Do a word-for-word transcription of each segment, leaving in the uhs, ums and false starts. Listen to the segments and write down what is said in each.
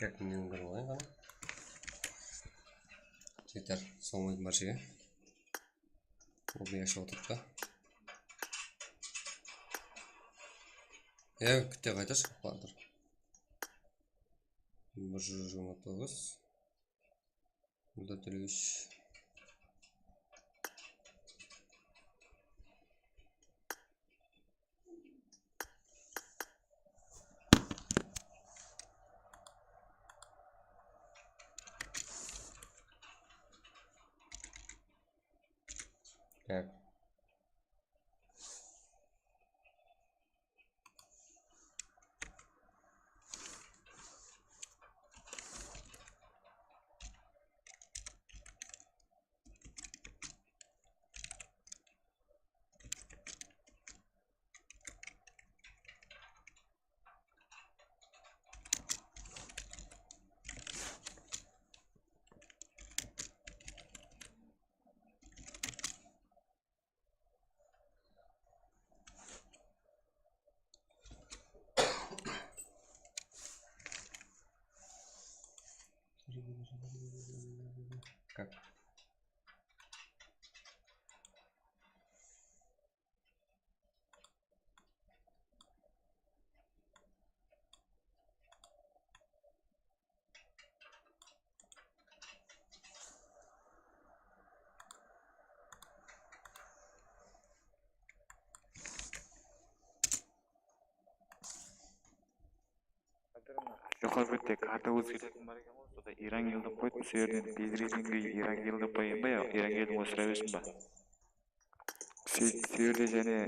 Yakınınan bir olayın ǵana. Jeter, soń barshege. Bul bir yashap otırıptı. E, kitte qayta shıǵıp bardır. Bir júz jigirma toǵız. Bunda tólewsh. Gel. Как? Joqarı bette karta ózgertetin bar eken ǵoy, sonda Irangildi qoyıp, usı jerden Bedreddinge Irangildi qoyayın ba, ya, Irangildi ósire bersin ba? Seyt, seyirde jáne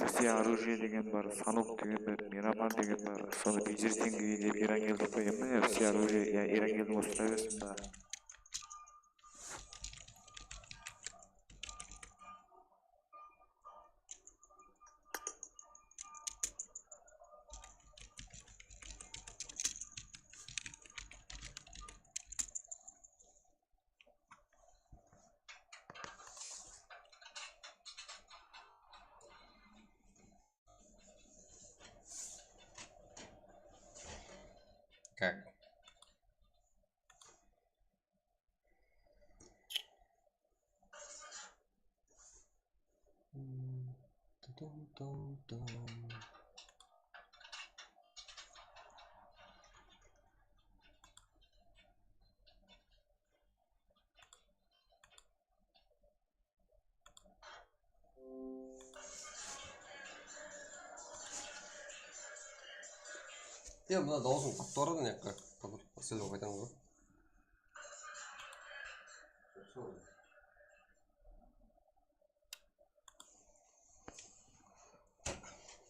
все оружие degen bar, станок degen bar, мироман degen bar. Sonı Bedreddinge dep Irangildi qoyayın ba, ya, все оружие, ya, Irangildi ósire bersin ba? Как? Ya, mına dawısın qattıradı, ne qı-, qı-, sel bolıp aytamız ǵoy.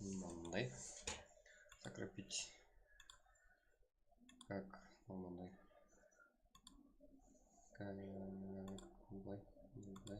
Mınday. Закрепить. Как? Mınday. Как? Mınday. Mınday.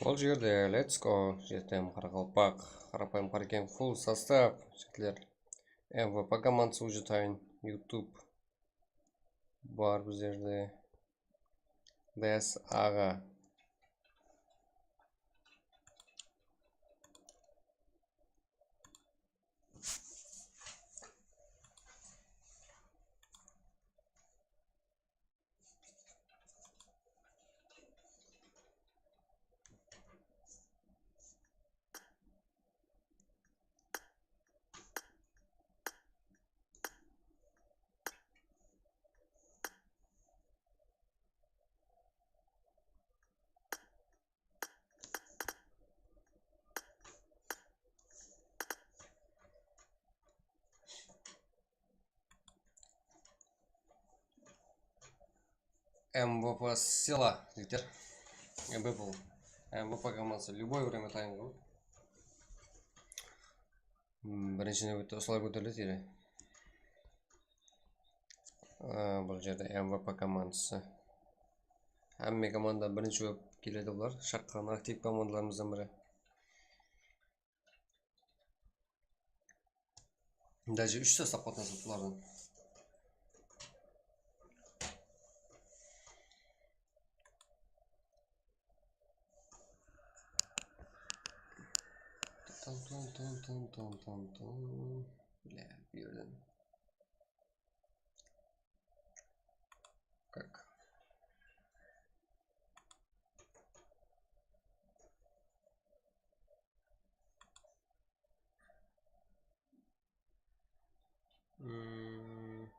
Ol jerde, let's go, Jetem Qaraqalpaq, Qarapayım Qarekem, full sostav, jigitler. M V P komandısı уже tayın, YouTube bar bizlerde. Des aǵa. M V P sila, jigitler. M V P. M V P komandısı любой время tayın qıl. Hmm, birinshi náwbette usılar kóteriledi ele. Aa, bul jerde M V P komandısı. Hámme komanda birinshi bolıp keledi bular. Shaqqan aktiv komandalarımızdan biri. Даже úsh sastap qatnasıptı bulardan. Tın, tın, tın. Bля, bu jerden. Как? М.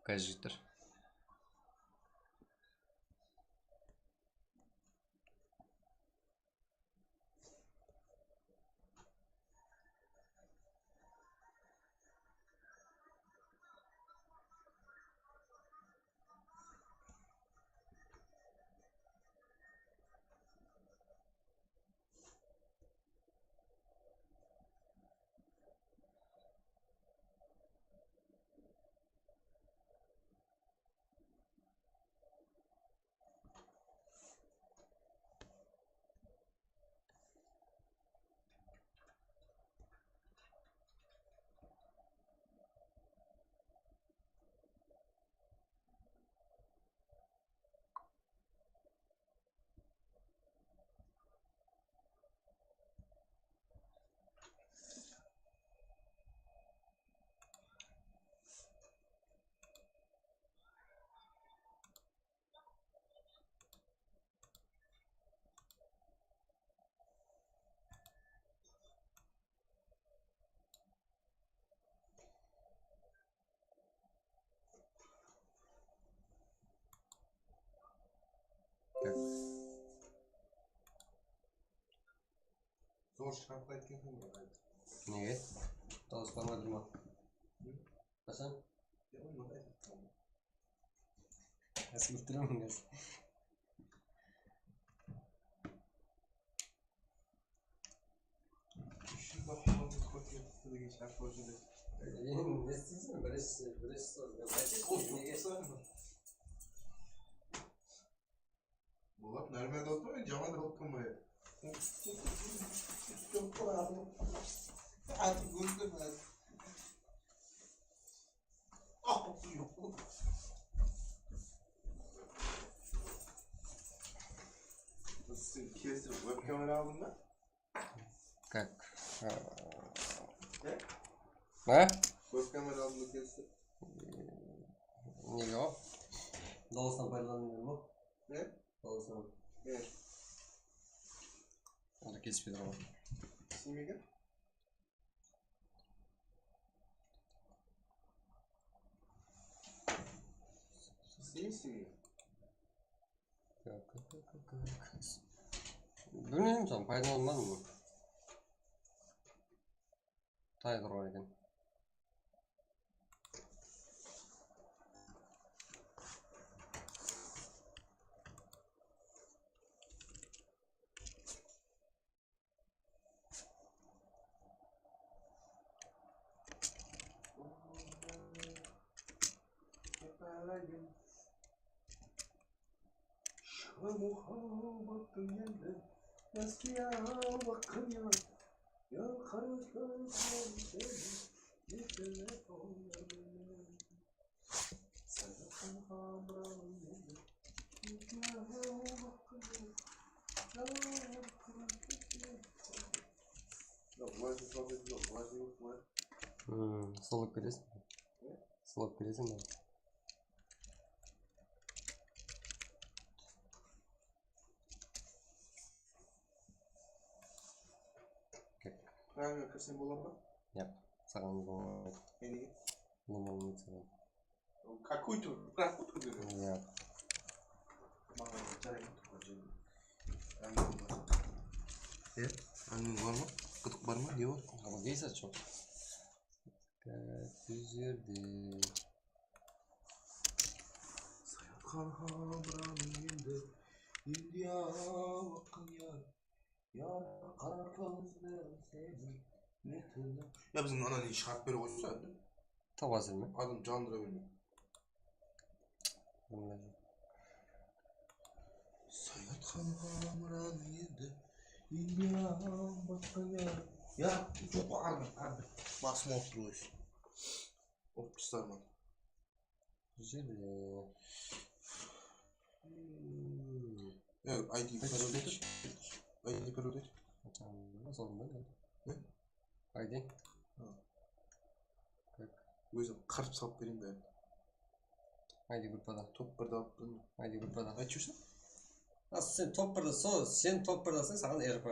Кажитыр. Zor shıǵarıp qaytken soń bir qayt. Nege? Dawıs barmadı ma? Hı? Qashan? Asıp turman házir. Úsh júz dollarımız kóterip tuttı degen shart bolıp júr. Endi ne isteyseń, birinshi, birinshi soń. Aytayın, nege? Boladı, nármanda otır, men jaman da otırmay. Artık öldüm házir. Sen kestirip webkamera aldıń ba? Как? Ne? Ha? Webkamera aldıń ba kestirip? Nege o? Dawıstan paydalanıń ba? Ne? Dawıstan. Ne? Onda kelispey tur ǵoy. Islemegen? Islemeysiz be? Bilmeymen, soń paydalanbadım. Tay turǵan eken. Şu muhabbattıń endi Rossiya baqırıya, ya qara kózler seni, esine qoyarman. Hmm, sılıp ketesiń be? Sılıp ketesiń be? Правильно kirsem bola ma? Yaq, saǵan bolmaydı. Nege? Bunı bolmaydı saǵan. Какой-то, какой-то dedi. Yaq. Maǵan jaraydı. Áńgime bar ma? Qıdıq bar ma? Ne bar? Qıdıq deysiz, joq. Bul jerde. Sayatxan Hamranıń endi Indiya baqqan yar. Yar qara kózlerim seniń ne túni. Ya, biziń anadan shıǵarıp bere qoysa, tabasań ba? Adam jandıra berme. Sayatxan Hamranıń endi Indiya baqqan yar. Ya, joq, arda, arda. Basım awırıp tur ózi. Urıp taslarman. Bul jerde. Hmm. Ya, I D parol ayt. I D parol ayt. Açan, sol mı? Ne? I D. Ha. Tak. Ózim qırıp salıp bereyin bárin. I D gruppada. Top birdi alıp turdım. I D gruppada. Aytıp júrseń? A, sen top birde, sol, sen top birdesań, saǵan R P.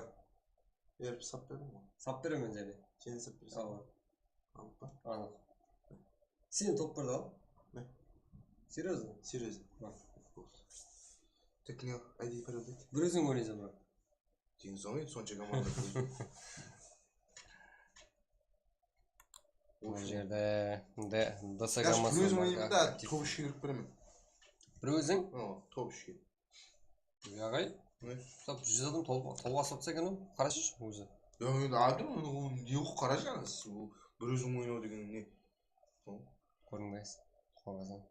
R P sap berdim ǵoy. Sap beremen jáne. Jáne sap bereseń. Awa. Anıq pa? Anıq. Sen top birdi al. Ne? Серьёзно? Серьёзно. Ha. Tak, ne, I D parol ayt. Bir óziń oynaysań, biraq. Deń soń, endi sonsha komanda. Bul jerde de, D S G. Даже bir ózim oynayman da, top ishke kirip beremen. Bir óziń? Ha, top ishke. Yaǵay. Ne? Sap júz adam tol-, tolǵa sap eken, qarashı ózi. Ya, endi adam, ne qılıp qarasań, siz bul bir óziń oynaw degen ne? Kóriń be, qorqasań.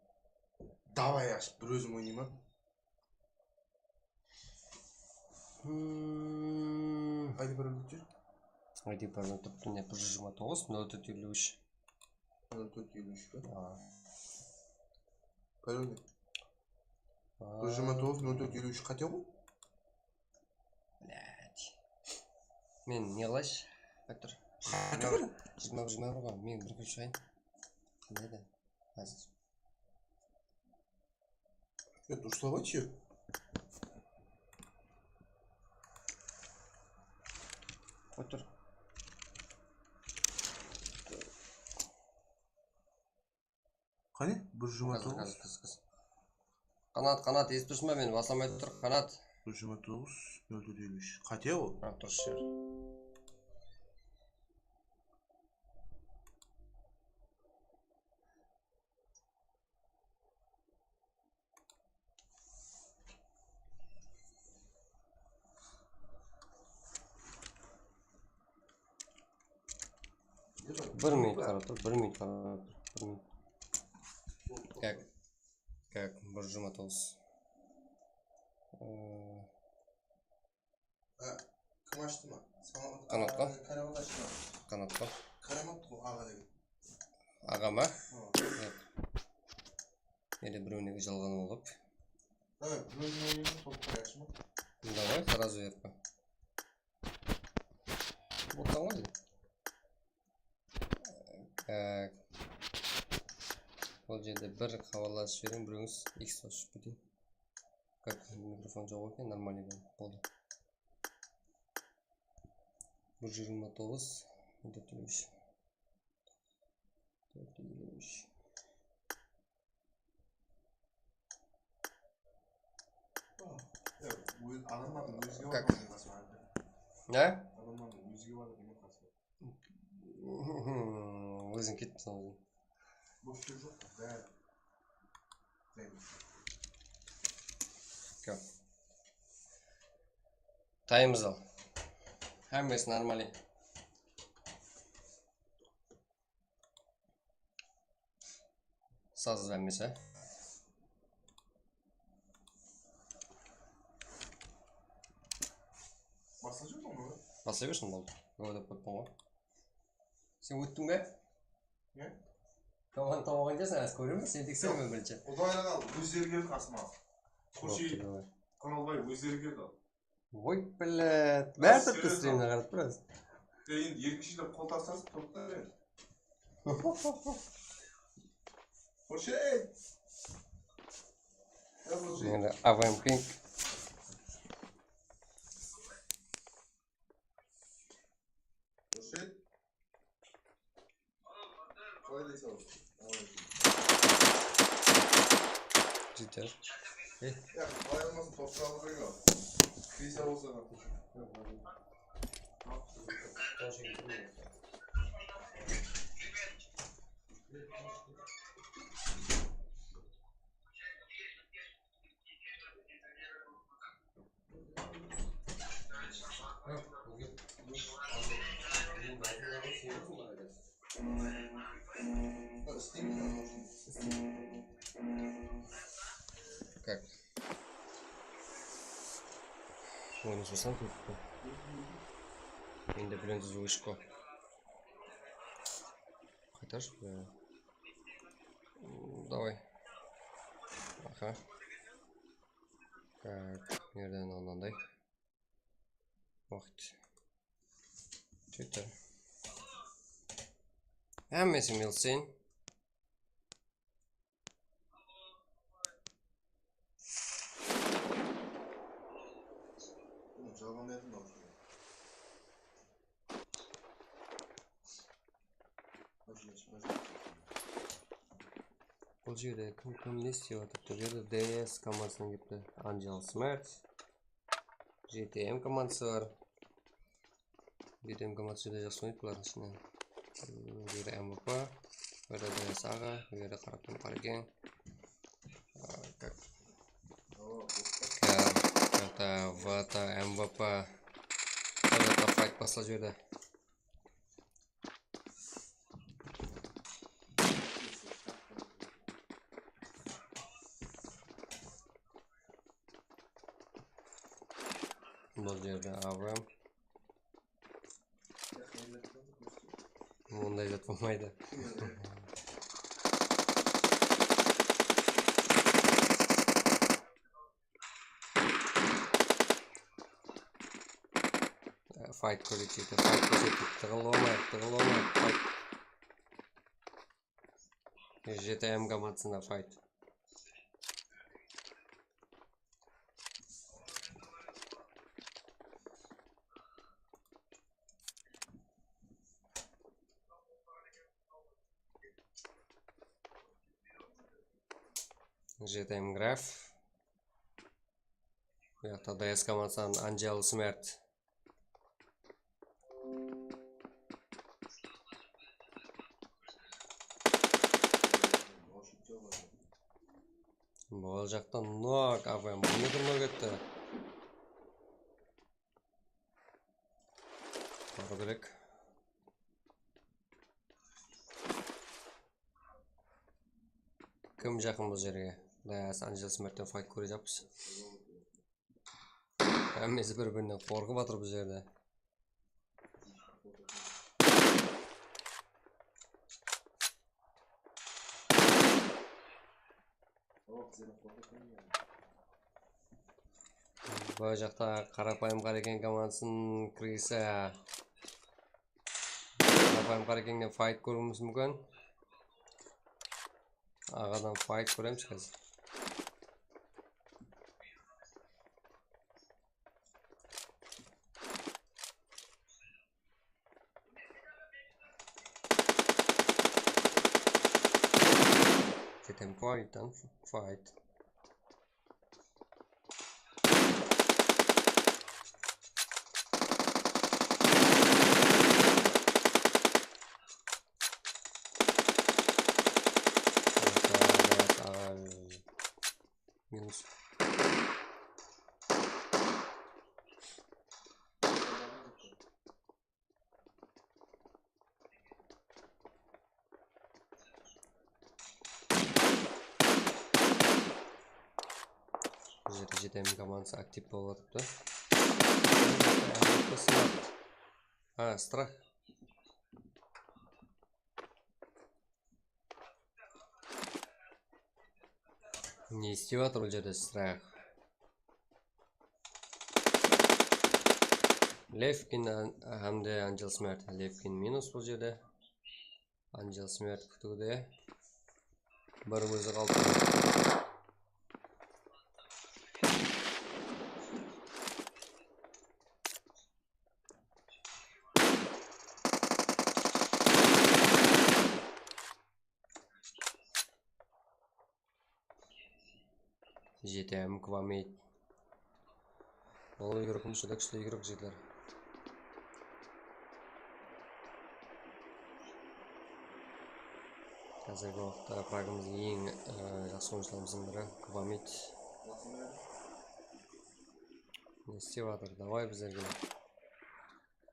Davay, ashıp, bir ózim oynayman. Hmm. I D parol ayt. I D parol turıptı, mine, bir júz jigirma toǵız, nol tórt eliw úsh. Nol tórt eliw úsh pe? Aa. Parol ne? Aa. Bir júz jigirma toǵız, nol tórt eliw úsh qáte ǵoy. Блядь. Men ne qılayınshı? Qoyıp tur. Qáte ǵoy. Jigirma bir, jigirma bir ǵoy. Men bir kirip shıǵayın. Qanday edi? Házir. Ya, durıslap aytshı. Qoyıp tur. Qáne? Bir júz jigirma toǵız. Házir, házir, kir, kir. Qanat, Qanat, esitip tursıń ba meni? Baslamay tur, Qanat. Bir júz jigirma toǵız, nol tórt eliw úsh. Qáte ol. Ha, durıs jer. Bir minut qarap tur, bir minut qarap tur, bir minut. Kak, kak, bir júz jigirma toǵız. Ee, Ha, kim ashtı ma? Qanat pa? Karamat ashtı ma? Qanat pa? Karamat ǵoy, aǵa degen. Aǵa ma? Ha. Yoq. Ele birewineki jalǵanı bolıp. Ha, birewineki oynaydı, top qoyasın ba? Davay, сразу R P. Boltań ǵoy. Tak. Bul jerde bir xabarlasıp jiberiń, birewińiz X basıp júrip ketiń. Kak, mikrofon joq eken, нормальный boldı. Bir júz jigirma toǵız, tórt eliw úsh. Tórt eliw úsh. Adamlardıń ózige barıp. Ne? Adamlardıń ózige barıp. Óziń kettiń soń. Bos sóz joq, bári. Kó. Tayımız al. Hámmesi нормальный. Sazı hámmesi. Basla júrdiń ǵoy. Basla bersin, boldı. Go dep qoyıppan ǵoy. Sen óttiń be? Ne? Komanda tawǵan ekensiń, házir kóremen, sen teksermen birinshi. Uday aǵa, ózleri keldi qasıma. Xoshey, Qanalbay, ózleri keldi. Oy, блядь. Bári turıptı, стримine qarap tur házir. Endi erkekshilep qol taslasıp turıptı. Xoshey! Ya, Xoshey. Endi A W M King. Xoshey. Qalay deysań? Jeter. Ya, qalay bolmasın, toptı alıp qoyma. Krisa bolsa da. Как? Oynaspasam ketipti. Endi birinshi звучка. Qaytarshı. М, давай. Aha. Так, nerden alınanday? Waqıt. Twitter. Hámmesi milsin. Jalǵan berdim dawıs. Bul jerde kim, kim ne islep atır? Bul jerde D S komandasınan kelipti. Angel Smart. G T M komandası bar. G T M komandası júdá jaqsı oynaydı bulardıń ishinen. Hmm, bul jerde M V P, bul jerde D S aǵa, bul jerde Qaraqum Qarekeń. Aa, как? Ka-, katta V T M V P. Bul jaqta fight basla júrdi. Bul jerde A W M. Onday zat bolmaydı. Fight kórsetedi, fight kórsetedi. Tıǵıl olmayıq, tıǵıl olmayıq, fight. G T M komandasında fight. G T M Graf. Bu jaqta D S komandasınan Angel Smart. Bul jaqta nok, A W M, bu ne bir nok etti? Barıw kerek. Kim jaqın bul jerge? Los Angeles Mertten fight kórejaqpız. Hámmesi bir-birinen qorqıp atır bul jerde. Bul jaqta Qarapayım Qarekeń komandasın kirgisi. Qarapayım Qarekeńnen fight kóriwimiz múmkin. Aǵadan fight kóremiz házir. Ketem fight, fight. Minus. Bul jerde G T M komandası aktiv bolıp atırıptı. Ha, strah. Ne islep atır bul jerde strah? Levkin hám de Angel Smart. Levkin minus bul jerde. Angel Smart kútiwde. Bir ózi qaldı. G T M Kwameit. Ol igrok júdá kúshli igrok, jigitler. Házirgi waqıtta fragımızdıń eń, e, jaqsı oyınshılarımızdıń biri Kvamit. Ne istep atır? Davay bizlerge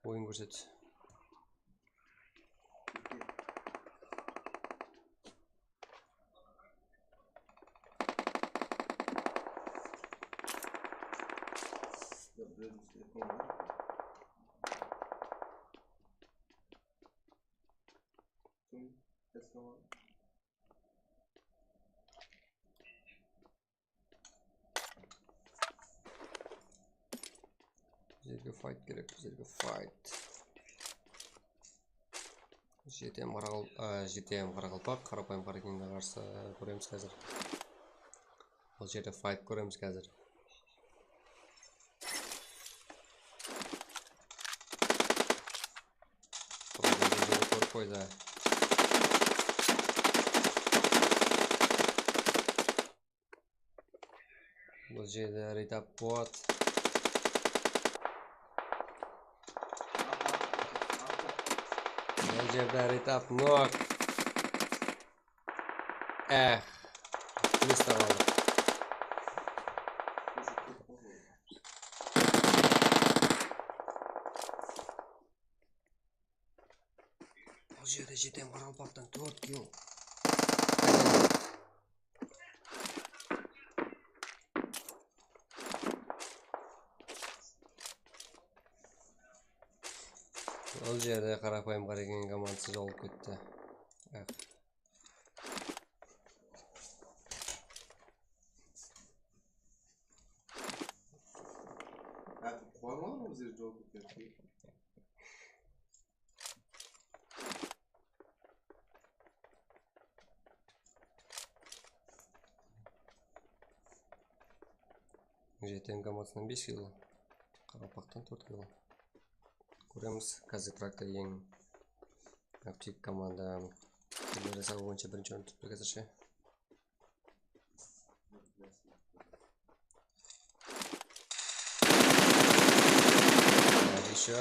oyın kórset. Bizlerge fight kerek, bizlerge fight. G T M qaraqal-, a, G T M qaraqalpaq, qarapayım qarekenge qarsı kóremiz házir. Bul jerde fight kóremiz házir. Bul jerde kórip qoydı. Bul jerde retap bot. Bul jerde retap nok. Eh. Mista qaldı. Bul jerde G T M qaraqalpaqtan tórt kill. Bul jerde qarapayım qarekenge komandası jolıp ketti. Eh. Házir quwanıp alır ózleri jolıp ketti. G T M komandasınan bes kill, qaraqalpaqtan tórt kill. Kóremiz, Kazakrakta eń aktiv komanda. Killer hesabı boyınsha birinshi orın turıptı házirshe. Ещё.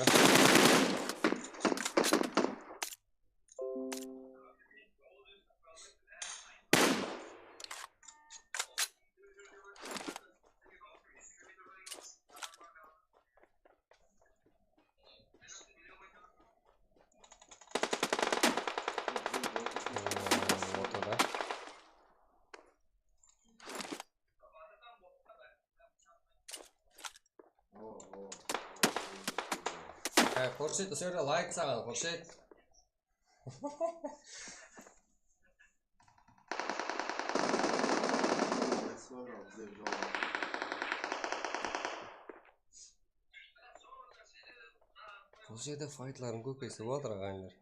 Ortada. Há, Xurshid, usı jerde layk saǵan, Xurshid. Bul jerde faytlardıń kóp esi boldı, aǵayinler.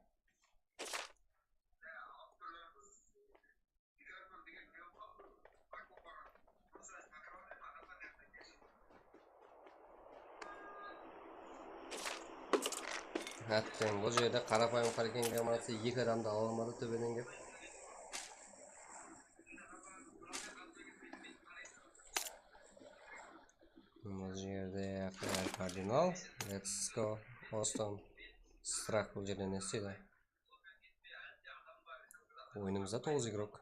Hátten, bul jerde qarapayım qarekenge komandası eki adamdı ala almadı, tóbeden kelip. Bul jerde Kardinal, Let's go, Oston, Strah bul jerde ne isteydi? Oyunımızda toǵız igrok.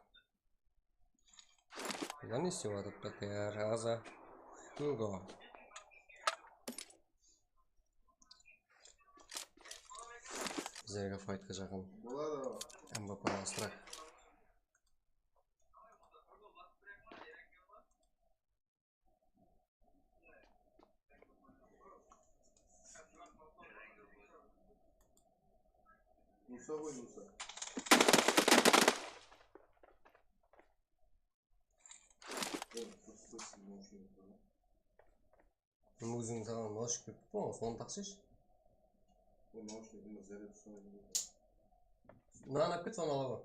Bular ne istep atır? P K R, Aza, Hugo. Bizlerge faytqa jaqın. Boladı. M V P Strah. Nusa ǵoy, Nusa. Óziń saǵan naushnik berip turıppan ǵoy, sonı taqsayshı. Mınadan alıp ket, sonı ala ǵoy.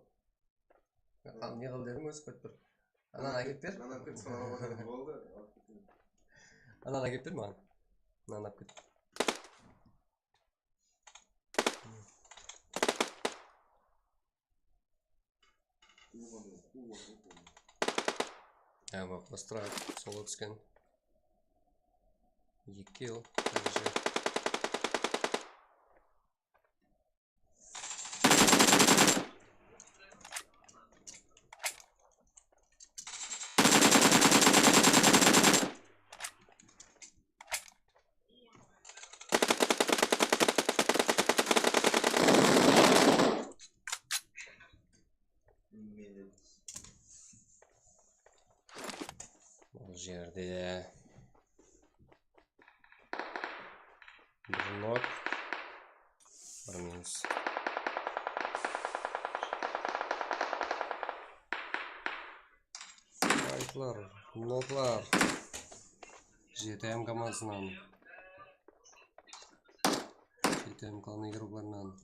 Ne qıl dedim, ózi qoyıp tur. Ananı ákep ber. Ananı ákep ber, sonı ala ǵoy, boldı. Ananı ákep ber maǵan. Mınanı alıp ket. Há, bak, Strah sola túsken. Eki kill, házirше. Bul jerde bir nok, bir minus. Faytlar, noklar. J T M komandasınan. J T M klanı igroklarınan.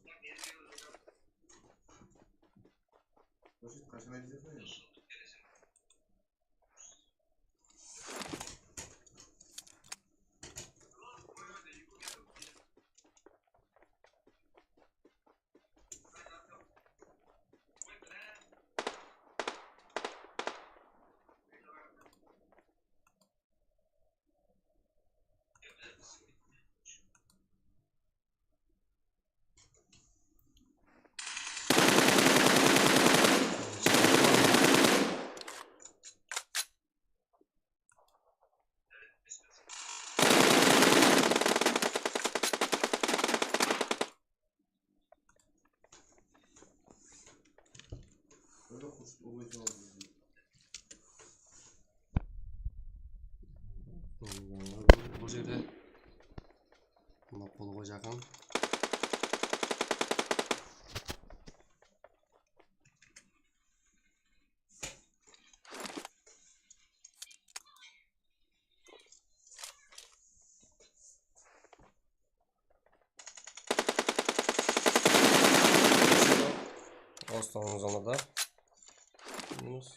Bul jerde mına qolǵa jaqın. Ostan zonada. Minus.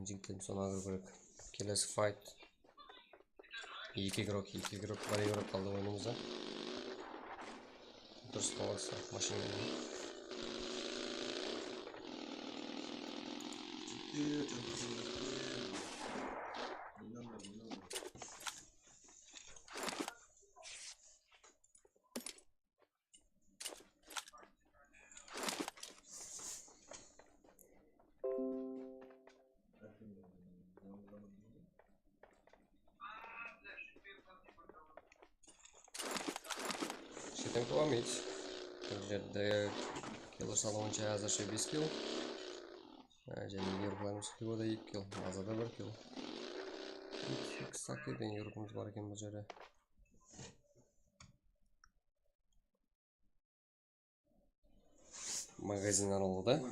Jigitler, sonı agro kerek. Kelesi fight. Eki igrok, eki igrok, bir igrok qaldı oyınımızda. Durıs bolsa, mashina menen. Shetem kılameydi. Bul jerde killer salıwınsha házirshe bes kill. Há, jáne igroklarımız Xivoda eki kill, Mazada bir kill. X X Saki degen igrokımız bar eken bul jerde. Magazin aralıǵı da.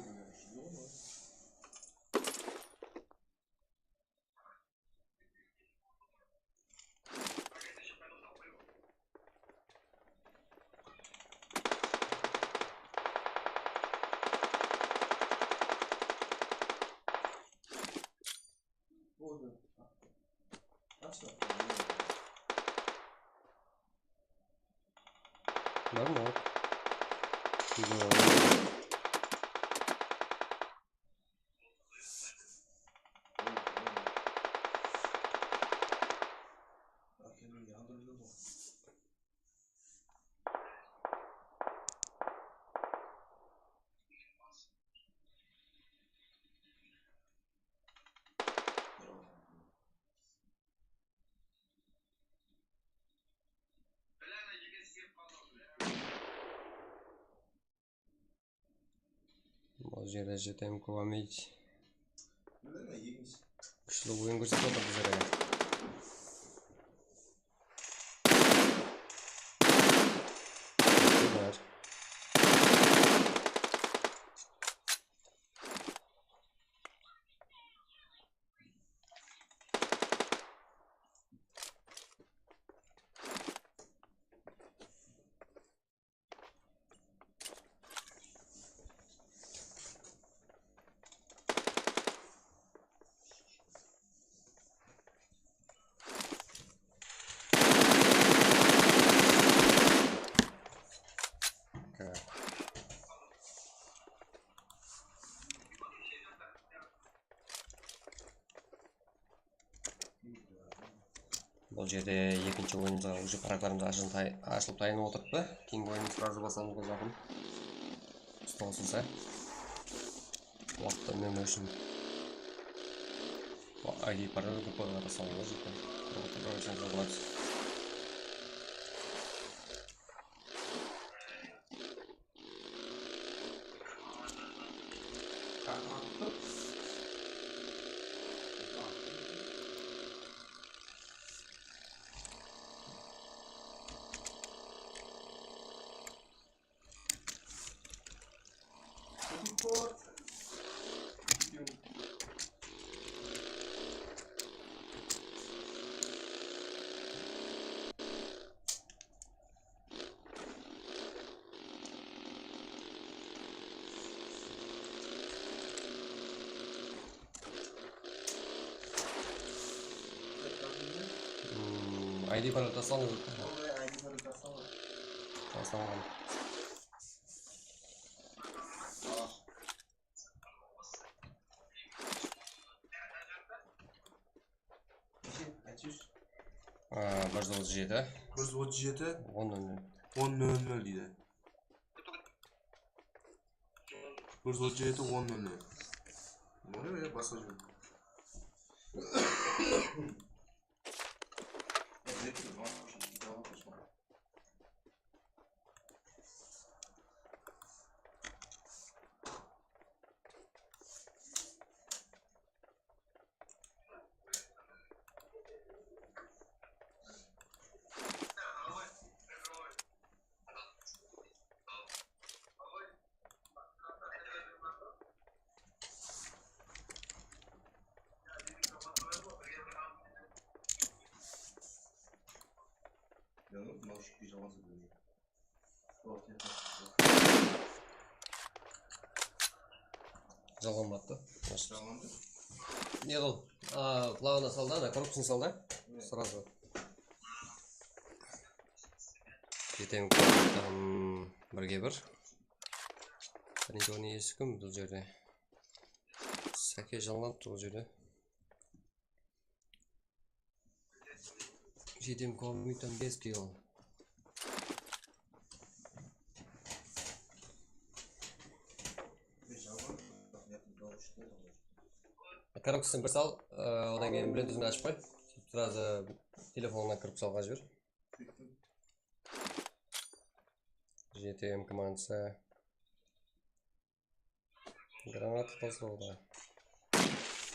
Barma? Bul jerde J T M Kuwamej kúshli oyın kórsetip atır bizlerge. Bul jerde ekinshi oyınımızǵa уже paraqlarımız ashılıp tay-, ashılıp tayanıp otırıptı. Keyingi oyınımız srazı baslamamızǵa jaqın. Usta bolsın sá. Waqıt únemi ushın. I D paraq gruppaǵa da salıwı jekte. Hmm, I D parol taslańız. Taslańǵan. Neshe? Qaysi júz? Aa, bir júz otız jeti. Bir júz otız jeti. On nol nol. On nol nol deydi. Bir júz otız jeti, on nol nol. Mına ya basqa júz. Jalǵanbadı. Ne qıl? A, plavna sal da, ana, korpusın sal da. Srazu. Jetem, birge bir. Birinshi orın iyesi kim bul jerde? Sake jalǵanıptı bul jerde. Jetem, komitan bes kill. Korpusın bir sal, e, odan keyin birinshi túzini ashıp qoy. Srazu telefonıńnan kirip salǵa jiber. Jetem komandası. Granata qosıldı.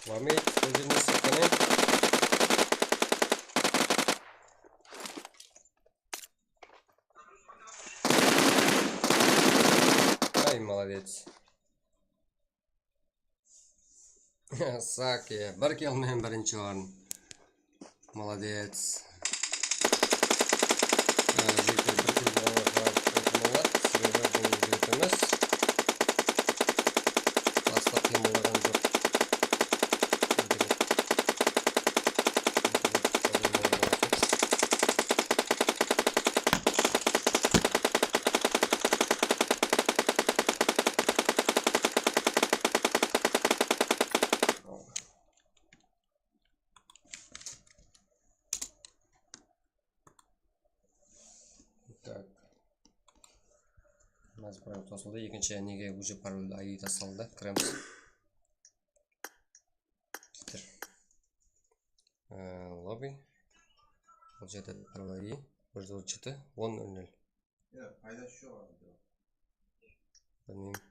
Lomit, óziniń saqqanı. Ay, молодец. Saki, bir kill menen birinshi orın. Молодец. Á, jigitler, bir kill menen qaldı, sizlerge bul jigitimiz. Basqa qıymıldaǵan joq. Так. Házir parol tosıldı. Ekinshi nege уже parol I D tasladı. Kiremiz. Bitir. Ee, lobby. Bul jerde parol I D. Bir júz otız jeti, on nol nol. Ya, paydası joq. Bilmeymen.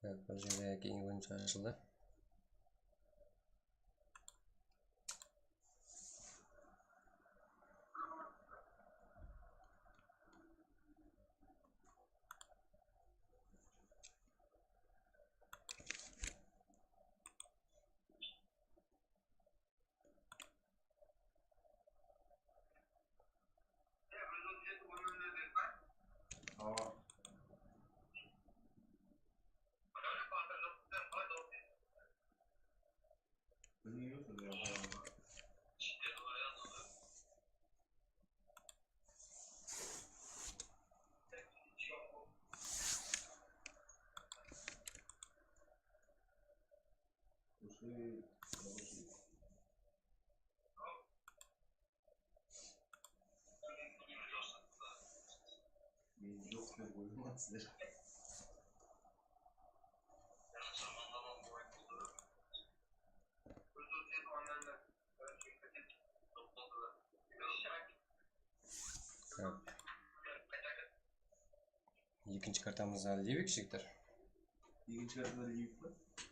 Evet, bir jerde keyin oyunshı ashıldı. Men joq dep oylamasızlar. Tak. Ekinshi kartamızda Livik, jigitler. Ekinshi kartada Livik pa?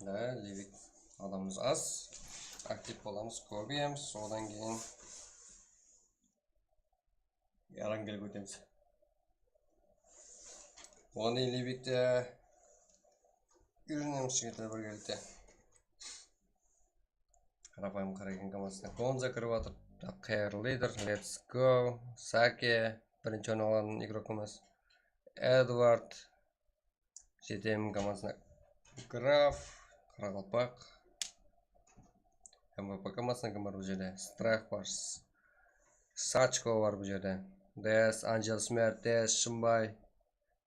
Da, Livik. Adamımız az. Aktiv bolamız, kóbeyemiz. Odan keyin Yaran kelip ótemiz. Oǵan deyin Livikte úyrenemiz, jigitler, birgelikte. Qarapayım Qaraken komandasına Gonza kirip atır. Clear leader, let's go. Sake, birinshi orın alǵan igrokımız. Edward, J T M komandasına Graf, qaraqalpaq. M V P komandasına kim bar bul jerde? Strayk bar. Sachko bar bul jerde. D S, Angel Smert, D S, Shımbay,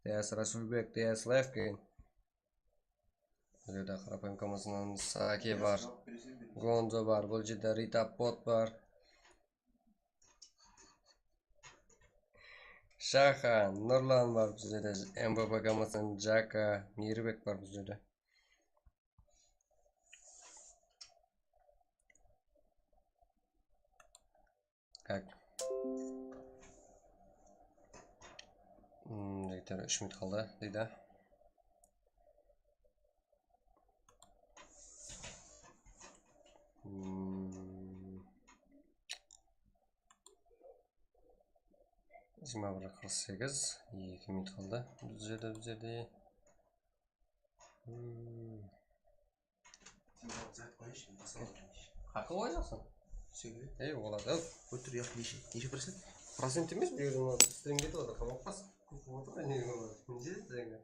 D S, Rasulbek, D S, Levkin. Bul jerde qarapayım komandasınan Sake bar. Gonzo bar. Bul jerde Rita Pot bar. Shaxan, Nurlan bar bizlerde, M V P komandasınan Jaka, Miyirbek bar bizlerde. Tak. Hmm, jigitler, úsh minut qaldı, deydi. Hmm. Jigirma bir qırq segiz, eki minut qaldı. Bul jerde, bul jerde. Hmm. Sen zat qoyıńshı, basqa zat qoyıńshı. Haqı qoyajaqsań? Sen ne? Ey, boladı. Ótir, yaq, neshe, neshe procent? Procent emes, bul jerde mına string ketip atır, qamap qalsın. Kóp bolıp atır, ne boladı? Neshe stringi?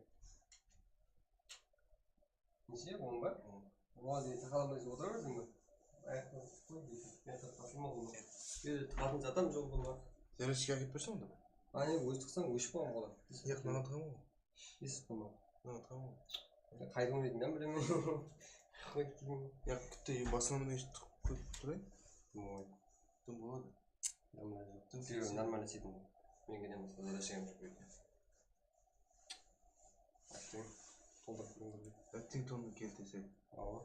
Neshe? On ba? On. Oǵan deyin taqalamay otıra berdiń be? Ayaqtan tutıp qoy, deydi. Men taqasın aldım. Bul jerde taqatın zatam joq bul. Zarezka ketip bersen onda. A, ne, óz tıqsań, óship qalǵan boladı. Yaq, mınadan tıqaman ǵoy. Esip qalma. Mınadan tıqaman ǵoy. Qayda oynaydıń, men bilemen. Qoyıp turman. Yaq, bitta baslamada tıqıp qoyıp turayın. Bolmaydı. Dım boladı. Dım boladı. Dım boladı. Normalno isledim. Menge de bolsa, zarezkam joq. Átteń, toltırıp turıń kerek. Átteń tondı keltese. Awa.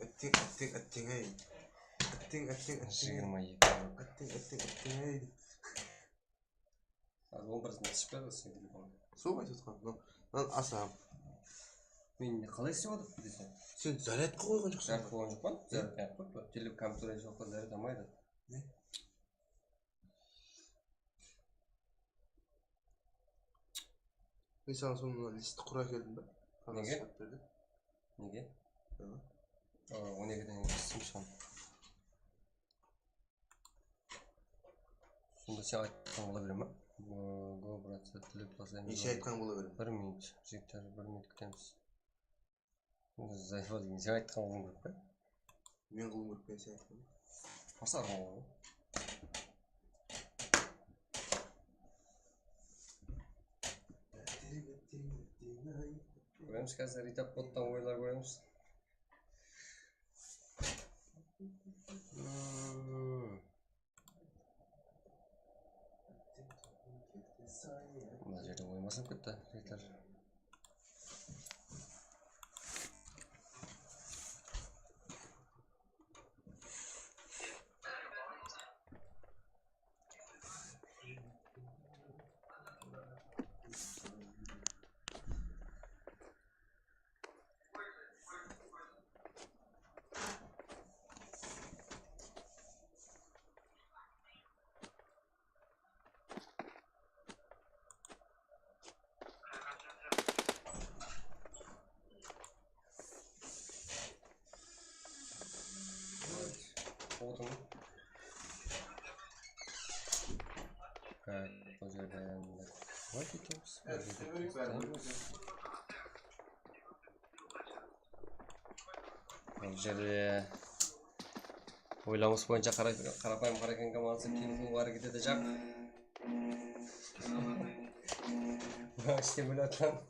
Átteń, átteń, átteń-áy. Átteń, átteń, átteń. Jigirma eki. Átteń, átteń, átteń-áy. Házir on bir sınıp túsip keldi sen telefon. Sol aytıp atqan. Mınadan asam. Men ne qalay islep atırıptı desem? Sen zarядka qoyǵan joqsań. Zarядka qoyǵan joqpan. Zarядka qoyıp, tele kompyuter joqta zarядlamaydı. Ne? Men saǵan sonda mına listi qura keldim ba? Nege? Nege? Aa, on ekiden keyin isim shıǵan. Sonda sen aytqan bola bere ma? Go, go, bratca, tilek taslaymız. Neshe aytqan bola bere ma? Bir minut, jigitler, bir minut kútemiz. Zayıp degen sen aytqan bolıwıń kerek pe? Men qılıwım kerek pe sen aytqandı? Basqa qılıwıń kerek. Kóremiz, házir Rita Pottan oylar kóremiz. Hmm. Mına jerde oymasın bitti, jigitler. Otın. Evet, bu yerden. Vay, ketemiz. Bul jerde oylamıs boyınsha qara-, qarapayım Qaraken komandısı keyin qılıwǵa háreket etejaq. Ishten bilip atırman.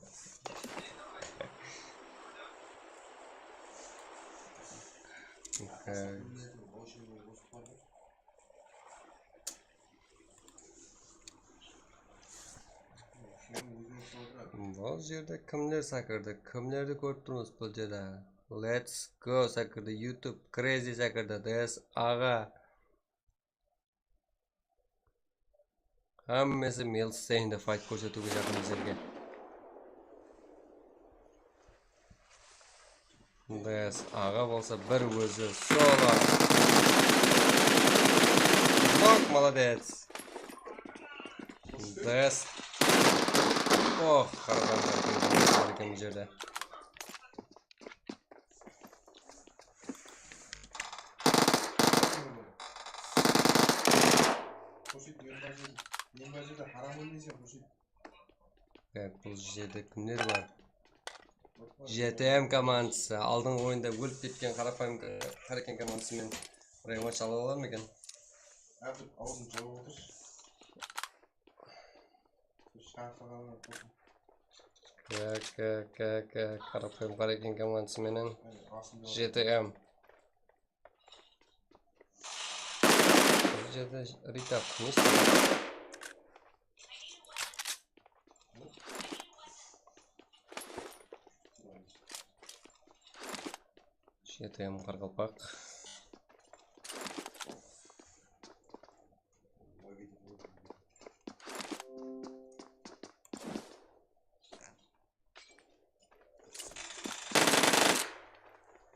Bul jerde kimler sákirdi? Kimlerdi kórip turmız bul jerde? Let's go sákirdi, YouTube, Crazy sákirdi, D S aǵa. Hámmesi Milsteynde fayt kórsetiwge jaqın bizlerge. D S aǵa bolsa bir ózi solo. Nok, molodec. D S. Oh, qaraqalpaq eken bul jerde. E, bul jerde kimler bar? J T M komandası. Aldınǵı oyında ólip ketken qarapayım Qareken komandası menen revansh ala alar ma eken? Artıq awzın jawıp otır. K, K, K, K, qarapayım Qareken komandası menen J T M. Bul jerde Rita kúmish. J T M qaraqalpaq.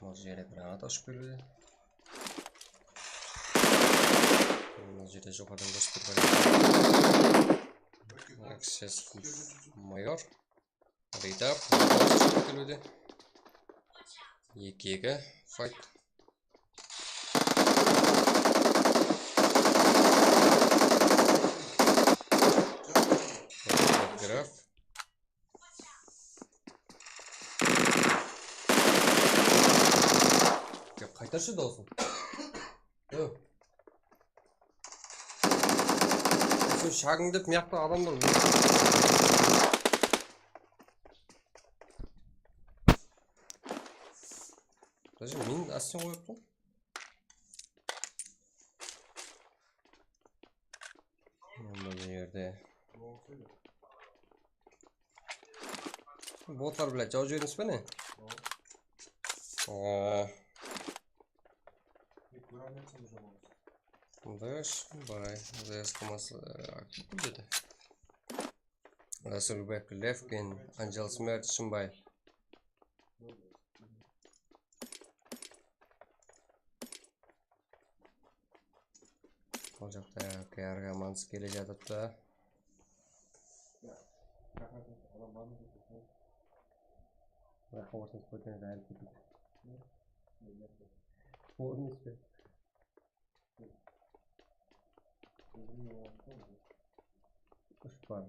Mına jerde granata ushıp keledi. Mına jerde joqarıdan kóship ketip baradı. Access mayor. Rita, mına jerde ushıp keledi. Eki eki fight. Graf. Ya, qaytarshı dawısın. Yo. Sen shagıń dep mıyaqta adamlar. Даже men ásten qoyıptım. Mına jerde. Botlar, блядь, jawıp jiberemiz be ne? Aa. Дальше, bay. Zayas qılması, e, aktiv dedi. Rasulbek Levkin, Anjel Smert, Shımbay. Ol jaqta K R komandası kele jatırıptı. Biraq xabarlasıp qoysańız, ayırıp ketedi. Orın ispes. Ushpan.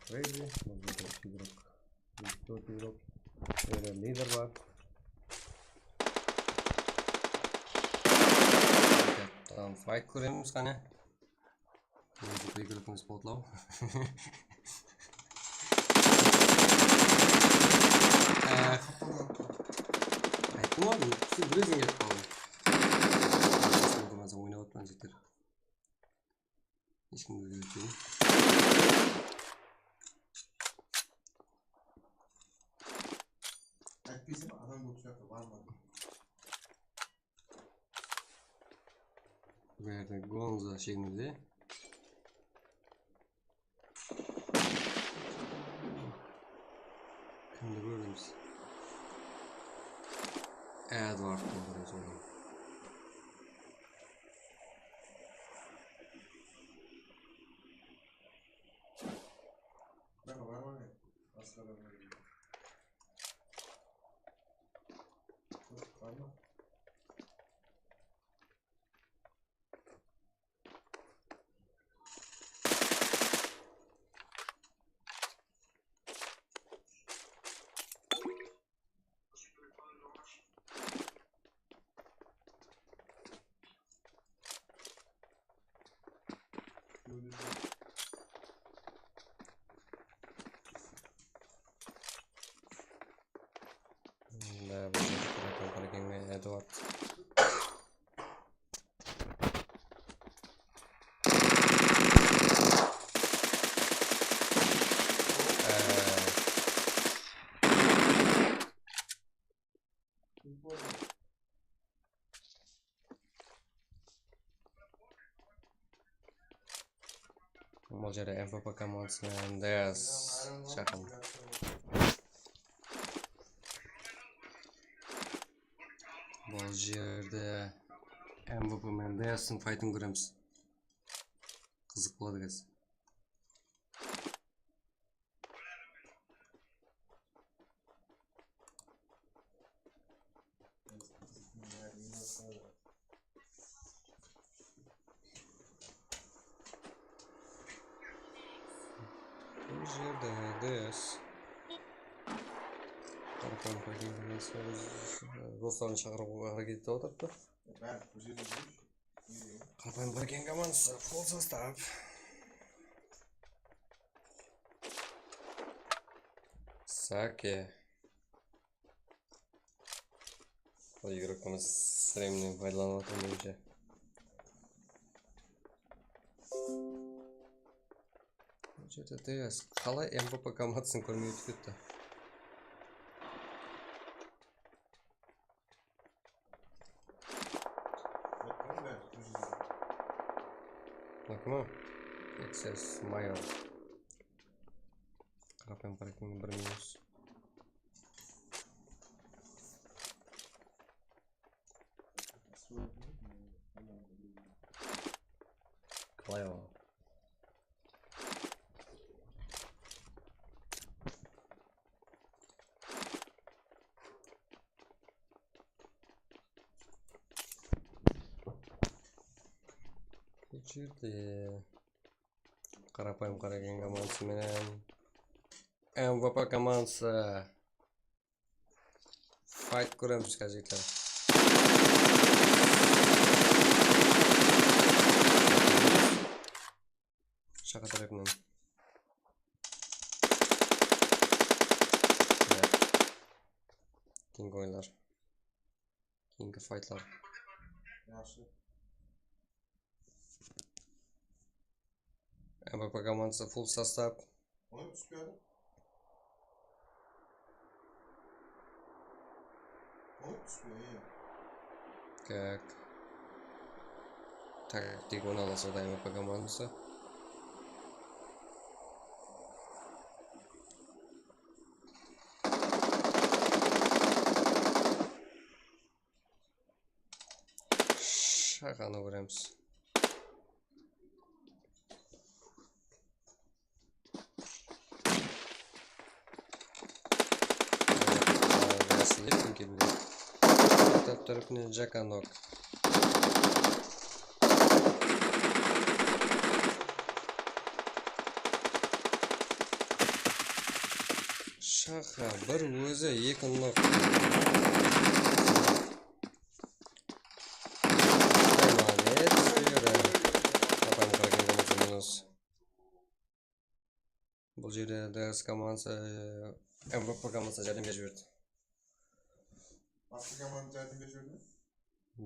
Crazy, bul jerde úsh igrók, úsh tórt igrók. Bul jerde lider bar. Tamam, fayt kóremiz qáne. Ózi bir igrókimiz boldı-aw. Eh, ayttım ǵoy, siz bilesiz, ketip qaldı. Oynap atırman, jeter. Hesh kimdi úyretpeyim. Aytpaysın ba, adam kóp sıyaqlı, barma. Bul jerde Gonza sheńirde. Kimdi kóremiz? Edwardtı kóremiz onı. Mına bar ma ne? Asqar bar ma? Barma? Da, bul jerde Kraken, Kraken, Eduard. Bul jerde M V P komandası menen D S jaqın. Bul jerde M V P menen D S-tiń faytın kóremiz. Qızıq boladı, guys. Bul jerde D S. Qaraqalpaq ekenimiz, dosların shaqırıp háreket etip otırıptı. Qaraqalpaq eken komandası, full sostav. Sake. Bul igrokımız streamnen paydalanıp atır, menimshe. Bul jerde D S qalay M V P komandasın kórmey ótip ketti. Bakma. X S Mayor. Qarapayım, qarapayım, bir minus. Qalay ol? Bul jerde qarapayım Qaraken komandası menen M V P komandası. Fayt kóremiz, házirlikler. Shaqa tárepinen. Keyingi oyınlar. Keyingi faytlar. Yaqshı. M V P komandası full sostav. Oy, túspedi. Oy, túspedi. Tak. Taktik oynalasa da M V P komandası. Shaqanı kóremiz. Kitap tárepinen Jaka nok. Shaqa bir ózi eki nok. Molodec, Fyuri. Apayım qaraǵan bolsa minus. Bul jerde D S komandası, e, M V P komandasına járdem berip jiberdi. Basqa komanda járdem berip jiberdi me?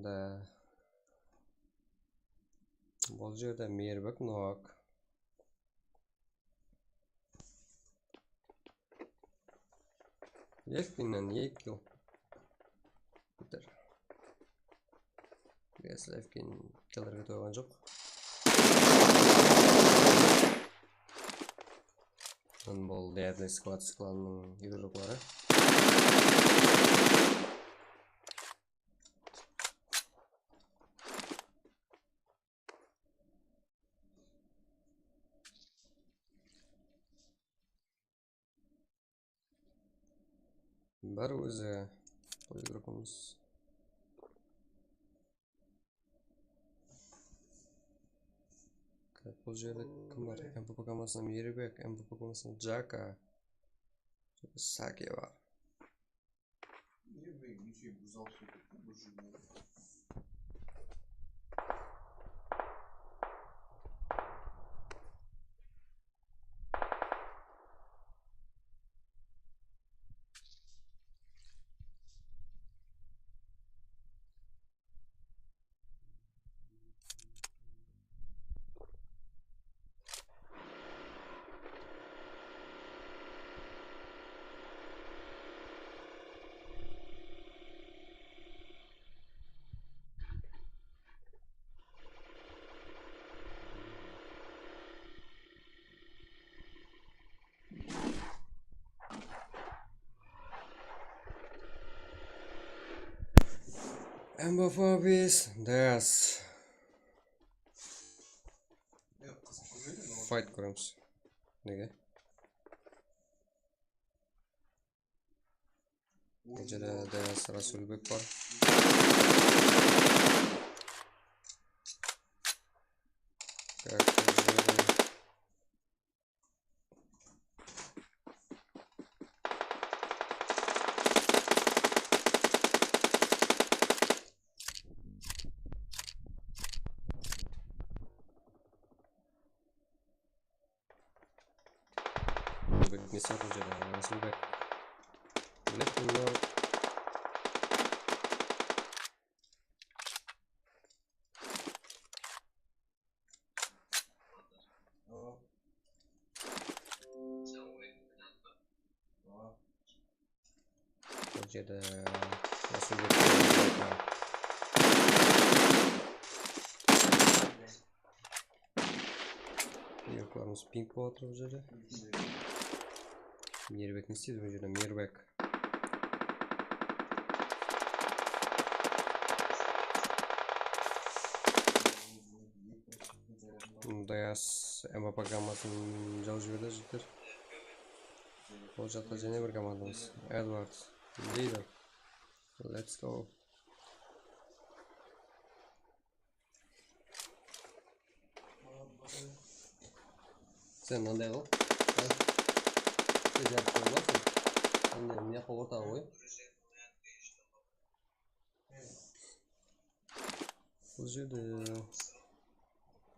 Da. Bul jerde Meyirbek nok. Lefkinnen eki kill. Bitir. Guys, Lefkin killerge toyǵan joq. Bul Deadly Squad sklanınıń igrokları. Bir ózi bul igrokımız. Bul jerde kim bar? M V P komandasında Meyirbek, M V P komandasında Jaka. Sake bar. Niye be, niye bir zal sokup, bir jumla? M F O bes, D S. Fight kóremiz. Nege? Bul jerde D S Rasulbek bar. Rasulbek, ne sırap jerde? Rasulbek. Bilip bilmey. Bul jerde Rasulbek. Miyreklarımız ping bolıp atır bul jerde. Miyirbek ne isteydi bul jerde? Miyirbek. Dayas M V P komandasın jawıp jiberdi, jigitler. Ol jaqta jáne bir komandamız. Edward. Lider. Let's go. Sen mınday qıl. Sen jaqsı bolmasın. Mınday mına jaqqa ortaǵa qoy. Bul jerde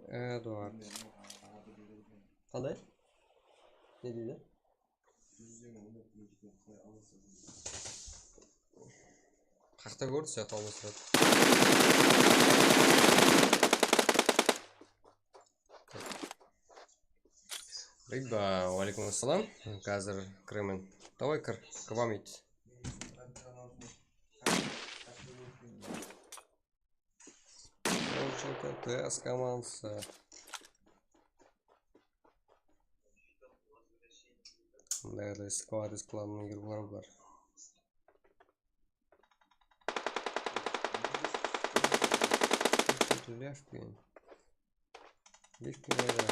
Eduard. Qanday? Ne deydi? Qaqta kórdi, sıyaqta almastıradı. Rigba, waleykum assalam. Házir kiremen. Davay kir, kvamit. T S komandası. Mınday skvad, skvadınıń yurıqları bar. Levkin. Levkin qayda?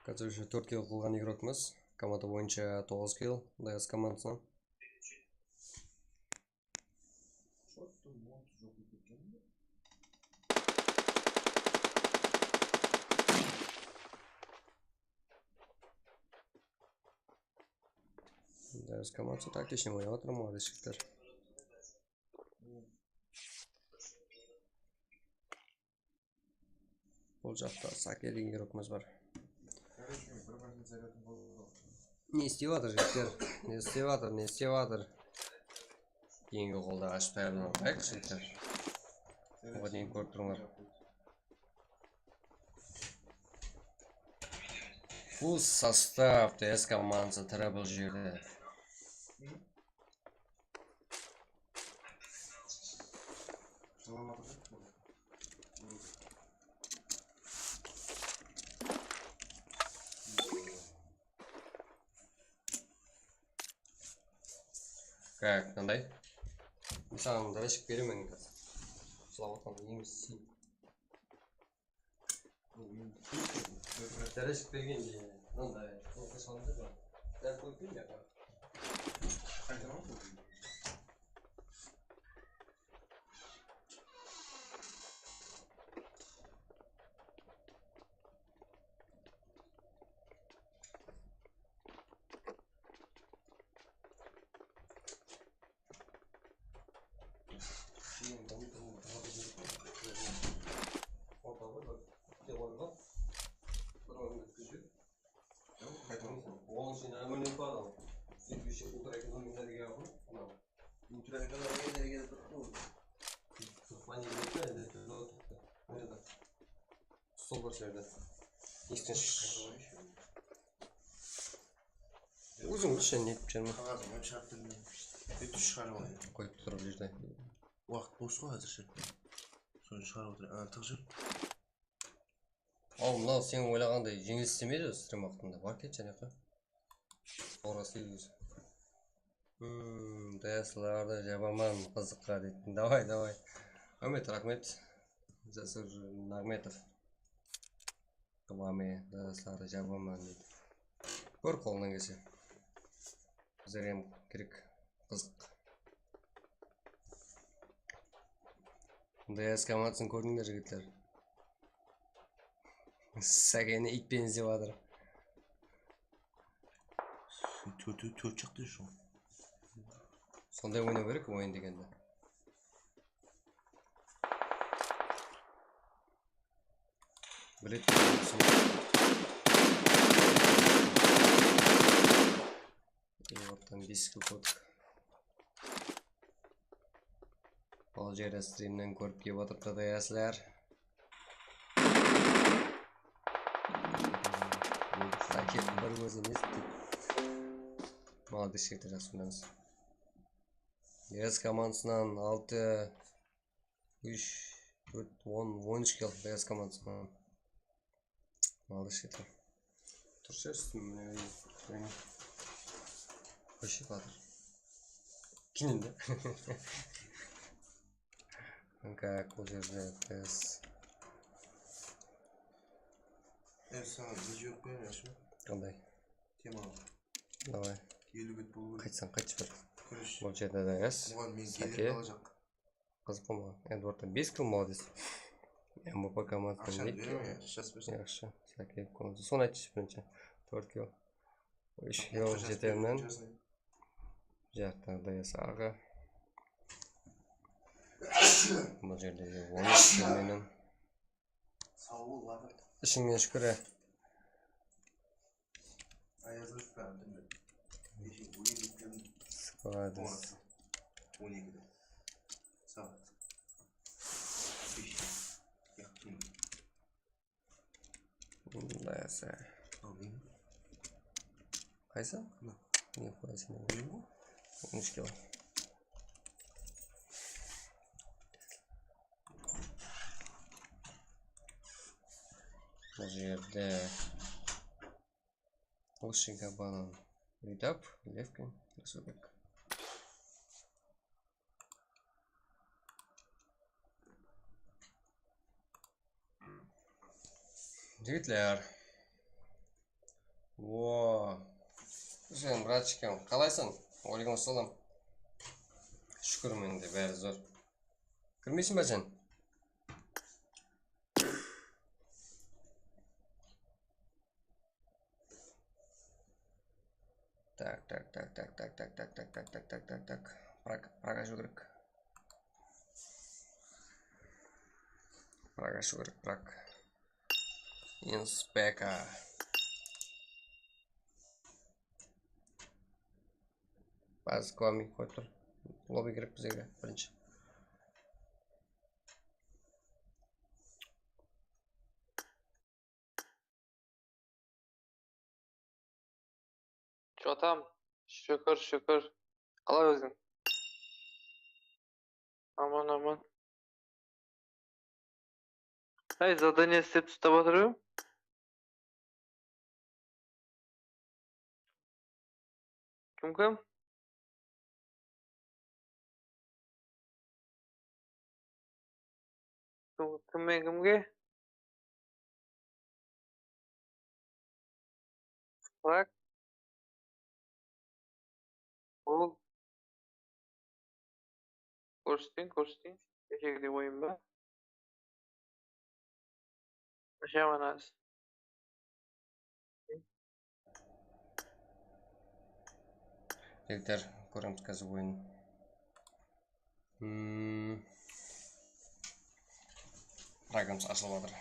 Házir tórt kill qılǵan igrokımız. Komanda boyınsha toǵız kill, D S komandasınan. Dayas komandası taktichniy oynap atır, molodecikler. Bul jaqta Sake degen igrokımız bar. Ne istep atır, jigitler? Ne istep atır, ne istep atır? Keyingi qolda ashıp tayarlanıp atayıq, jigitler. Oǵan deyin kórip turıńlar. Bul sostav T S komandası tiri bul jerde. Как, qanday? Mısalı, dáreshik beremen házir. Jılap atqan emes. Dáreshik bergende mınday, mınday salındı ba? Dál qoyıp berme. Qaytadan qoy. Onıń ushın ámirlik bar ǵoy. Sen kеше утро ekiden mına jerge aldın, mınaw. Утро ekiden mına jerge turıp. Sırtpan egilip, endi turdı. Mına da. Stol bar jerde. Esikten shıqpay. Óziń bilshi, ne etip júrmen. Qaǵazın hám shıǵarıp bermey. Búytip shıǵarıp alayın. Qoyıp tur bul jerde. Waqıt bos ǵoy házirshe. Sonı shıǵarıp otır. Ana, tıq júr. Al, mınaw sen oylaǵanday jeńil islemeydi strim waqtında. Bar ket jáne qoy. Orası kelgisi. Hmm, dayaslardı jabaman qızıqqa deydi. Davay, davay. Áhmet, raxmet. Jasur Naǵmetov. Kvame dayaslardı jabaman deydi. Kór qolınan kelse. Bizlerge kerek qızıq. D S komandasın kórdińler, jigitler. Sákeni iytpen izlep atır. Tórt, tórt, tórt shıqtı şu. Sonday oynaw kerek oyın degende. Biledi. Evorttan bes kill qoydıq. Bul jerde strimnen kórip kep atırıptı dayaslar. Sake bir ózi emes. Молодец, jigitler, jaqsı oynadıńız. D S komandasınan altı, úsh, tórt, on, on úsh kill D S komandasınan. Молодец, jigitler. Turıs júrsiz, mine, mine. Qoyshı, Badır. Keyin de. Kak, bul jerde D S. E, saǵan video qoyayın, yaqshı ma? Qanday? Tema al. Davay. Eliw bet bolıw kerek. Qaytsań, qaytshı bir. Kúresh. Bul jerde D S. Buǵan men Sake. Kelin alajaq. Qızıq bolmaǵan. Edvardtan bes kill, молодец. M V P komandasınan aqshanı eki kill. Beremiz ya, shas bersin. Yaqshı. Sake komandası. Sonı aytshı birinshi. Tórt kill. Úsh kill jetermen. Jartı D S aǵa. Bul jerde de on úsh kill menen. Saw bol, Badır. Ishingnen shúkir, e. Ayaz Rıspı, bildim. Kеше óyinlikten Squadis. On ekide. Saat bes. Yaqtım. Dayasa. Alayım. Qaysı? Mına. Ne qoyasań? Oyın ǵoy. On úsh kill. Bul jerde Loshinka, Banan, Vidap, Levkin, Rasılbek. Jigitler. O, sen, bratchikim, qalaysań? Aleykum assalam. Shúkir, mende bári zor. Kirmeysiń be sen? Tak, tak, tak. Prag, Prag ashıw kerek. Prag ashıw kerek, Prag. Inspeka. Bazı Kwami qoyıp tur. Lobby kerek bizlerge birinshi. Jotam, shúkir, shúkir. Qalay óziń? Aman, aman. Áy, zadaniya islep tastap atır ǵoy. Kim, kim? Kim, kimmen kimge? Bak. Bul. Kórseteyin, kórseteyin. Keshegidey oyın ba? Jaman az. Jigitler, kóremiz házir oyın. Hmm. Pragamiz ashılıp atır.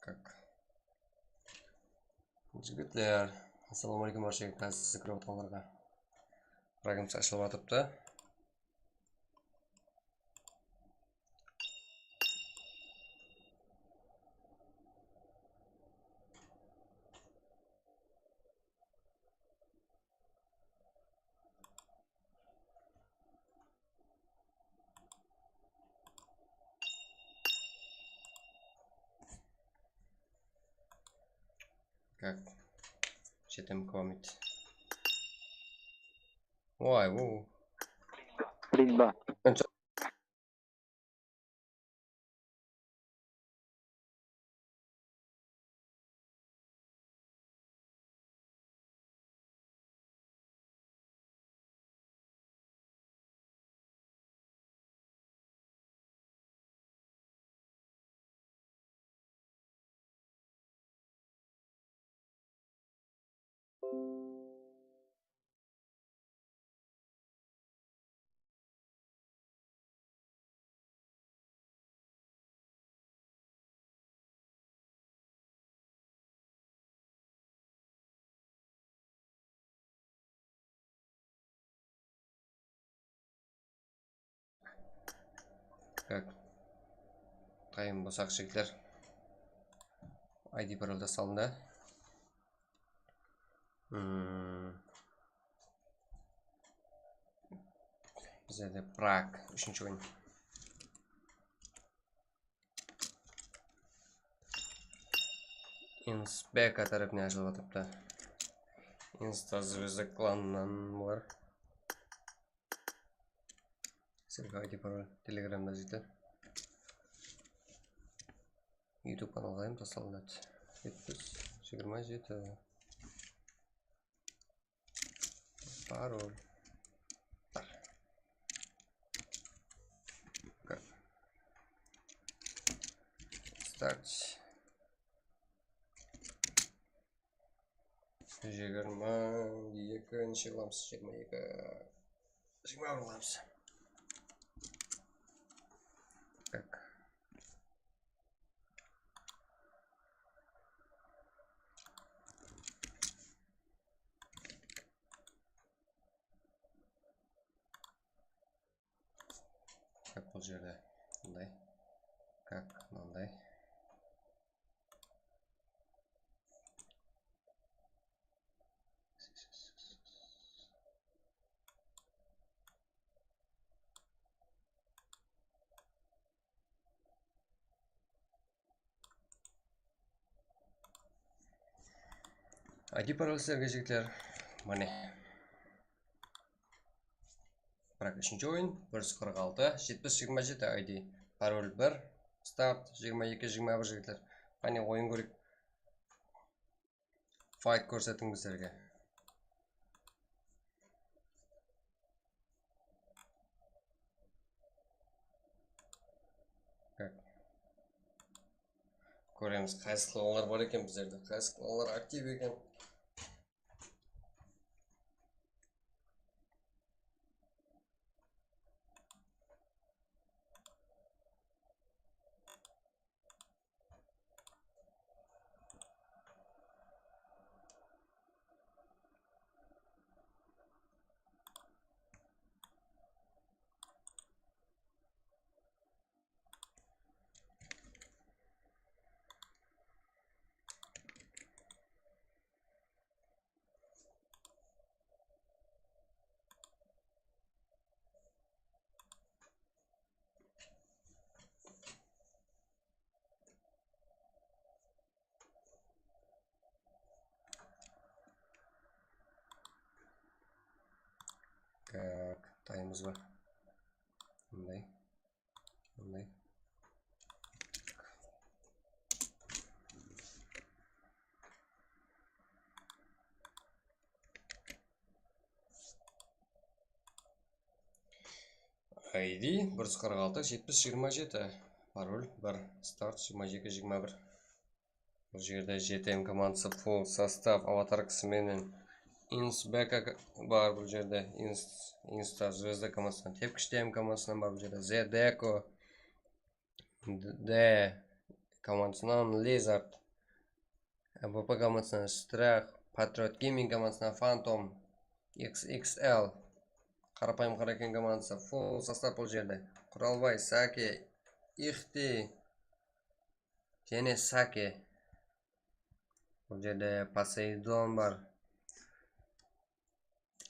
Как? Jigitler, Assalamu aleykum, barshege, tez kirip atqanlarǵa. Fragments ashılıp atırıptı. Как? Jetem komit. Vay, bu. Блин, да. Так. Tayın bosaq, jigitler. I D parolda salındı. Hmm. Bizlerde Prag, úshinshi oyın. Insta tárepinen ashılıp atırıptı. Insta Zvezda klanınan bular. Sizlerge I D parol Telegramda jigitler. YouTube kanalǵa hám tasladı. Jetpis jigirma jeti. Parol. Start. Jigirma eki, neshe qılamız? Jigirma eki. Jigirma bir qılamız. Tak. Как bul jerde mınday. Как mınday. I D parol sizlerge, jigitler. Mine. Birak, úshinshi oyın, bir júz qırq altı, jetpis jigirma jeti I D. Parol bir, start jigirma eki jigirma bir, jigitler. Qáne, oyın kóreyik. Fight kórsetiń bizlerge. Kóremiz, qaysı klanlar bar eken bizlerde, qaysı klanlar aktiv eken. Tak, taymız ba? Mınday. Mınday. I D bir júz qırq altı, jetpis jigirma jeti. Parol bir, start jigirma eki jigirma bir. Bul jerde J T M komandısı, full sostav avatarkası menen. Insta backup bar bul jerde. Inst-, Insta Zvezda komandasınan, Tepkish T M komandasınan bar bul jerde. Zedeko, D komandasınan Lizard, B P komandasınan Strah, Patriot Gaming komandasınan Phantom X X L. Qarapayım Qaraken komandası. Full sostav bul jerde. Quralbay, Sake, Ixti, jáne Sake. Bul jerde Poseidon bar.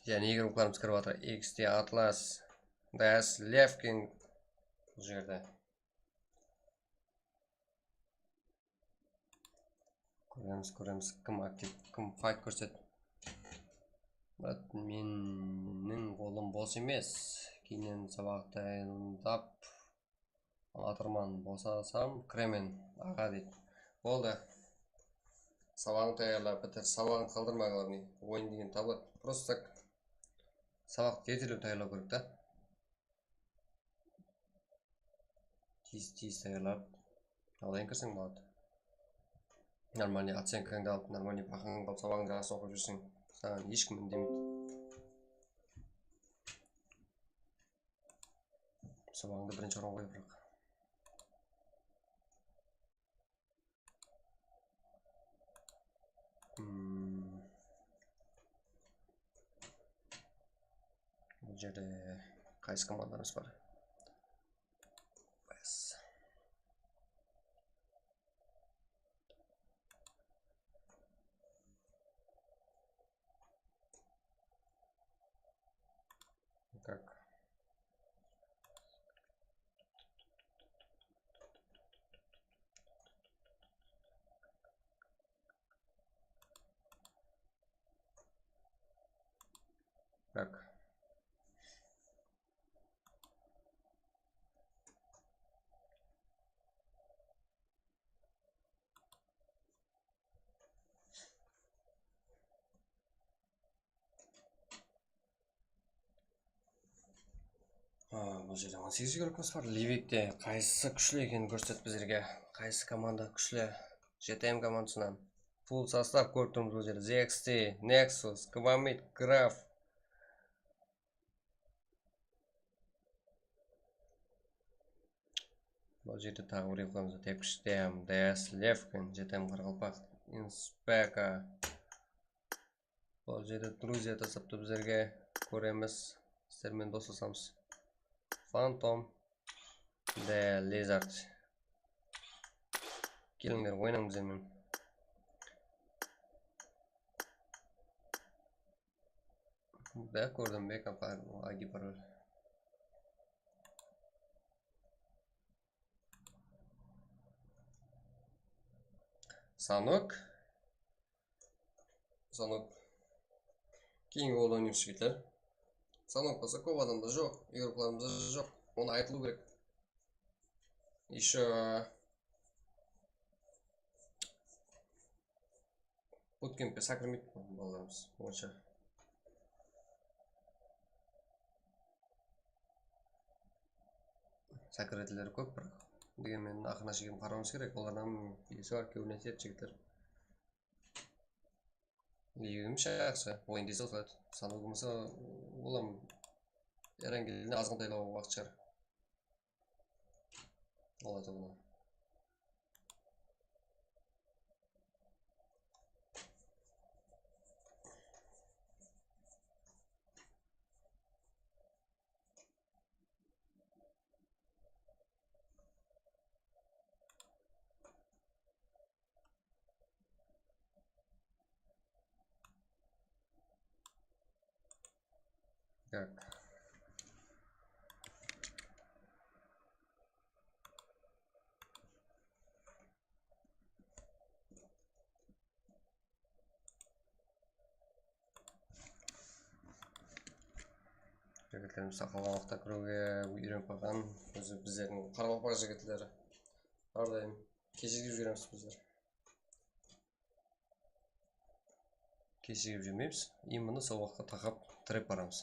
Jáne igroklarımız kirip atır. X T Atlas, D S Levkin bul jerde. Kóremiz, kóremiz, kim aktiv, kim fayt kórset. Brat, meniń qolım bos emes. Keyninen sabaq tayınlap alatırman, bosasam kiremen, aǵa, deydi. Boldı. Sabaǵın tayarlap bitir, sabaǵın qaldırma, главный. Oyın degen tabıladı. Просто так sabaqtı ertelep tayarlaw kerek ta. Tez, tez tayarlap, aldayın kirseń boladı. Нормальный ocenkańdı alıp, нормальный bahańdı alıp, sabaǵıńdı jaqsı oqıp júrseń, saǵan hesh kim úndemeydi. Sabaǵıńda birinshi orın qoy, biraq. Hmm. Bul jerde qaysı komandamız bar? Bas. Как? Так. Ha, bul jerde on segiz igrokımız bar. Livikte qaysı kúshli ekenin kórset bizlerge. Qaysı komanda kúshli? J T M komandasınan. Full sostav kórip turmız bul jerde. Z X T, Nexus, Kvamit, Graf. Bul jerde taǵı bir igrokımız, Tepkish Dem, D S Levkin, J T M Qaraqalpaq, Inspeka. Bul jerde Druziya tasaptı bizlerge, kóremiz. Sizler menen doslasamız. Phantom, The Lizard. Kelińler, oynań bizler menen. Da, kórdim be, kompar, I D parol. Sanok. Sanok. Keyingi gol oynaymiz, jigitler. Sanok bolsa kóp adamda joq, igroklarımızda joq. Onı aytılıw kerek. Ещё butkempke sakirmeydi balalarımız onsha. Sakiretinleri kóp, biraq, degen menen, aqırına shekem qarawımız kerek. Olardan birisi bar, kewline tiyedi, jigitler. Ligimiz jaqsı, oyın tez qosıladı. Sanok bolmasa, olam Erangeldiń azǵantaylaw waqıt shıǵar. Boladı bunı. Так. Jigitlerimiz saqalǵa waqıtta kiriwge úyrenip qalǵan, ózi bizlerdiń qaraqalpaq jigitleri. Hár dayım keshigip júremiz bizler. Keshigip júrmeymiz. Именно sol waqıtqa taqap tirep baramız.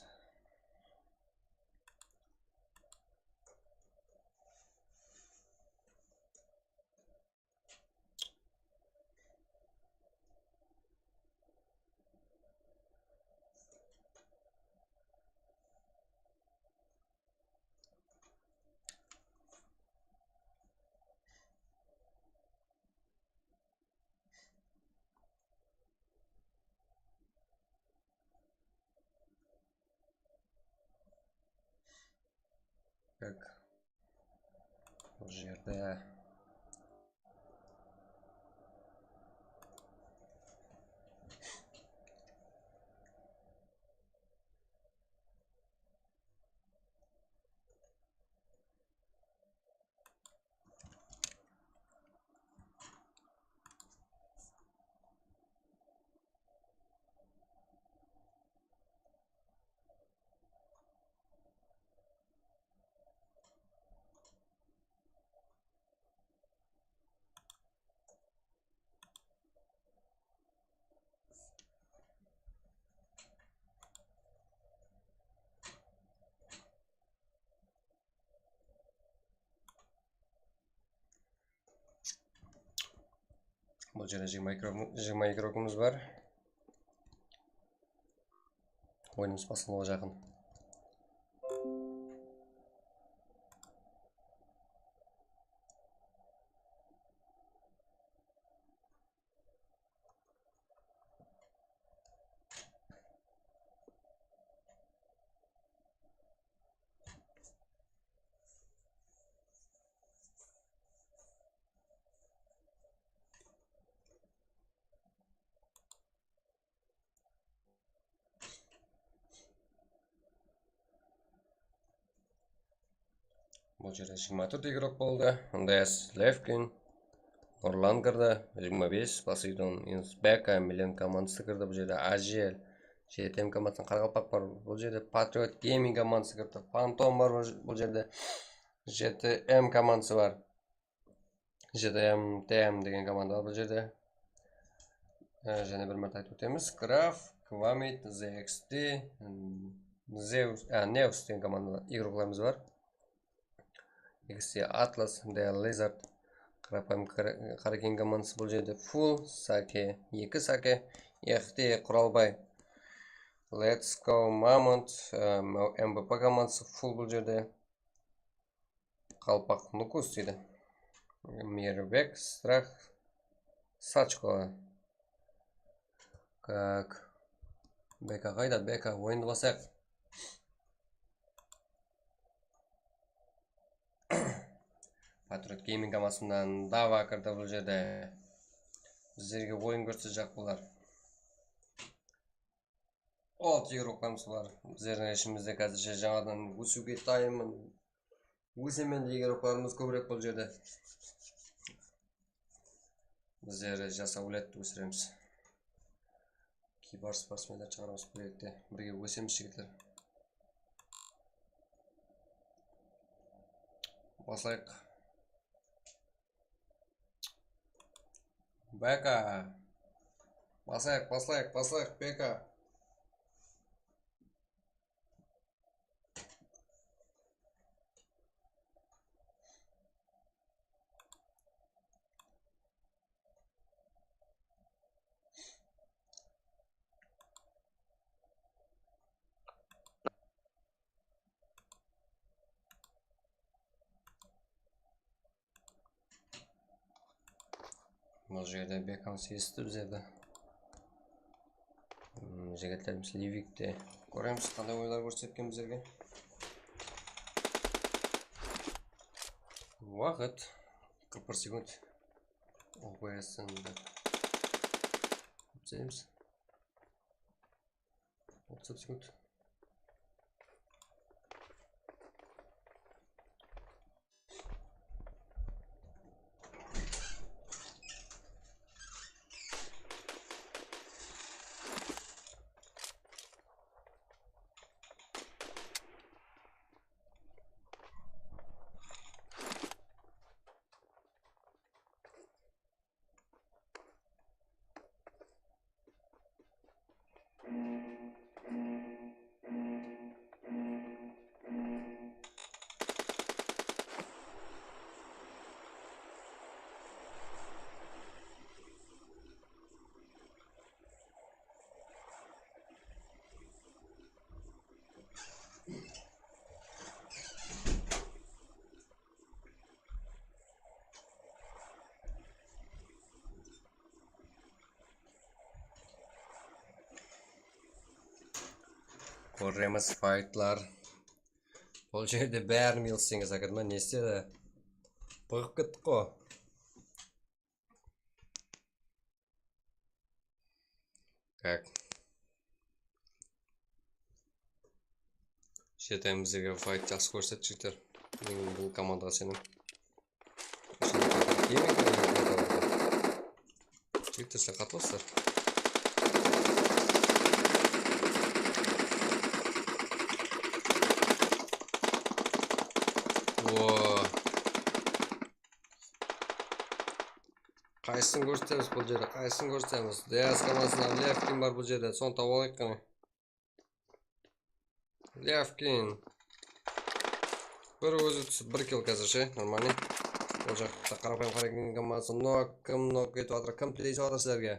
Tak. Bul jerde Bul jerde jigirma eki, jigirma eki rublımız bar. Oyınımız baslanıwǵa jaqın. Bul jerde jigirma tórt igrok boldı. Andreas Levkin, Nurlan kirdi, jigirma bes, Poseidon, Beka, Milen komandısı kirdi. Bul jerde Ajel, J T M komandasınan Qaraqalpaq bar. Bul jerde Patriot Gaming komandısı kirdi. Fantom bar bul jerde. J T M komandısı bar. J T M T M degen komanda bar bul jerde. E, jáne bir márte aytıp ótemiz. Graf, Kvamit, Z X T, mm, Zeus, e, Neus degen komanda igroklarımız bar. X T Atlas, The Lizard, Qarapayım Kara-, Karakin komandısı bul jerde full, Sake, eki Sake, X T Quralbay, Let's Go Mamont, e, M V P komandısı full bul jerde. Qalpaq Nukus deydi. Mirbek, Strah, Sachko. Tak. Beka qayda? Beka, oyındı basayıq. Patriot Gaming komandısı menen Dava kirdi bul jerde. Bizlerge oyın kórsetjaq bular. Altı igroklarımız bar. Bizlerdiń ishimizde házirshe jańadan ósiwge tayınmın. Ósemen degen igroklarımız kóbirek bul jerde. Bizler jas áwladtı ósiremiz. Kiybar sportsmenler shıǵaramız birgelikte. Birge ósemiz, jigitler. Baslayıq. Beka. Basayıq, basayıq, basayıq, Beka. Bul jerde Bekam seyisipti bizlerdi. Hmm, jigitlerimiz Livikte. Kóremiz, qanday oyınlar kórsetken bizlerge. Waqıt qırq bir sekund. O B S-ti izleymiz. Otız sekund. Kóremiz faytlar. Bul jerde bárin milsenge sakıt ma, ne istedi? Bıǵıp kettik ǵo. Kak. Jetayım bizlerge fight jaqsı kórsetip jigitler. Men bul komandaǵa isenem. Jigitler, sizler qatılasızlar. Qaysısın kórsetemiz bul jerde, qaysısın kórsetemiz? Dias komandasınan Levkin bar bul jerde, sonı tawıp alayıq qáne. Levkin. Bir ózi túsip, bir kill házir she, нормальный. Ol jaqta qarapayım qaraǵan komandanı nok, kim nok etip atır, kim tilesip atır sizlerge?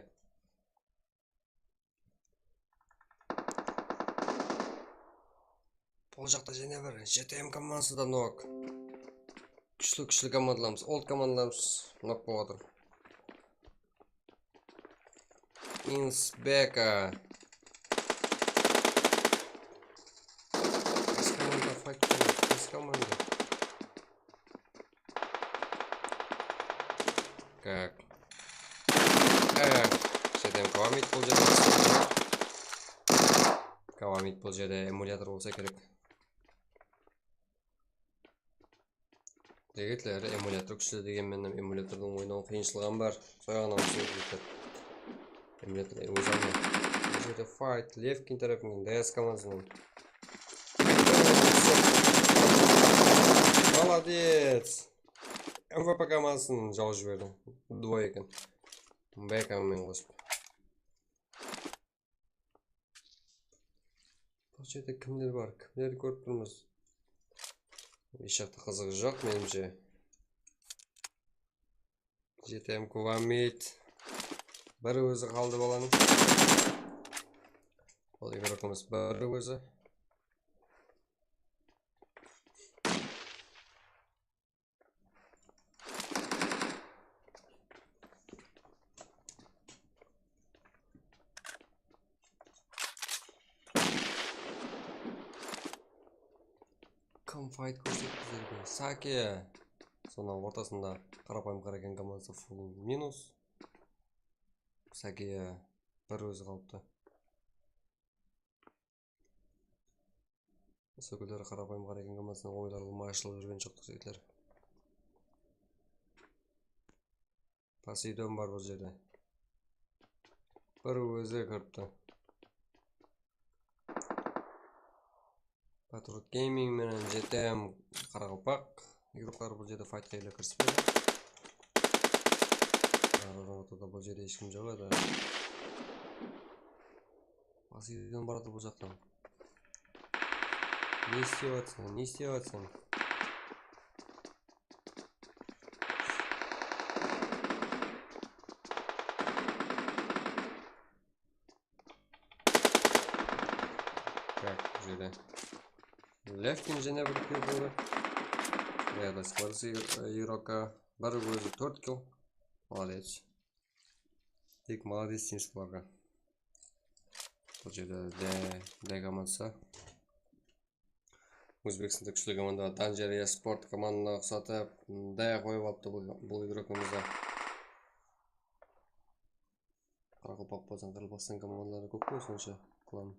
Bul jaqta jáne bir J T M komandası da nok. Kúshli, kúshli komandalarımız, old komandalarımız nok bolıp atır. Insbeka. Qaysı komanda fight qıladı? Qaysı komanda? Kak. Kak. J T M Kawamit bul jerde. Kawamit bul jerde emulyator bolsa kerek. Jigitler, emulyator kúshli degen menen emulyatordıń oynawı qıyınshılıǵı bar. Soyaǵınan túsinip jigitler. Emulyator ózi alma. Bul jerde fight, Levkin tárepinen, D S komandasınan. Молодец! M V P komandasın jawıp jiberdi. Duo eken. Bekamen qosıp. Bul jerde kimler bar? Kimlerdi kórip turmız? Hesh jaqta qızıǵı joq, menimshe. J T M Kuvamit. Bir ózi qaldı balanıń. Bul igrokımız bir ózi. Kim fight kórsetip bizlerge? Sake. Sonıń ortasında qarapayım qaraǵan komandası full minus. Sake bir ózi qalıptı. Usı kúnleri qarapayım qaraǵan komandadan oylar almay ashılıp júrgen joqtı jigitler. Poseidon bar bul jerde. Bir ózi kiripti. Patriot Gaming menen J T M Qaraqalpaq igrokları bul jerde faytqa ele kirispedi. Ortada bul jerde hesh kim joq edi. Basıdan baradı bul jaqtan. Ne istep atsań, ne istep atsań? Tak, bul jerde Levkin jáne bir kill boldı. Yada Sparsi igrokka bir ózi tórt kill. Молодец. Tek молодец deymiz bularǵa. Bul jerde D, D komandası. Ózbekstanda kúshli komanda Danjariya Sport komandasına uqsatıp, daya qoyıp alıptı bul, bul igrokımızdı. Qaraqalpaq bolsın, Qaraqalpaqstan komandaları kóp qo, sonsha klan.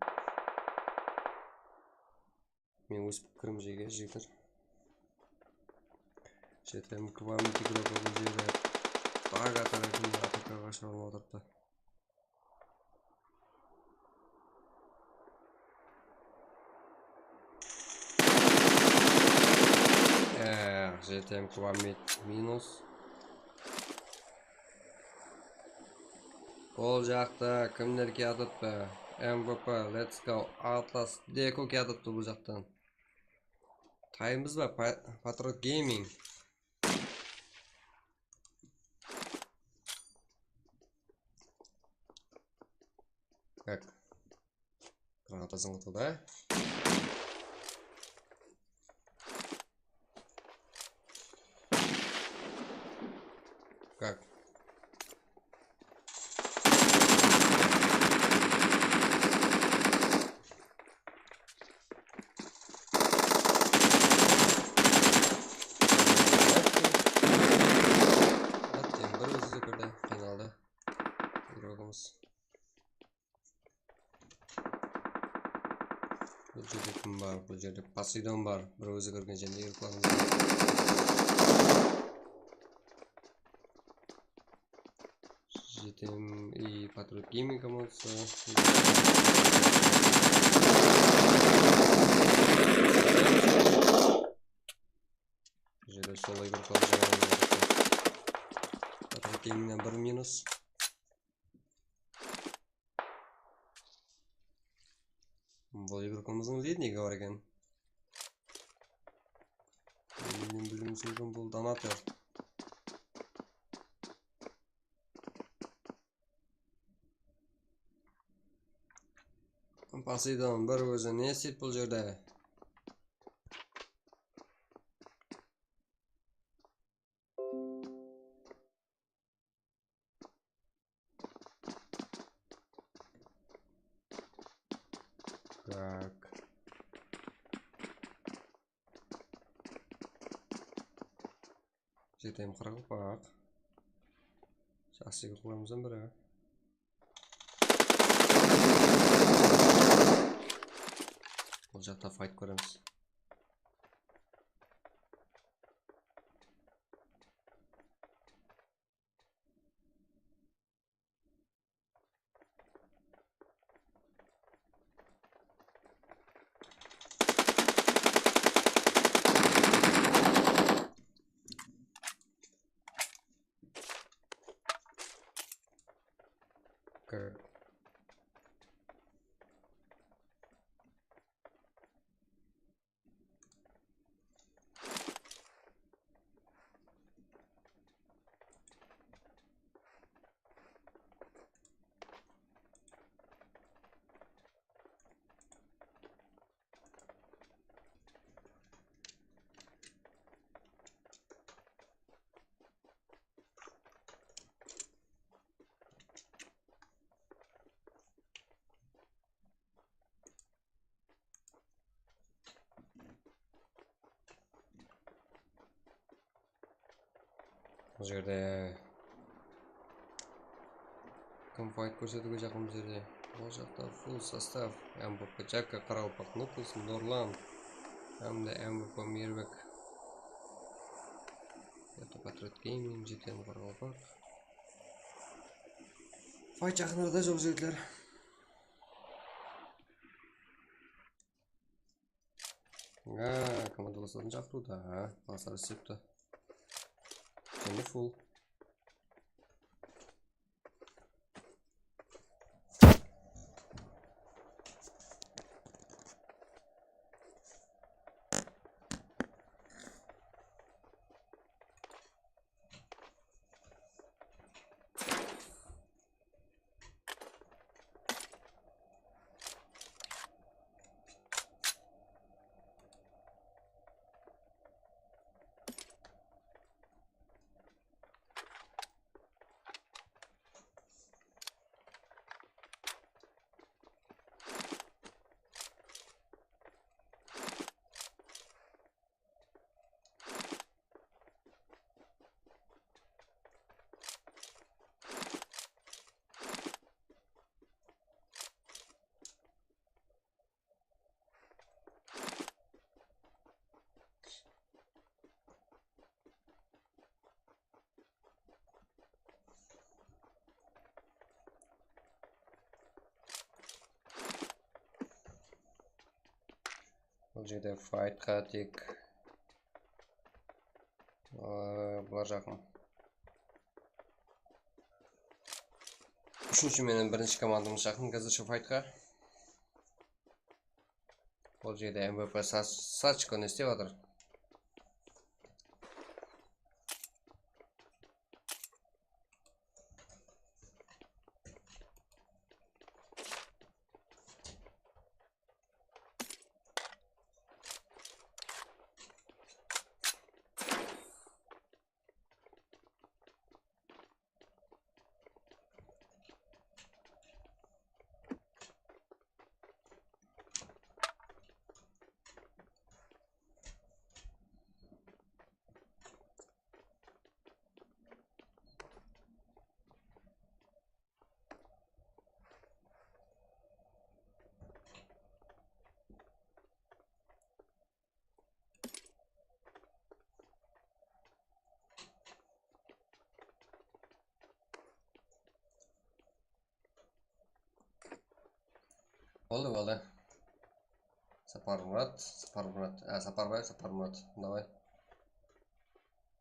Men óz pikirim jege jigitler. J T M Kuvamit igrokı bul jerde. Baga tarafında A P K-ǵa shıǵarıp otırıptı. Eh, J T M Kuvamit minus. Bul jaqta kimler kiyatıptı? M V P, Let's Go, Atlas, Deku kiyatıptı bul jaqtan. Taymız ba? Pa-, Patriot Gaming. Как? Granata zıńǵıtıldı. Как? Bul jerde kim bar? Bul jerde Poseidon bar. Bir ózi kirgen jerde yurıp qaldıń. Jetem i Patriot Gaming komandası. Bul jerde solay bir kaldı. Patriot Gamingnen bir minus. Bul igrukamızdıń lednigi bar eken. Menen bilgimiz múmkin, bul donator. Poseidon bir ózi ne isteydi bul jerde? Tak. Jetem qaraqalpaq. Jaqsı igrukalarımızdan biri. Bul jaqta fayt kóremiz. Bul jerde kim fayt kórsetiwge jaqın bul jerde? Ol jaqta full sostav. M V P Jaka, Qaraqalpaq Nupus, Nurlan hám de M V P Mirbek. Jaqta Patriot Gaming, Jetem Qaraqalpaq. Fayt jaqın arada joq, jigitler. Ha, komandalaslardı shaqırıwda, ha, baslar istepti. Jáne full. Bul jerde faytqa tek, ıı, bular jaqın. Úshinshi menen birinshi komandamız jaqın házirshi faytqa. Bul jerde M V P Sa-, Sachko ne istep atır? Boldı, boldı. Saparmurat, Saparmurat, á, Saparbaev, Saparmurat, davay.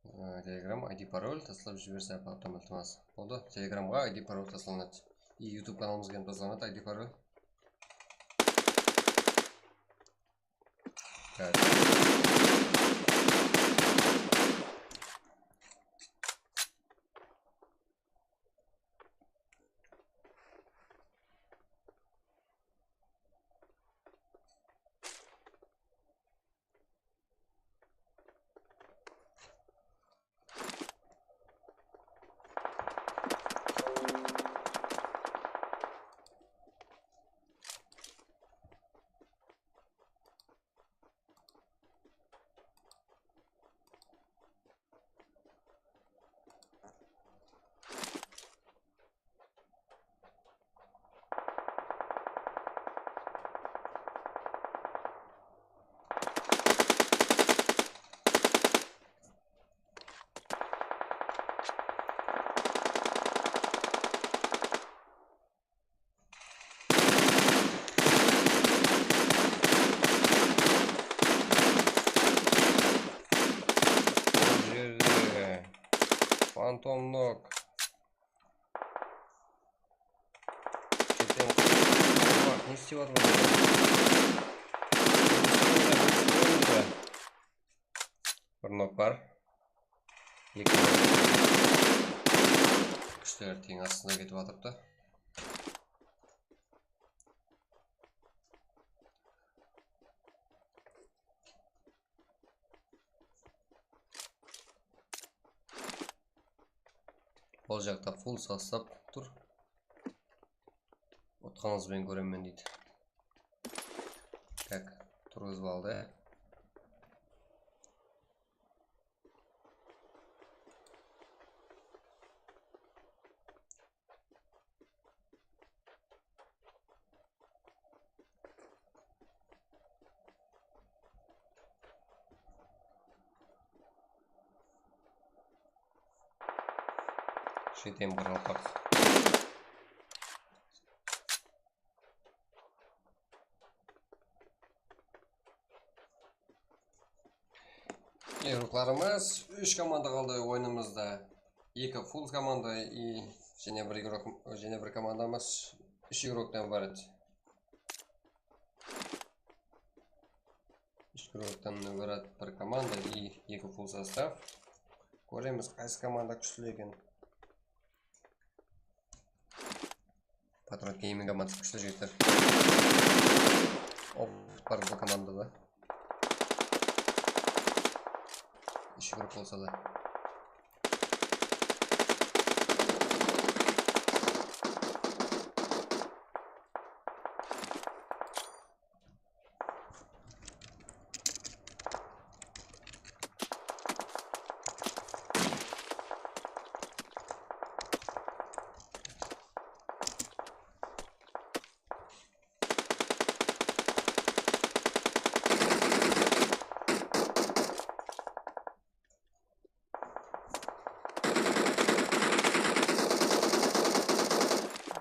Á, Telegram, I D, parol taslap jiberse, iltimos. Boldı, Telegramǵa I D, parol taslanadı. I YouTube kanalımızǵa hám taslanadı I D, parol. Bul jerde Fantom nok. Ketemen. Baq, ne islep atır bul jerde? Bir nok bar. Eki. Kúshler teń astında ketip atırıptı. Ol jaqta full sostav tur. Utqanıńız benen kóremen deydi. Tak, turǵızıp aldı. Jetem qaraqalpaq. Igroklarımız, úsh komanda qaldı oyınımızda. Eki full komanda i jáne bir igrok, jáne bir komandamız úsh igroktan ibarat. Úsh igroktan ibarat bir komanda i eki full sostav. Kóremiz, qaysı komanda kúshli eken. Patriot Gaming komandası kúshli, jigitler. Opıt bar bul komandada. Úsh grup bolsa da.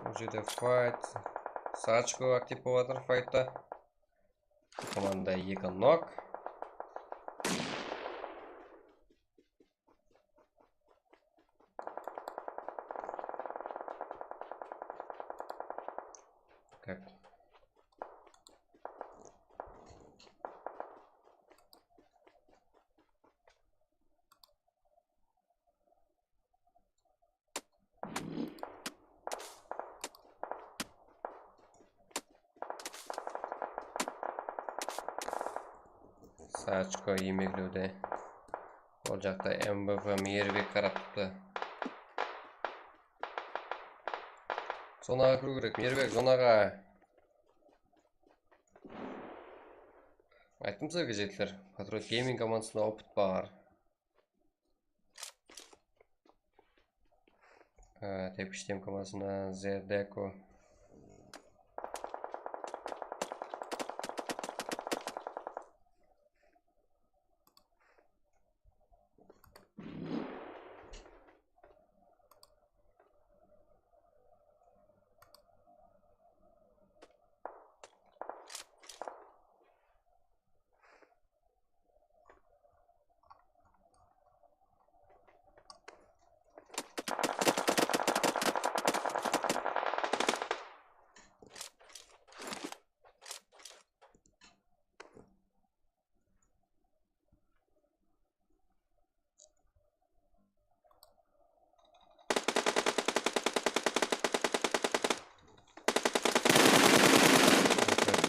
Bul jerde fayt. Sachko aktiv bolıp atır faytta. Komanda eki nok. Как? Sachko iymeklewde. Ol jaqta M V P Miyirbek qarap turıptı. Zonaǵa kiriw kerek, Miyirbek, zonaǵa. Ayttım sizlerge, jigitler, Patriot Gaming komandasında opıt bar. Á, tepkish temkamasına Zerdeko.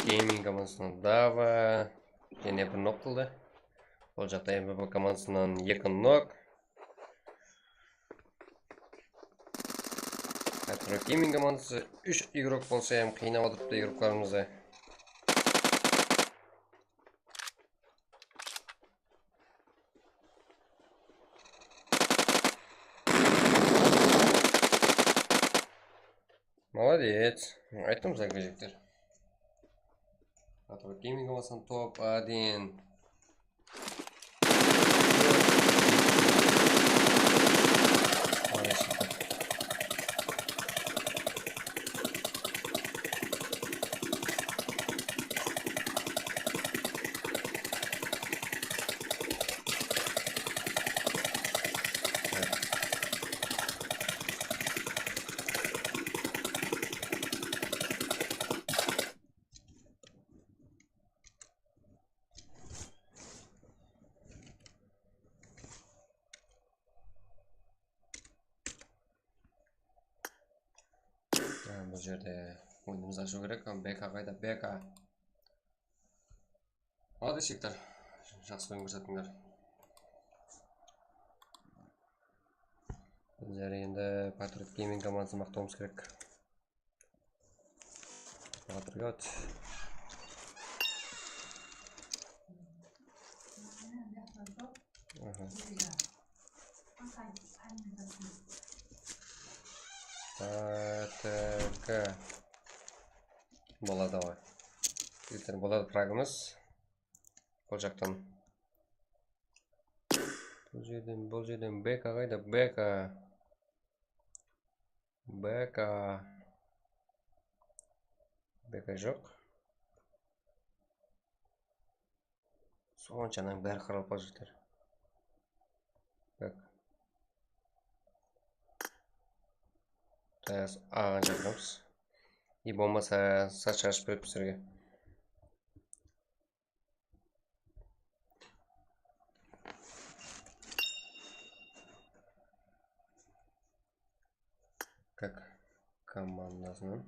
Gaming komandasınan Dava jáne bir nok qıldı. Ol jaqta M V P komandasınan eki nok. Patriot Gaming komandası úsh igrok bolsa hám qıynap atırıptı igroklarımızdı. Молодец. Ayttım sizlerge, jigitler. Patriot Gaming bolsın, top один. Ha, bul jerde oyınımızdı ashıw kerek. B K qayda? B K. Molodec, jigitler. Jaqsı oyın kórsettińler. Bizler endi Patriot Gaming komandasın maqtawımız kerek. Patriot. Aha. P T K. Boladı ǵoy. Jigitler, boladı fragımız. Bul jaqtan. Bul jerden, bul jerden B K qayda? B K. B K. B K joq. Sonshanıń bári qırılıp barajatar. Tak. Tayas aǵan shaqıramız. И bolmasa, sat shashıp berip bizlerge. Как komandasınan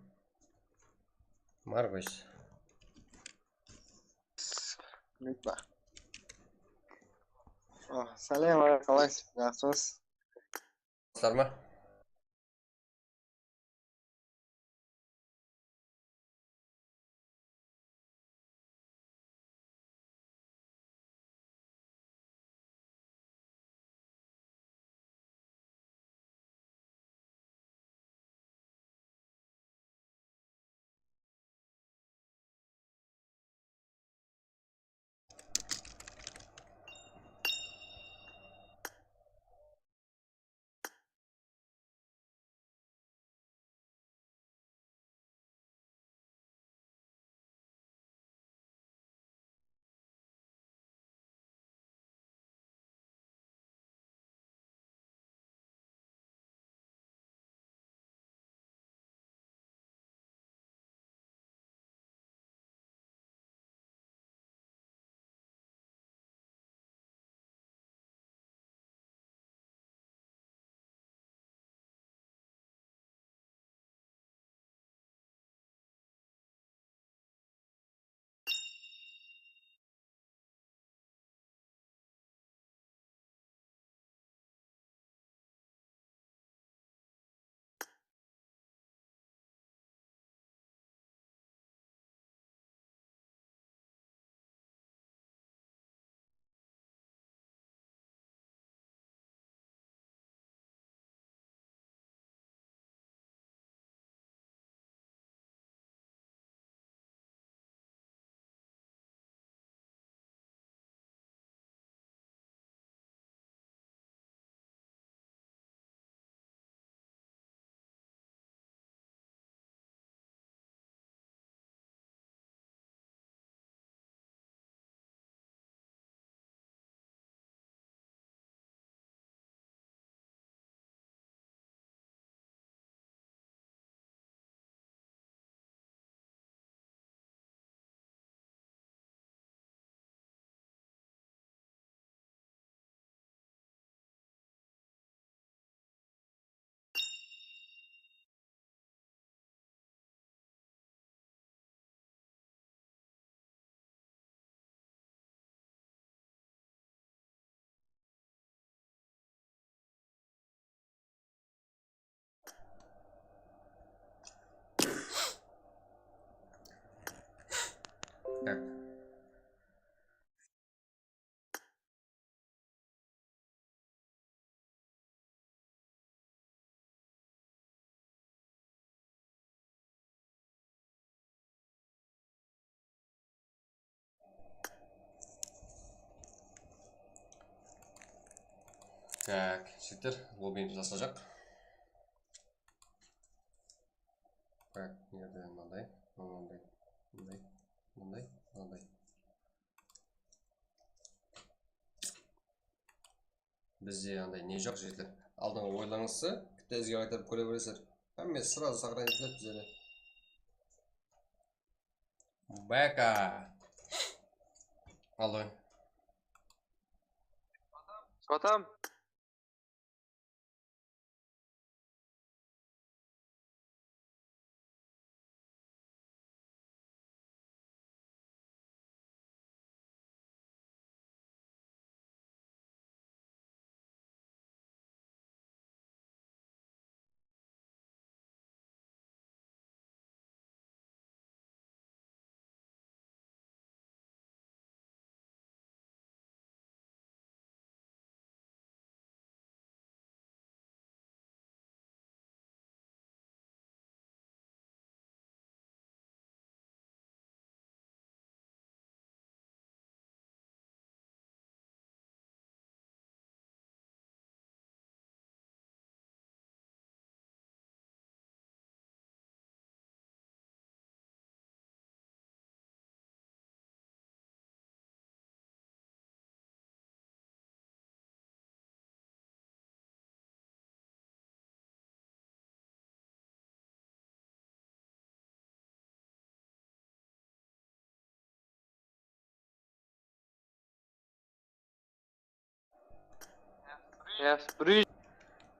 Margos. Litva. Ah, sálem, aǵa, qalaysız? Jaqsımız? Sar ma? Tak. Tak, jigitler, lobbimiz ashılajaq. Tak, mına jerde mınanday, mınanday, mınanday, mınanday, mınanday. Bizde anday ne joq, jigitler. Aldınǵı oylarıńızdı bitta izge qaytarıp kóre beresizler. Hámmesi сразу сохранить etiledi bizlerde. Baka. Alo. Kotam.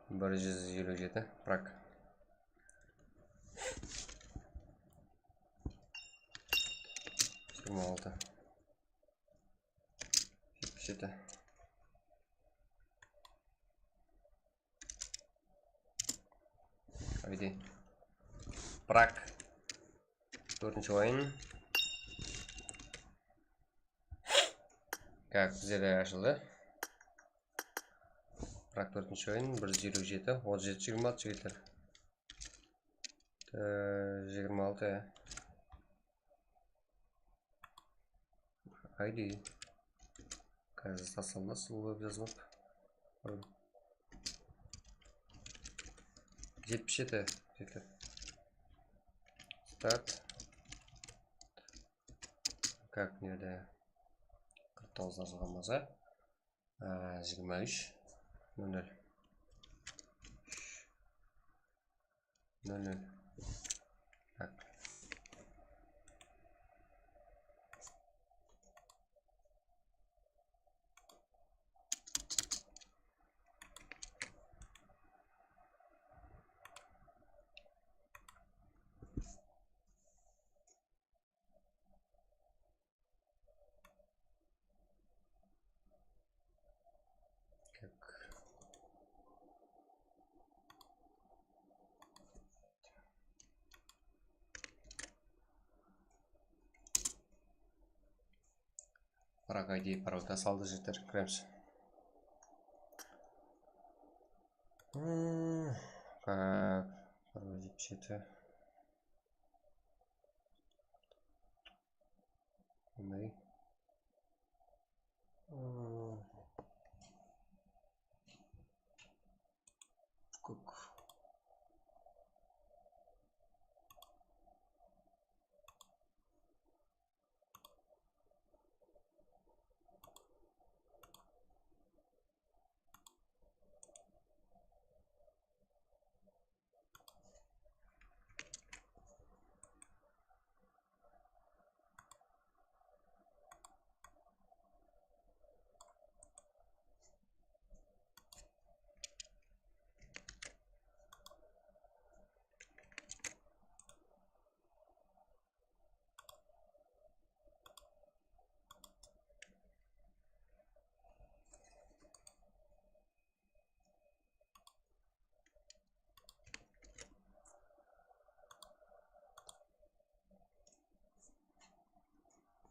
Bir júz eliw jeti, Prag. Jigirma altı. Jetpis jeti. Haydi. Prag. Tórtinshi oyın. Tak, bizde de ashıldı. Prag tórtinshi oyın, bir júz eliw jeti, otız jeti, jigirma altı jigitler. Ee, jigirma altı, ya. Haydi. Házir taslanbas, ulıwıp jazılıp. Jetpis jeti, jeti. Start. Как, nerde? Qırq toǵız jazılǵan bolsa. Aa, jigirma úsh, nol nol. Nol nol. Tak. Prag I D parolda saldı jigitler, kiremiz. Hmm, tak, bir jetpis jeti. Bunday. Hmm. Kuk.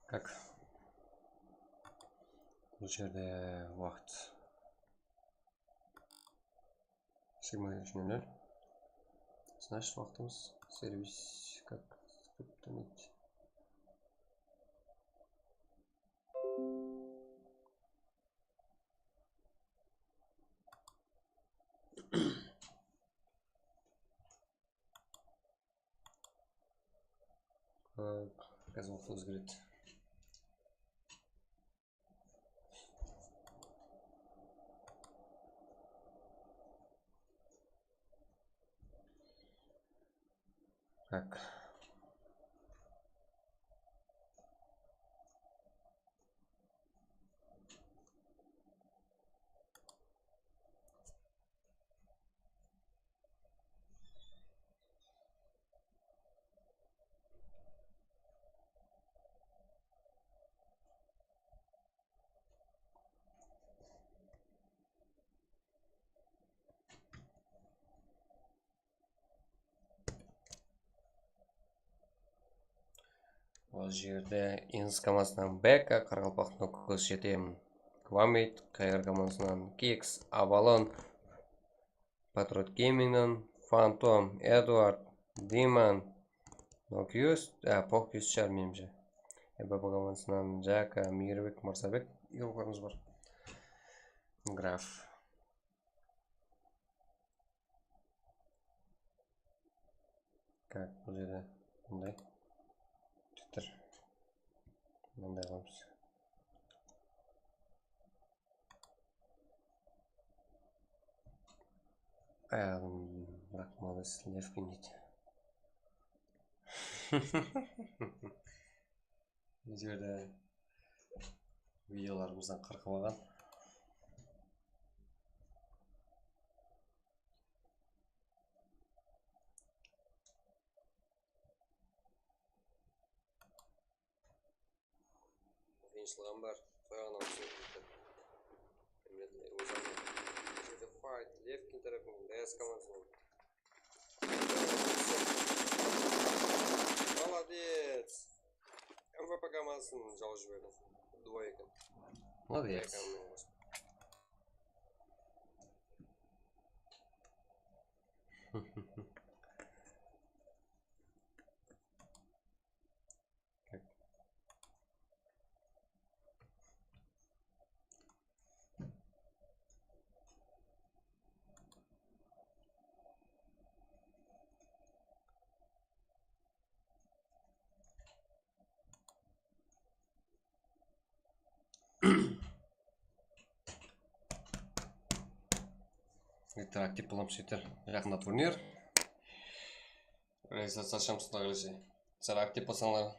Как? Bul jerde waqıt. Sigma úsh nol nol. Значит, waqtımız servis как скриптонить. Házir waqıt ózgeredi. Так. Ol jerde Inks komandasınan Beka, Qaraqalpaqtıń kósi jetem, Kvamit, K R komandasınan Kix, Avalon, Patriot Gamingnan Fantom, Edward, Diman, Nokius, á, Pokius shıǵar, menimshe. E B B komandasınan Jaka, Miyirbek, Mırzabek, yurıqlarımız bar. Graf. Как, bul jerde bunday. Twitter. Mınday qılamız. Ayağım, bırak, молодец, Levkin deydi. Bul jerde videolarımızdan qırqıp alǵan. Qıyınshılıǵı bar, soyaǵın alıp. Húrmetli Ózan. Fight, Levkin tárepinen, D S komandasınan. Молодец! M V P komandasın jawıp jiberdi. Двойка. Молодец. Двойка. Interaktiv bolamız, jeter. Jaqında turnir. Registraciya ashamız, quday qálese. Sizler aktiv bolsańlar,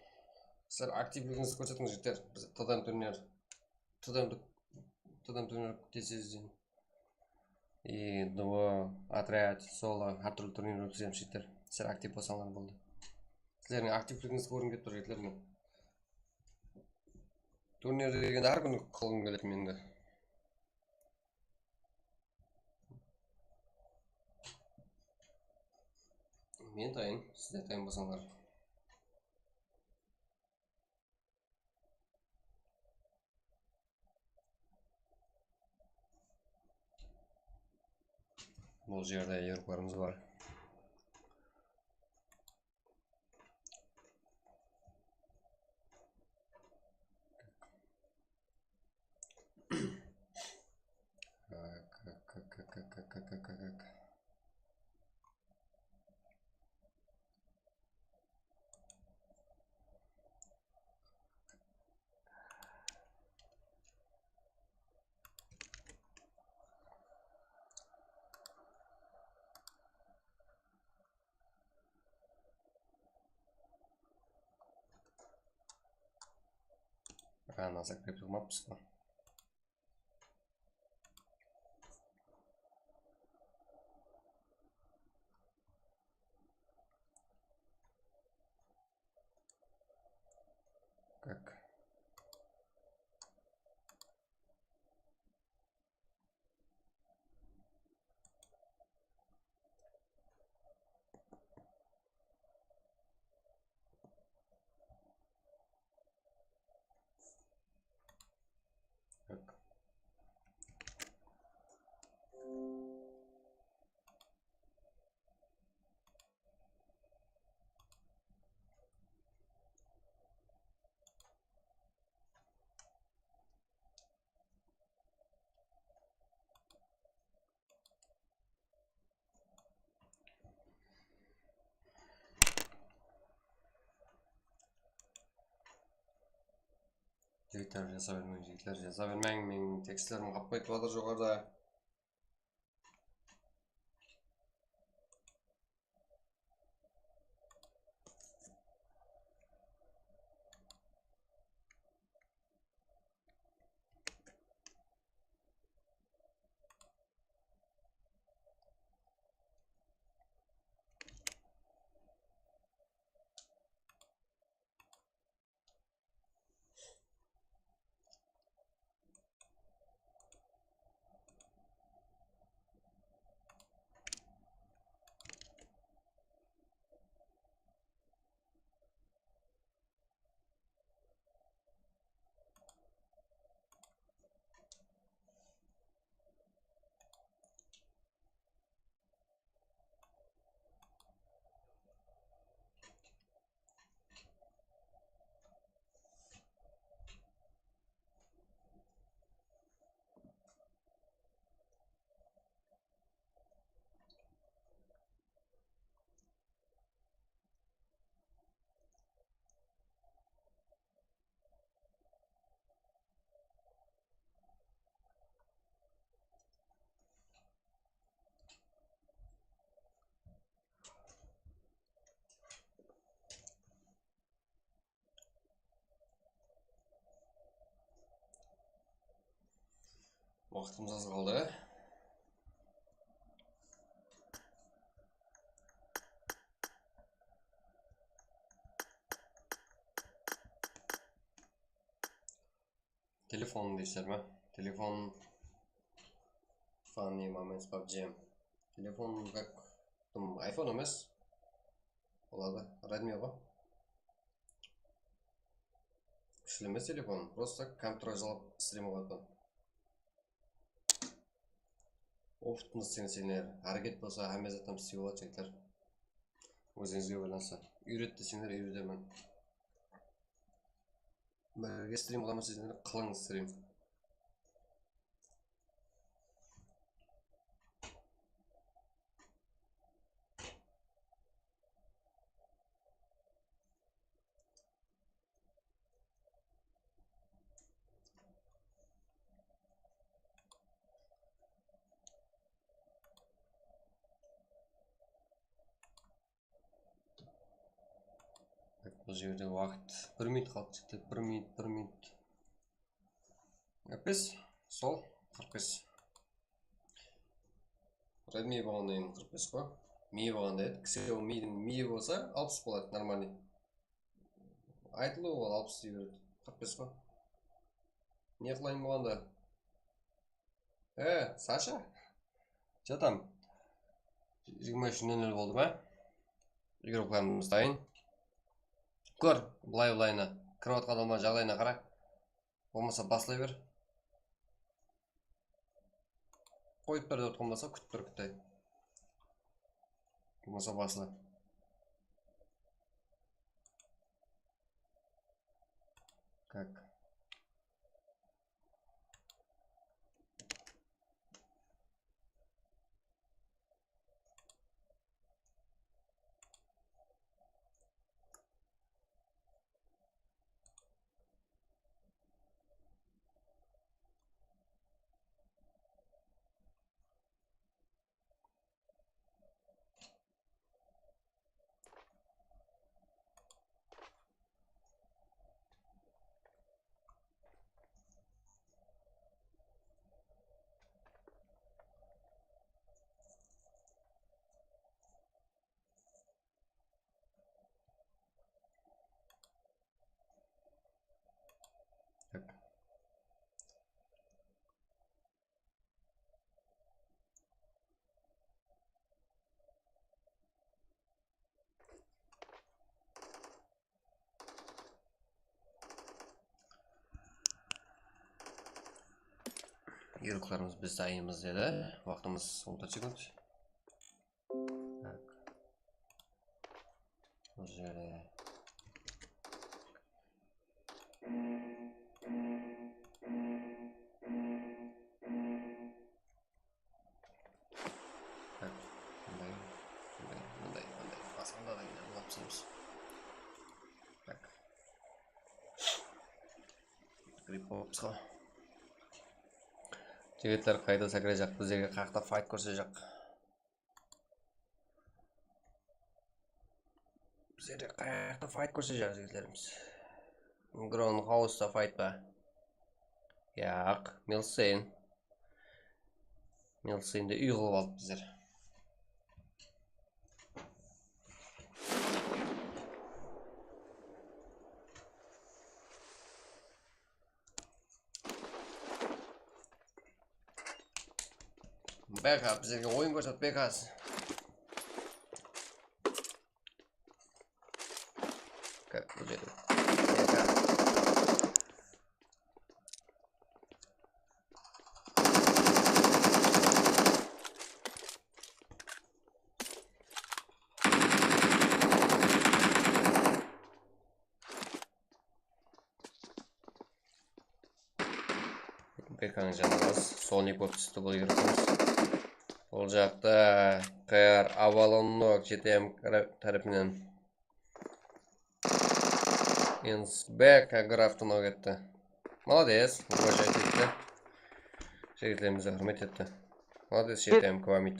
sizler aktivligińizdi kórsetińiz, jeter. Biz T D M turnir, T D M, T D M turnir kútesizden. И duo, отряд, соло, hár túrli turnir ótkizemiz, jeter. Sizler aktiv bolsańlar boldı. Sizlerdiń aktivligińiz kórgim kelip tur, jetler, men. Turnir degende hár kúni qılǵım keledi men de. Men tayın, sizler tayın bolsańlar. Bul jerde yurıqlarımız bar. Rana zakrepilmapız ba? Как? Jigitler, jaza bermeń, jigitler, jaza bermeń. Meniń tekstlerim qap qoyıp atır joqarıda. Waqtımız az qaldı. Telefon deysizler me? Telefon. Funny Moments pabg. Telefon как, dım, iPhone emes. Boladı. Redmi ǵoy. Kúshli emes telefon. Просто kompyuterge jalap strim qıladı. Opıtımız teńseyler. Háreket bolsa hámme zattan istewge boladı, jigitler. Ózińizge baylanıslı. Úyret deseńler, úyretemen. Birge strim qılaman deseńler, qılıń strim. Bul jerde waqıt bir minut qaldı, jigitler, bir minut, bir minut. Qırq bes, sol, qırq bes. Redmi bolǵannan keyin qırq bes ǵoy. Mi bolǵanda edi, Xiaomi midiń mi bolsa alpıs boladı, нормальный. Aytılıwı ol alpıs dey beredi, qırq bes ǵoy. Ne qılayın bolǵanda? E, Sasha? Что там? Jigirma úsh nol nol boldı ma? Igroklarımız dayın. Kór, bılay-bılayına. Kirip atqan adamlardıń jaǵdayına qara. Bolmasa baslay ber. Qoyıp ber dep otqan bolsa, kútip tur, kútip. Bolmasa basla. Как? Igroklarımız biz dayınbız dedi. Waqtımız on tórt sekund. Tak. Bul jerde. Tak, mınday, mınday, mınday, mınday. Basqanda da endi alıp taslaymiz. Tak. Grip bolıpsız ǵo. Jigitler qayda sakirejaq, bizlerge qayaqta fayt kórsejaq. Bizlerge qayaqta fayt kórsejaq, jigitlerimiz. Ground Houseta fayt pa? Yaq, Milsen. Milsende úy qılıp aldıq bizler. Beka, bizlerge oyın kórset, Beka. Как будет? Beka. Bekanıń janı az. Sonik bolıp tústi bul yurtımız. Bul jaqta Q R Avalon Nok J T M tárepinen. Ins Beka graftı nok etti. Молодец, уважать etti. Jigitlerimizdi húrmet etti. Молодец, J T M kvamit.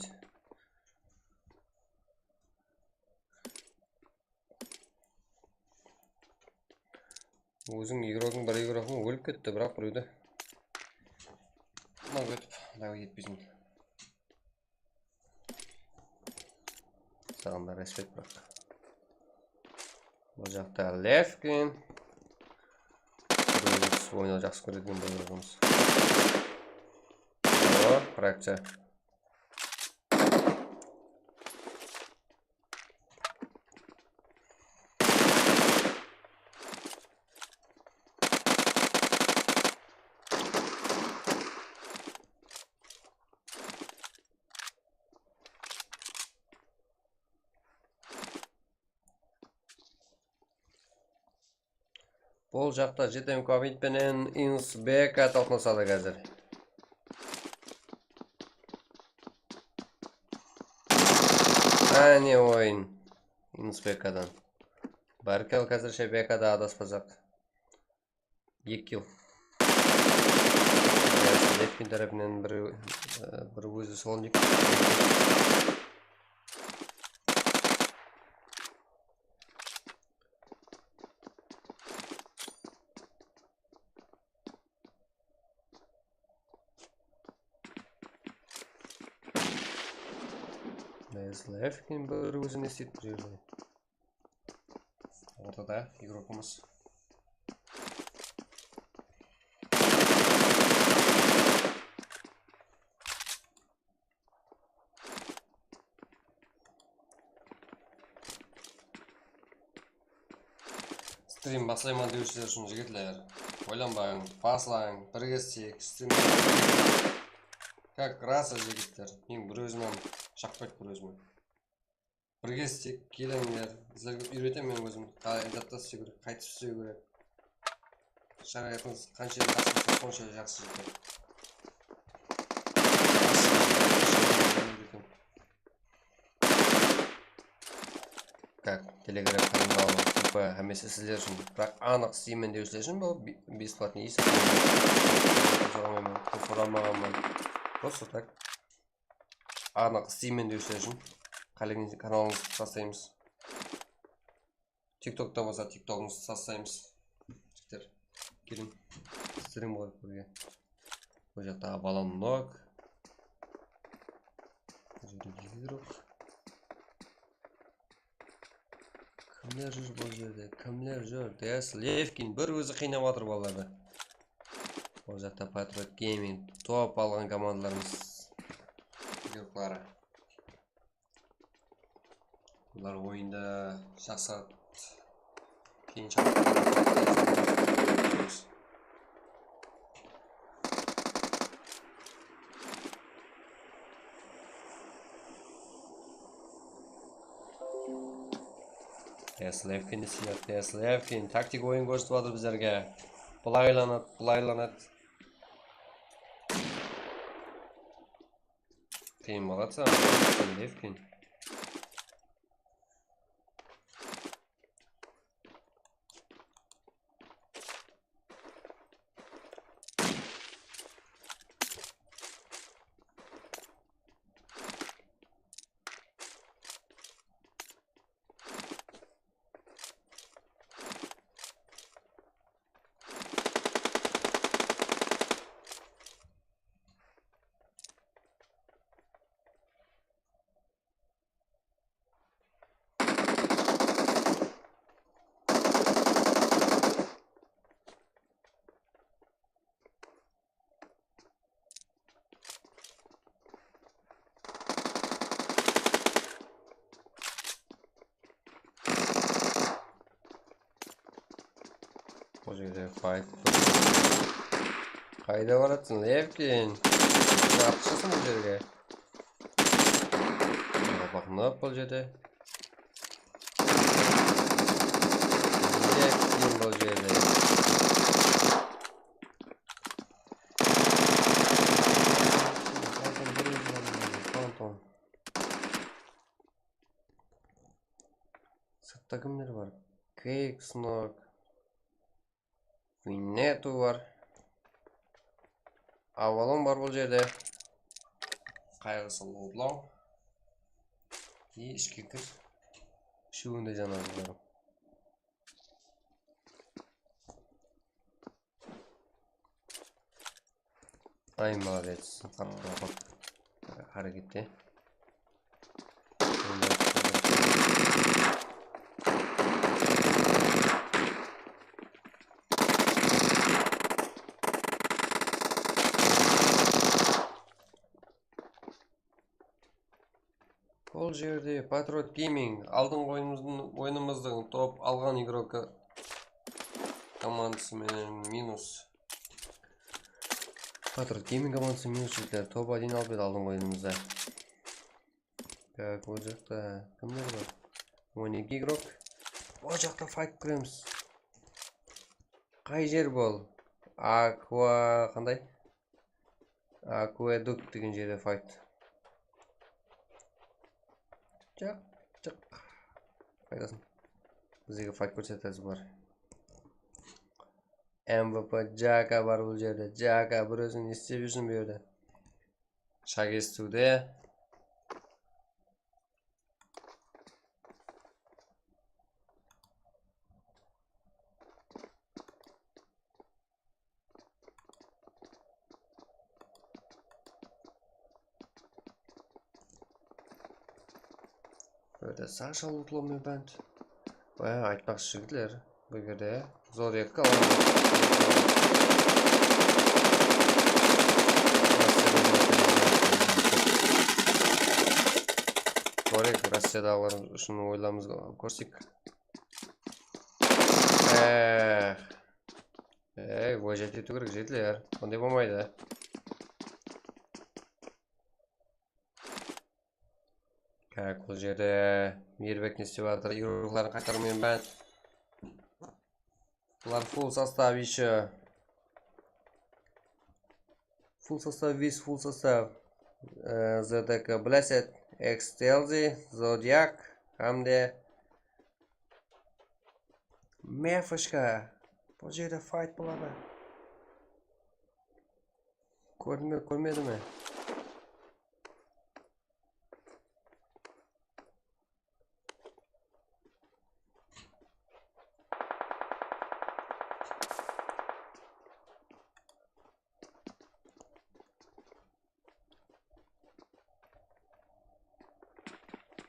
Óziń igrodıń bir igrodıń ólip ketti, biraq birewdi nok etip, daw etpeysin. Saǵan da respekt, biraq. Bul jaqta Levkin. Ózi oynaw jaqsı kóredigen bir igrodıńız. O, frakciya. Bul jaqta J T M kvamit penen Ins Beka talpınasadı házir. Áne oyın. Ins Bekadan. Bárkel, házirshe Bekada adaspasaq. Eki kill. Levkin tárepinen bir, e, bir ózi Sonik. Levkin bir ózi ne isteydi bul jerde? Ortada igrokımız. Strim baslayman dewshiler ushın, jigitler, oylanbań, baslań, birge isteyik, strim. Как раз, jigitler, men bir ózim jaqpaydı bir ózime. Birge isteyik, kelińler. Sizlerge úyretemen ózim. Qalay zatta istew kerek, qaytıp istew kerek. Sharayatıńız qanshelli jaqsı bolsa, sonshelli jaqsı jigitler. Как, Telegram kanalım, hámmesi sizler ushın. Biraq anıq isteymen dewshiler ushın, bul be-, бесплатный ish. Soramaǵanman. Просто так. Anıq isteymen dewshiler ushın qálegenińiz kanalıńızdı taslaymız. TikTokta bolsa TikTogıńızdı taslaymız. Jigitler, keliń. Strim qoyıp birge. Bul jaqta Avalon Nok. Bul jerde eki igrok. Kimler júr bul jerde? Kimler júr? Des Levkin bir ózi qıynap atır balalardı. Ol jaqta Patriot Gaming top alǵan komandalarımız igrokları. Bular oyında jaqsı at-, keyin chalıp Des Levkin isi, Des Levkin taktik oyın kórsetip atır bizlerge. Bılay aylanat, bılay aylanat. Qıyın boladı saǵan, Des Levkin. Jerde fight. Qayda baratırsın, Levkin? Atıp shıqsın bul jerge. Baqınıp bul jerde. Levkin bul jerde. Sırtta kimler bar? Cake, Snog. Winnetu bar. Avalon bar bul jerde. Qayǵısı lootlaw. I ishke kir. Úshewińde janadı. Ay, молодец. Háreket et. Bul jerde Patriot Gaming aldınǵı oyınımızdıń, oyınımızdıń top alǵan igrokı komandası menen minus. Patriot Gaming komandası minus jigitler. Top один alıp edi aldınǵı oyınımızda. Так, ol jaqta kimler bar? On eki igrok. Ol jaqta fight kóremiz. Qay jer bul? Aqua qanday? Aqueduct degen jerde fight. Jaq, jaq. Qaydasın? Bizlerge fight kórsetedi bular. M V P Jaka bar bul jerde. Jaka bir ózin istep júrsin bu jerde. Shaq esitiwde. Bu jerde Sasha lootlaw menen bánt. Baya aytpaqshı jigitler, bu jerde Zodiakka alamız. Kóreyik, Rossiyadaǵılar ushın oylamız kórsek. Eh. Ey, wájat etiw kerek, jigitler. Bunday bolmaydı. Tak, bul jerde Mirbek ne istep atır? Igrokların qaytarmayman. Bular full sostav ещё. Full sostav, весь full sostav. E, Z D K, Blessed, Excelsi, Zodiak, hám de Mefoshka. Bul jerde fight boladı. Kórdi me, kórmedi me?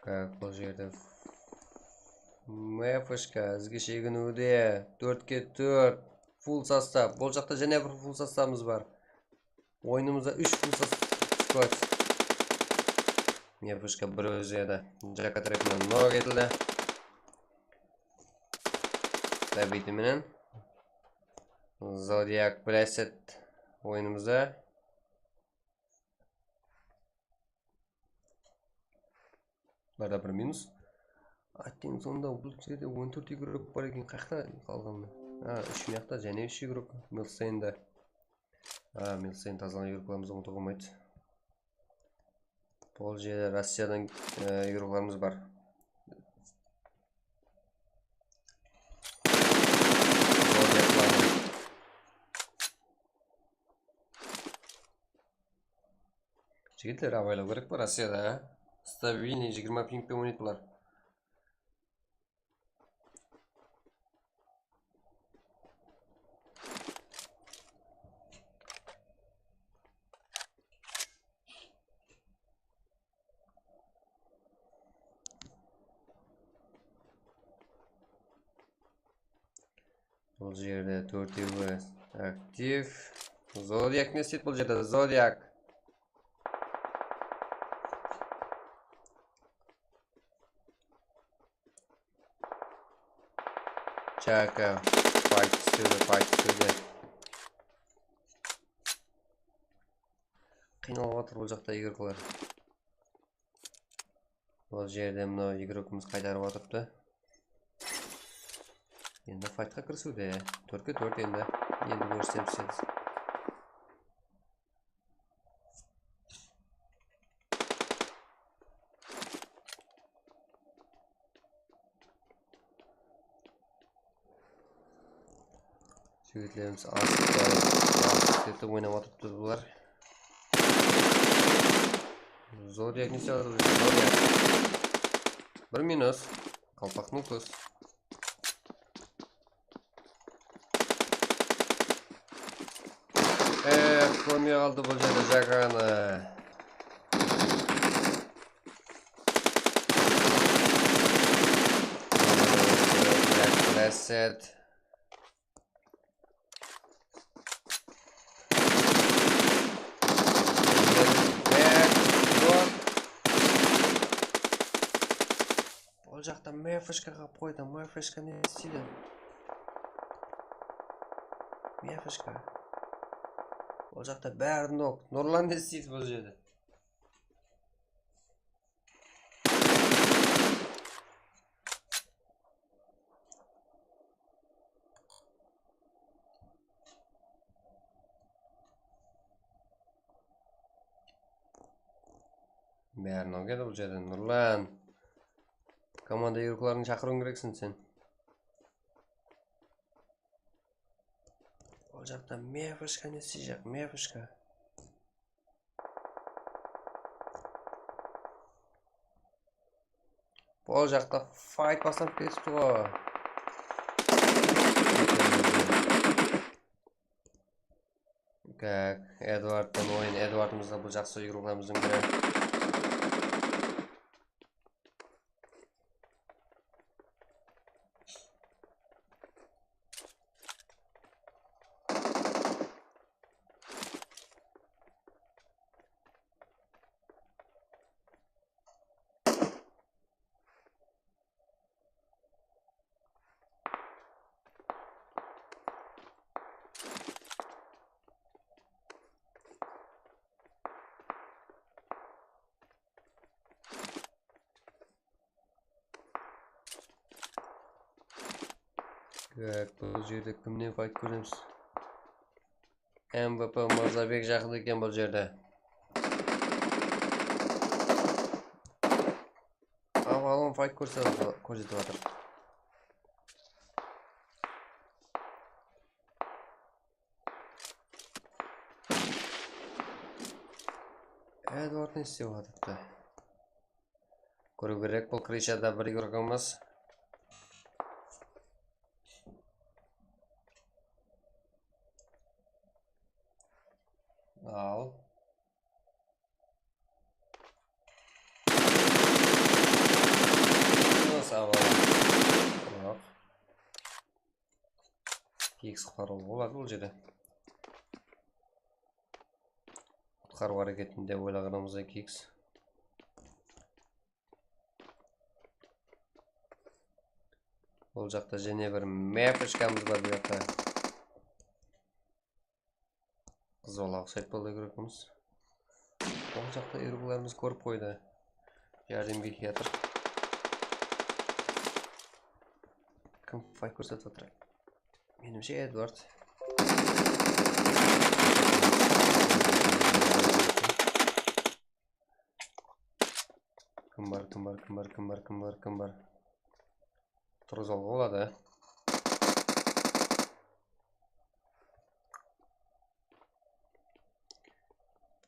Tak, bul jerde Mefoshka izge sheginiwde. Tórtke tórt. Full sostav. Bul jaqta jáne bir full sostavımız bar. Oyınımızda úsh full sostav. Mefoshka bir ózi edi. Jaka tarafınan nok etildi. Zabiti menen. Zodiak Blessed oyınımızda. Bularda bir minus. Aytqan sońında bul jerde on tórt igrok bar eken, qayaqta qalǵanı? Ha, úsh mıyaqta, jáne úsh igrok. Milsenda. Ha, Milsen tazalan igroklarımızdı umıtıp bolmaydı. Bul jerde Rossiyadan, e, igroklarımız bar. Jigitler, abaylaw kerek pa Rossiyada, a? Stabilnıy jigirma pingpen oynaydı bular. Bul jerde tórtewi aktiv. Zodiak ne isteydi bul jerde? Zodiak. Jaka fight Sóylep aytıp sóyle. Qıynalıp atır bul jaqta igroklar. Bul jerde mınaw igrokımız qaytarıp atırıptı. Endi faytqa kirisiwde. Tórtke tórt endi. Endi kórsemiz. Jigitlerimiz asıp, asıp oynap atırıptı bular. Zodiak ne islep atır? Zodiak. Bir minus. Qalpaqtıń kóz. Eh, kórmey qaldı bul jerde jaǵanı. Lásset. Ol jaqta mefishka qap qoydı. Mefishka ne isteydi? Mefishka. Ol jaqta bári nok. Nurlan ne isteydi bul jerde? Bári nok edi bul jerde. Nurlan. Komanda igrokların shaqırıwıń kerekseń sen. Ol jaqta mefishka ne isteyjaq, mefishka. Bul jaqta fayt baslanıp ketipti ǵoy. Tak, Edwardtan oyın. Edwardımız da bul jaqsı igroklarımızdıń biri. Tak, bul jerde kimnen fayt kóremiz? M V P Mırzabek jaqın eken bul jerde. Avalon fayt kórse-, kórsetip atır. Edward ne islep atırıptı? Kóriw kerek, bul krıchada bir igrokımız. Al. Nasıl alalım? Yoq. X qutqarıw boladı bul jerde. Qutqarıw háreketinde oylaǵanımızday X. Bul jaqta jáne bir mefishkamız bar bu jaqta. Qız bala uqsaydı bul igrokımız. Ol jaqta igroklarımız kórip qoydı. Járdemge kiyatır. Kim fayt kórsetip atır? Menimshe, Edward. Kim bar, kim bar, kim bar, kim bar, kim bar, kim bar? Turǵızıp alǵa boladı.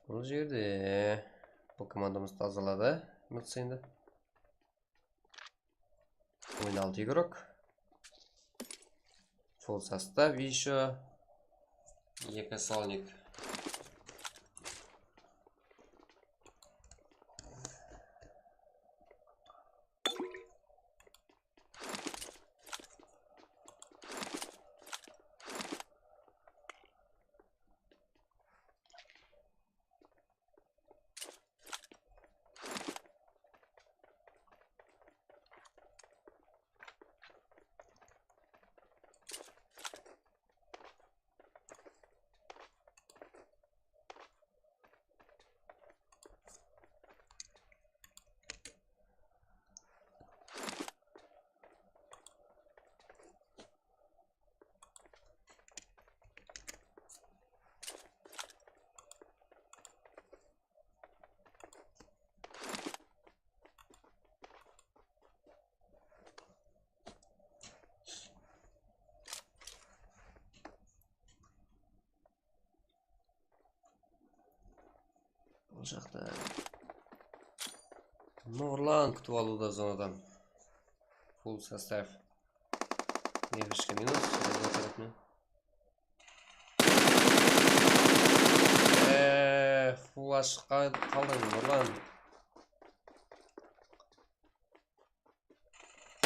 Bul jerde bul komandamız tazaladı. Mıtsındı. On altı igrok. Full sostav, ещё eki solnik. Bul jaqta Nurlan kútip alıwda zonadan. Full sostav. Nefishka minus. Eee, full ashıp qaldıń, Nurlan.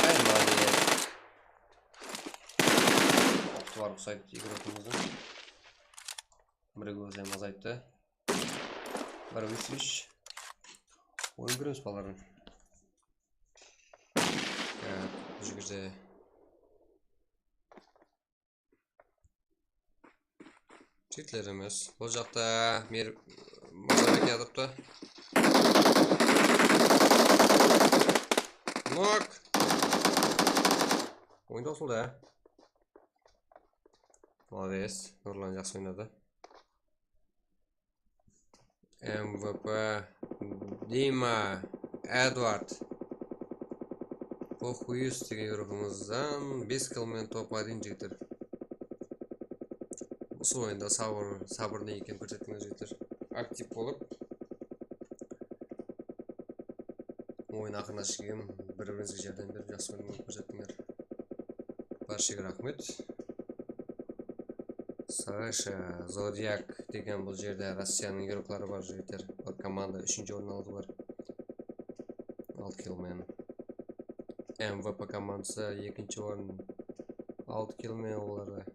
Ay, молодец. Oqtılar uqsaydı igorokımızdıń. Bir ózi azayttı. Bir úsh úsh. Oyın kóremiz, balalarım. Bul jerge jigitlerimiz. Bul jaqta Mir-, Mirzabek yatırıptı. Nok. Oyında usıldı, á. Молодец. Nurlan jaqsı oynadı. M V P, Dima, Edward. Poxuyız degen yurıqımızdan bes kill menen top один jigitler. Usı oyında sabır, sabır ne ekenin kórsettińler, jigitler. Aktiv bolıp, oyın aqırına shekem bir-birińizge járdem berip, jaqsı oyın kórsettińler. Bárshege raxmet. Sasha, Zodiak degen bul jerde Rossiyanıń yurıqları bar, jigitler. Bir komanda úshinshi orın alıp atır. Altı kill menen. M V P komandası ekinshi orın. Altı kill menen olar da.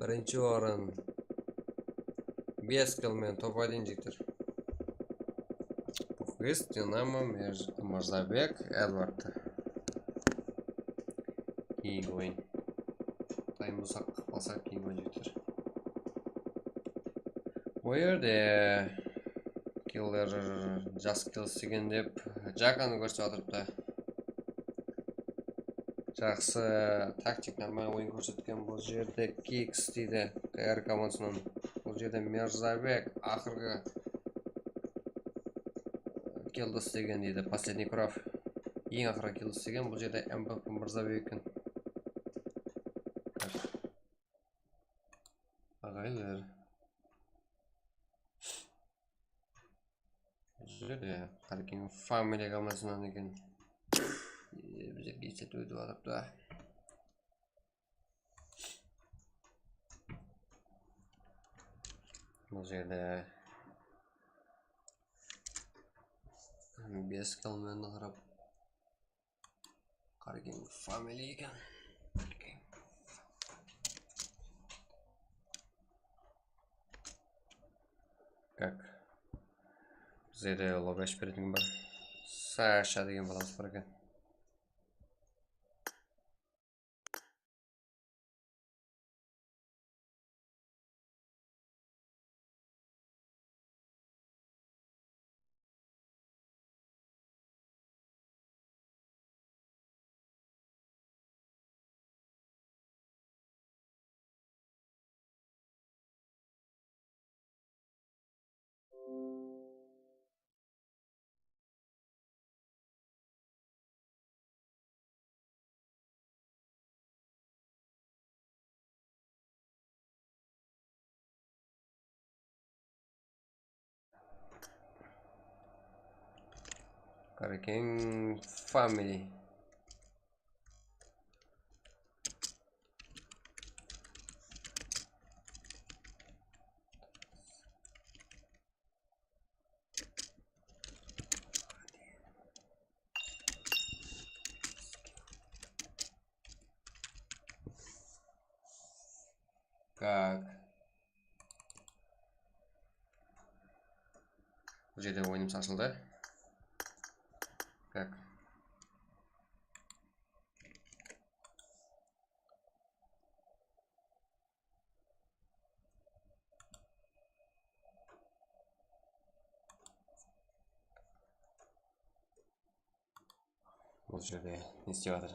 Birinshi orın. Bes kill menen top один, jigitler. Poxuyız, Dinamo, Mirz-, Mirzabek, Edward. Keyingi oyın. Dayın bolsaq, qalsaq keyingi oyın, jigitler. Bul jerde killer, jas kill islegen dep, Jakanı kórsetip atırıptı. Jaqsı taktik, normal oyın kórsetken bul jerde. Kiks deydi, K R komandasınan. Bul jerde Mirzabek aqırǵı killdi islegen deydi, последний кровь. Eń aqırǵı killdi islegen bul jerde M V P Mirzabek eken. Aǵaylar. Bul jerde Qarkeng Family komandasınan eken. E, bizlerge esletip ótip atırıptı. Bul jerde bes kill menen qarap Qarkeng Family eken. Как? Bizde de lobby ashıp beretuǵın bar. Sasha degen balamız bar eken. Qarkeng Family. Так. Bul jerde oyınımız ashıldı. Так. Bul jerde ne islep atır?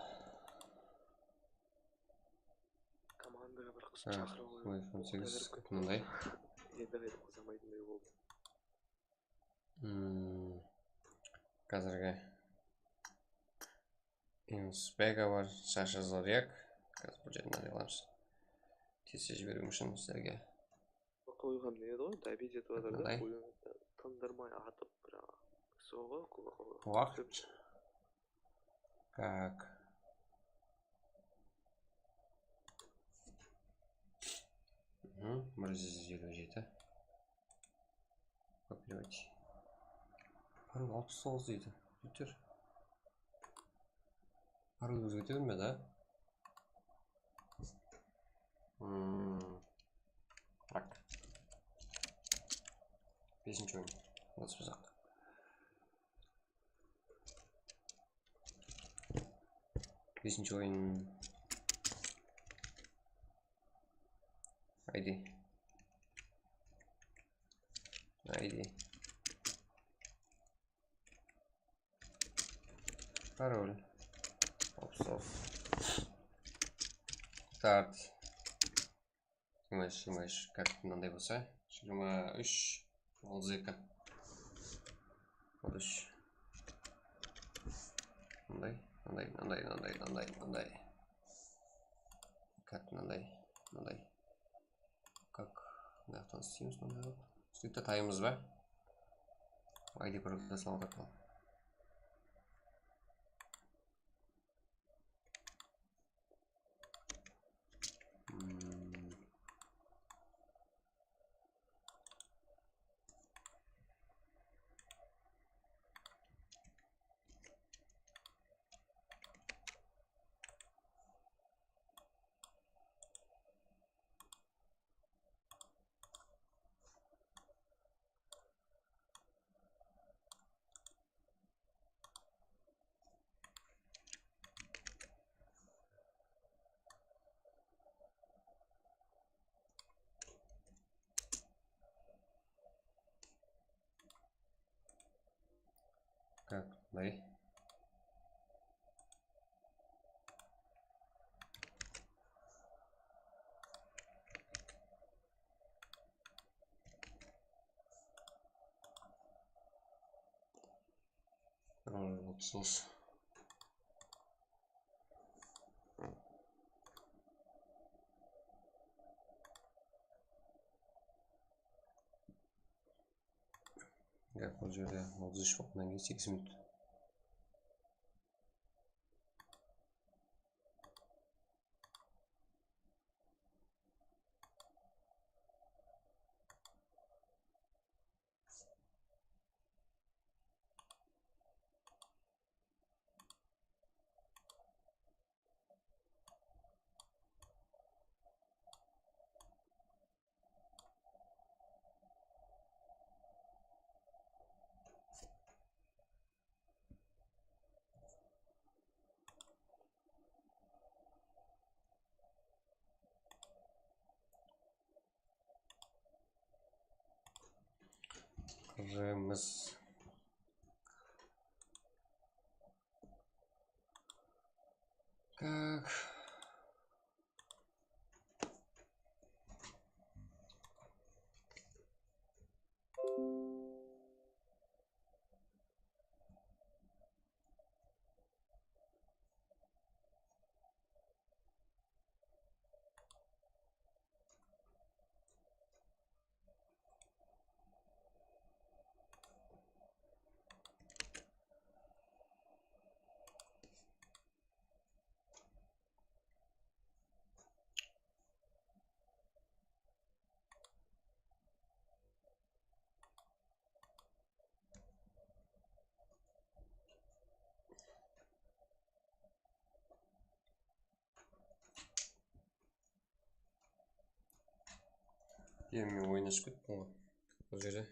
Komandaǵa bir qız shaqırıp alayın. Mınday. Endi qaytip qıza almaytınday boldı. Hmm. Házirgi Inspega bar, Sasha Zodiak. Házir bul jerden alamız. Tez-tez jiberiw ushın sizlerge. Oyǵan ne edi ǵoy, dabit etip atır da, Qanday? Oyın tındırmay atıp, bir soǵı. Waqıt. Так. Mhm, bir júz eliw jeti. Копировать. Parol alpıs toǵız deydi. Júter. Parol ózgerte bermedi, á? Hmm. Tak. Besinshi oyın. Nasıl uzaq? Besinshi oyın. Haydi. Haydi. Parol. Hop, stop. Start. Jigirma úsh, jigirma úsh, как mınanday bolsa, jigirma úsh, otız eki. Otız úsh. Mınday, mınday, mınday, mınday, mınday, mınday. Как mınanday, mınanday. Как, mıyaqtan isleymiz, mınday qılıp. Sóytip taymız ba? Aydı bir de saldık. Hmm. Как, mınday. Parol alpıs toǵız. Gáp bul jerde otız úsh waqtından keyin segiz minut. Qırımız. Так. Endi men oynasıp kettim ǵoy. Bul jerde.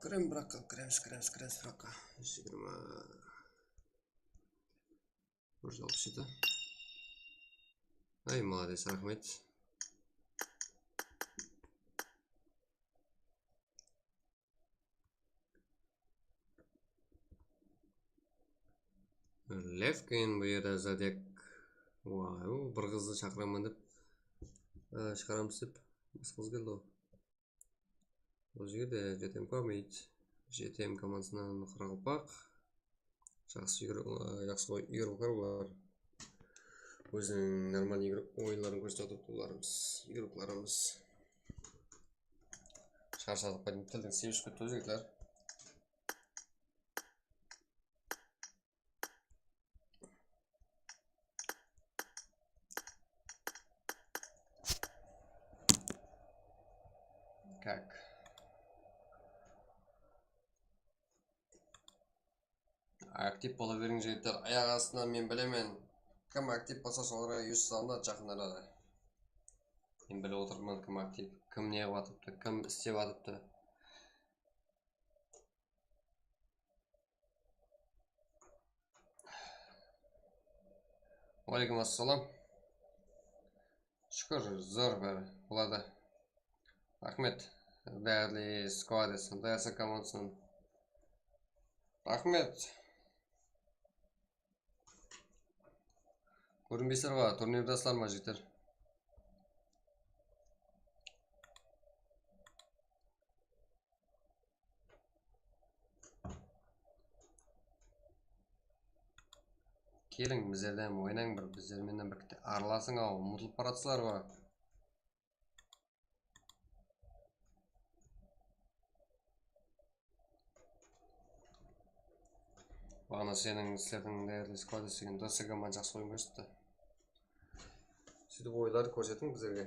Kiremiz biraqqa, kiremiz, kiremiz, kiremiz biraqqa. Jigirma. Bir júz alpıs jeti. Ay, молодец, raxmet. Levkin, bul jerde Zadek. Wow, bir qızdı shaqıraman dep, e, shıǵaramız dep basqımız keldi ǵoy. Bul jerde J T M K oynaydı. J T M komandasınan qaraqalpaq. Jaqsı Igor, e, jaqsı ǵoy, Igor Vakar bar. óziniń normal igro-, oyınların kórsetip otırıptı bularımız, igroklarımız. Sharshadıq, pálin tildiń sepi túship ketti, jigitler. Как? Aktiv bola beriń, jigitler. Ayaq astınan men bilemen. Kim aktiv bolsa, solarǵa yuz salınadı jaqın arada. Men bilip otırman, kim aktiv, kim ne qılıp atıptı, kim islep atıptı. Waleykum assalam. Shúkir, zor bári boladı. Raxmet. Bárli squad, D S komandasınan. Raxmet. Kórinbeysizler ǵoy, turnirdasızlar ma, jigitler? Keliń, bizlerden oynań bir, bizler menen bir aralasıń-aw, umıtılıp baratsızlar ǵoy. Baǵana seniń sizlerdiń Deadly Squad degen D S komanda jaqsı oyın kórsetti. Sóytip oyınlardı kórsetiń bizlerge.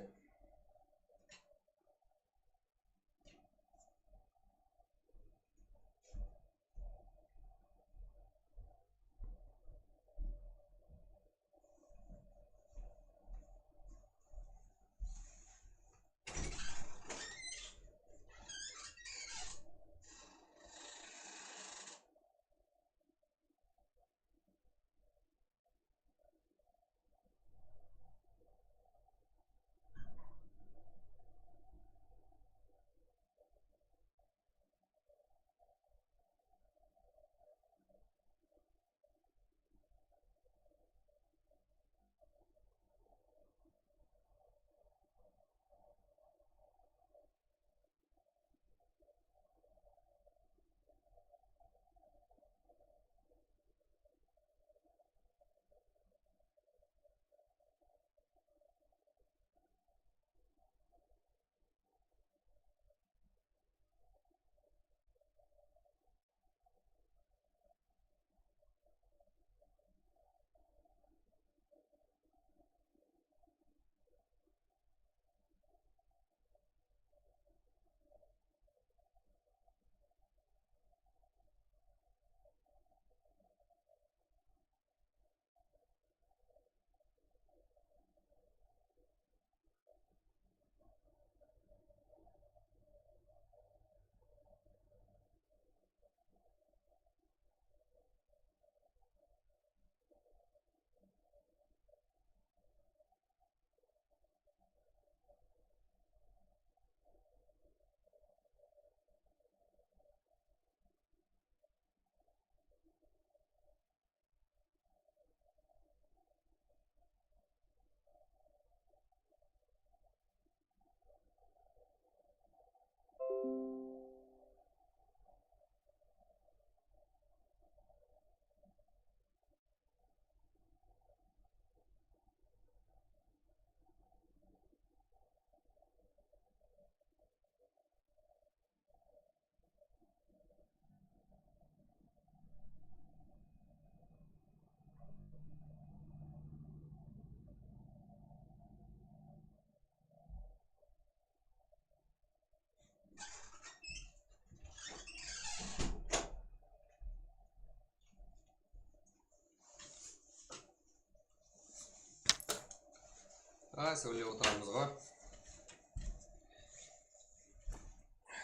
Ay, sóylep otıramız ǵoy.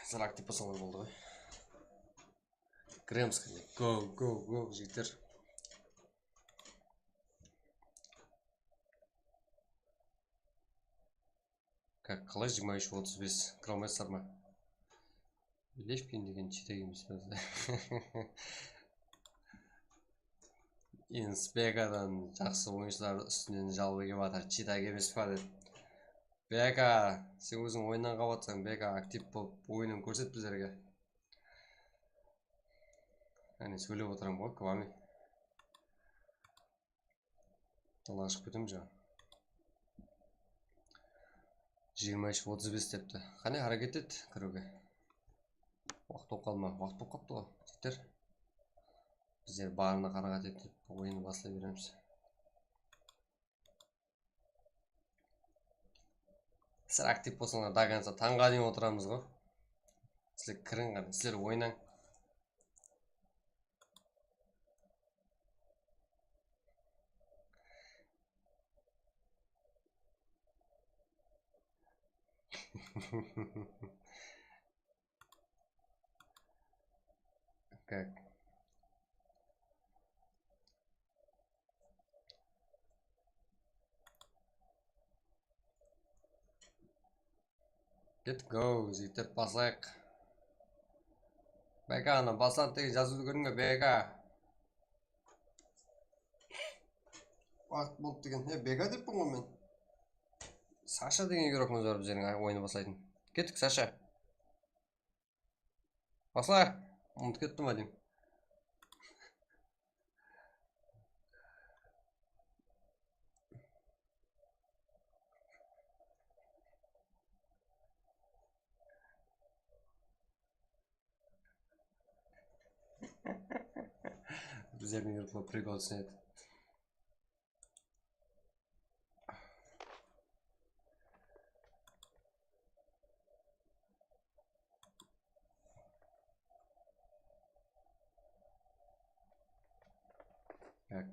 Sal aktiv bolsańlar boldı ǵoy. Kiremiz, go, go, go, jigitler. Kak, qalay jigirma úsh otız bes kira almaysızlar ma? Levkin degen chetek emes pa? Endi Bekadan jaqsı oyınshılar ústinen jalbı kelip atır. Chetek emes pa dep. Beka, sen óziń oyınnan qalıp atsań, Beka, aktiv bolıp oyının kórset bizlerge. Áne, sóylep otıramın ǵoy, kvami. Dalaǵa shıǵıp ketemiz ya. Jigirma úsh otız bes depti. Qáne, háreket et kiriwge. Waqıt bolıp qalma. Waqıt bolıp qaptı ǵoy. Jigitler. Bizler barına qanaǵat etip oyındı baslay beremiz. Sizler aktiv bolsańlar, до конца tańǵa deyin otıramız ǵoy. Sizler kiriń qáne, sizler oynań. Как? Get go, jigitler, baslayıq. Beka, ana, baslat degen jazıwdı kórdiń be, Beka? Waqıt bolıp degen. E, Beka deppiń ǵoy men. Sasha degen igrokımız bar bizlerdiń oyını baslaytın. Kettik, Sasha. Basla! Umıtıp kettim, Vadim. Bizlerdiń igroklar prikol túsinedi. Так.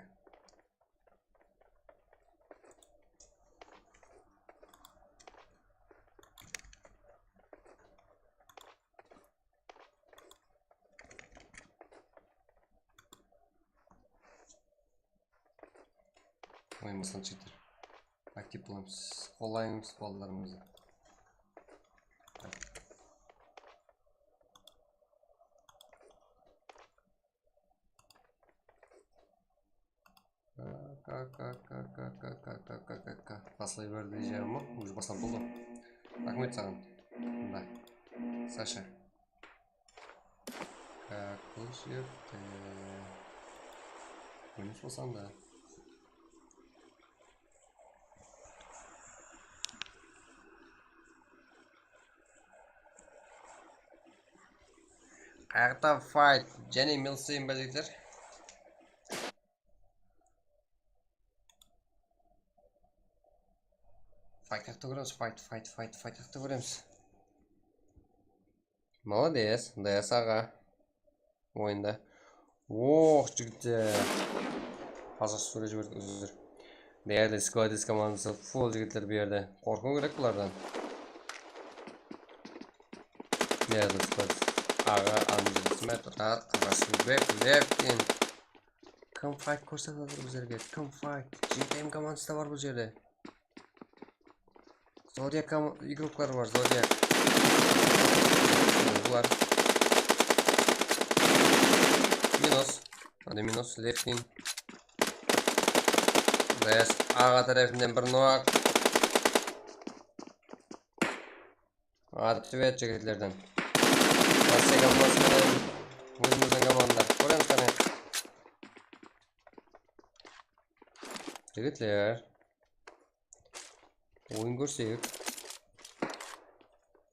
Oyın baslanıp kettir. Aktiv bolamız. Qollaymız balalarımızdı. Ka, ka, ka. Baslay berdi, jayım ǵoy. Уже baslanıp boldı. Raxmet saǵan. Mında. Sasha. Kak, bul jerde. Minus bolsań da. Qayaqta fight. Jáne minus sayın ba, jigitler? Fight qaqta kóremiz, fight, fight, fight, fight qaqta kóremiz. Молодец, D S aǵa. Oyında. Oh, jigitler. Pazaq súre jiberdik, úzir. Deyerli Skladis komandası full jigitler bu jerde. Qorqıw kerek bulardan. Deyerli Skladis. Aǵa, Anjel, Smet, Rat, Rasılbek, Levkin. Kim fight kórsetip atır bizlerge? Kim fight? G T M komandası da bar bul jerde. Zodiak kom-, igroklar bar, Zodiak. Bular. Minus. Hadi minus, Levkin. D S aǵa tárepinden bir nok. Atvet jigitlerden. Rossiya komandası menen ózimizdiń komandalar. Kóremiz qáne. Jigitler. Oyın kórsek.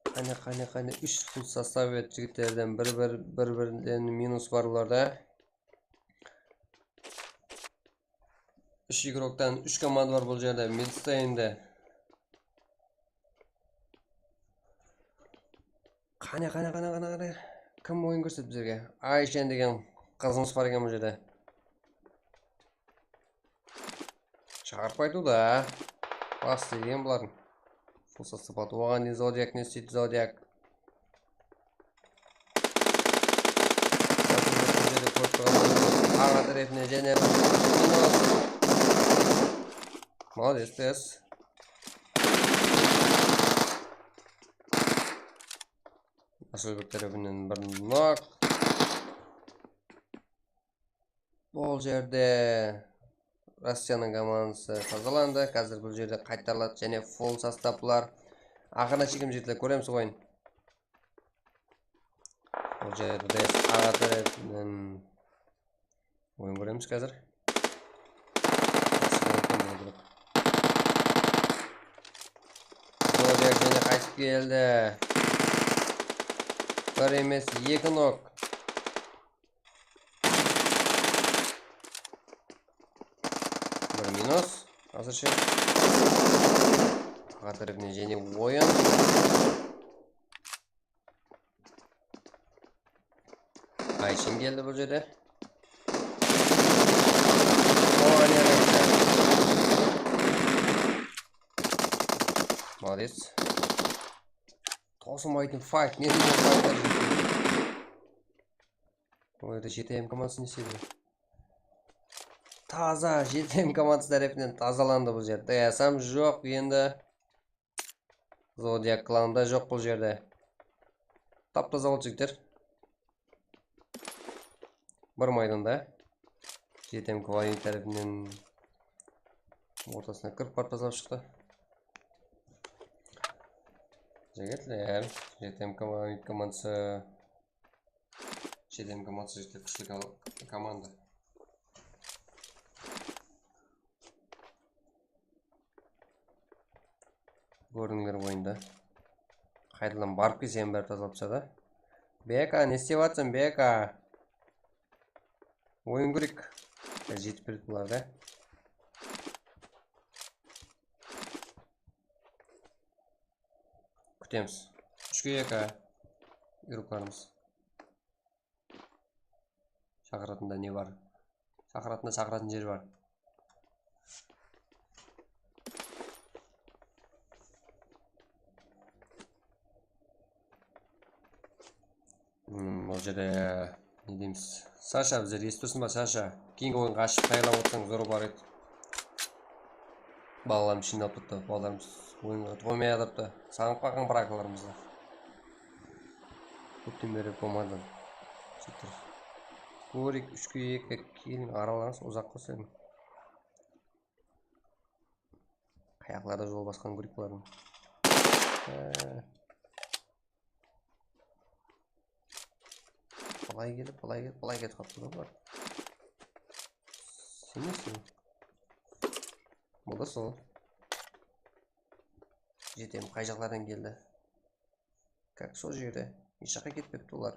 Qáne, qáne, qáne. Úsh full sostav edi jigitlerden. Bir, bir, bir, birden minus bar bularda. Úsh igroktan úsh komanda bar bul jerde. Minus ta endi. Qáne, qáne, qáne, qáne, qáne. Kim oyın kórsetedi bizlerge? Ayjen degen qızımız bar eken bul jerde. Shaqırıp qaytıw da. Bas degen bulardıń. Full sostav. Oǵan deyin Zodiak ne isteydi, Zodiak? Aǵa tárepine jáne bir minus. Молодец, D S. Asılbek tárepinen bir nok. Bul jerde Rossiyanıń komandası tazalandı. Házir bul jerde qaytarıladı jáne full sostavlar. Aqırına shekem jigitler, kóremiz oyın. Bul jerde D S aǵa tárepinen oyın kóremiz házir. Keldi. Bir emes, eki nok. Bir minus. Házirshe. Taǵa tárepinen jáne oyın. Ayshın keldi bul jerde. O, áne, áne, áne. Molodec. Tawsılmaytın fayt. Ne degen faytlar júr? Bul jerde G T M komandası ne isteydi? Taza G T M komandası tárepinen tazalandı bul jer. Dayasam joq endi. Zodiak klanı da joq bul jerde. Tap-taza boldı, jigitler. Bir maydanda G T M komandası tárepinen ortasına kirip barıp tazalap shıqtı. Jigitler, G T M komandası G T M komandası jigitler, kúshli ko-, komanda. Kórdińler oyında. Qaytadan barıp kelsem, bári tazalap tasladı. Beka, ne istep atırsań, Beka? Oyın kóreyik. Jetip beredi bular da. Kútemiz. Úshke eki. Igroklarımız. Shaqıratında ne bar? Shaqıratında shaqıratın jer bar. Hmm, bul jerde ne deymiz? Sasha, bizlerdi esitip tursıń ba, Sasha? Keyingi oyınǵa ashıp tayarlap otsań, zor bolar edi. Balalarımız shıynalıp turıptı, balalarımız oyınǵa qoymay atırıptı. Saǵınıp qalǵan brakalarımızdı. Kópten beri bolmadı. Kóreyik, úshke eki, keliń, aralarıńız uzaqqa túsedi. Qayaqlarda jol basqan kóreyik bulardıń. Há. Bılay kelip, bılay kelip, bılay ketip qalıptı da bular. Seneseń? Bul da sol. G T M qay jaqlardan keldi? Kak sol jerde. Hesh jaqqa ketpepti olar.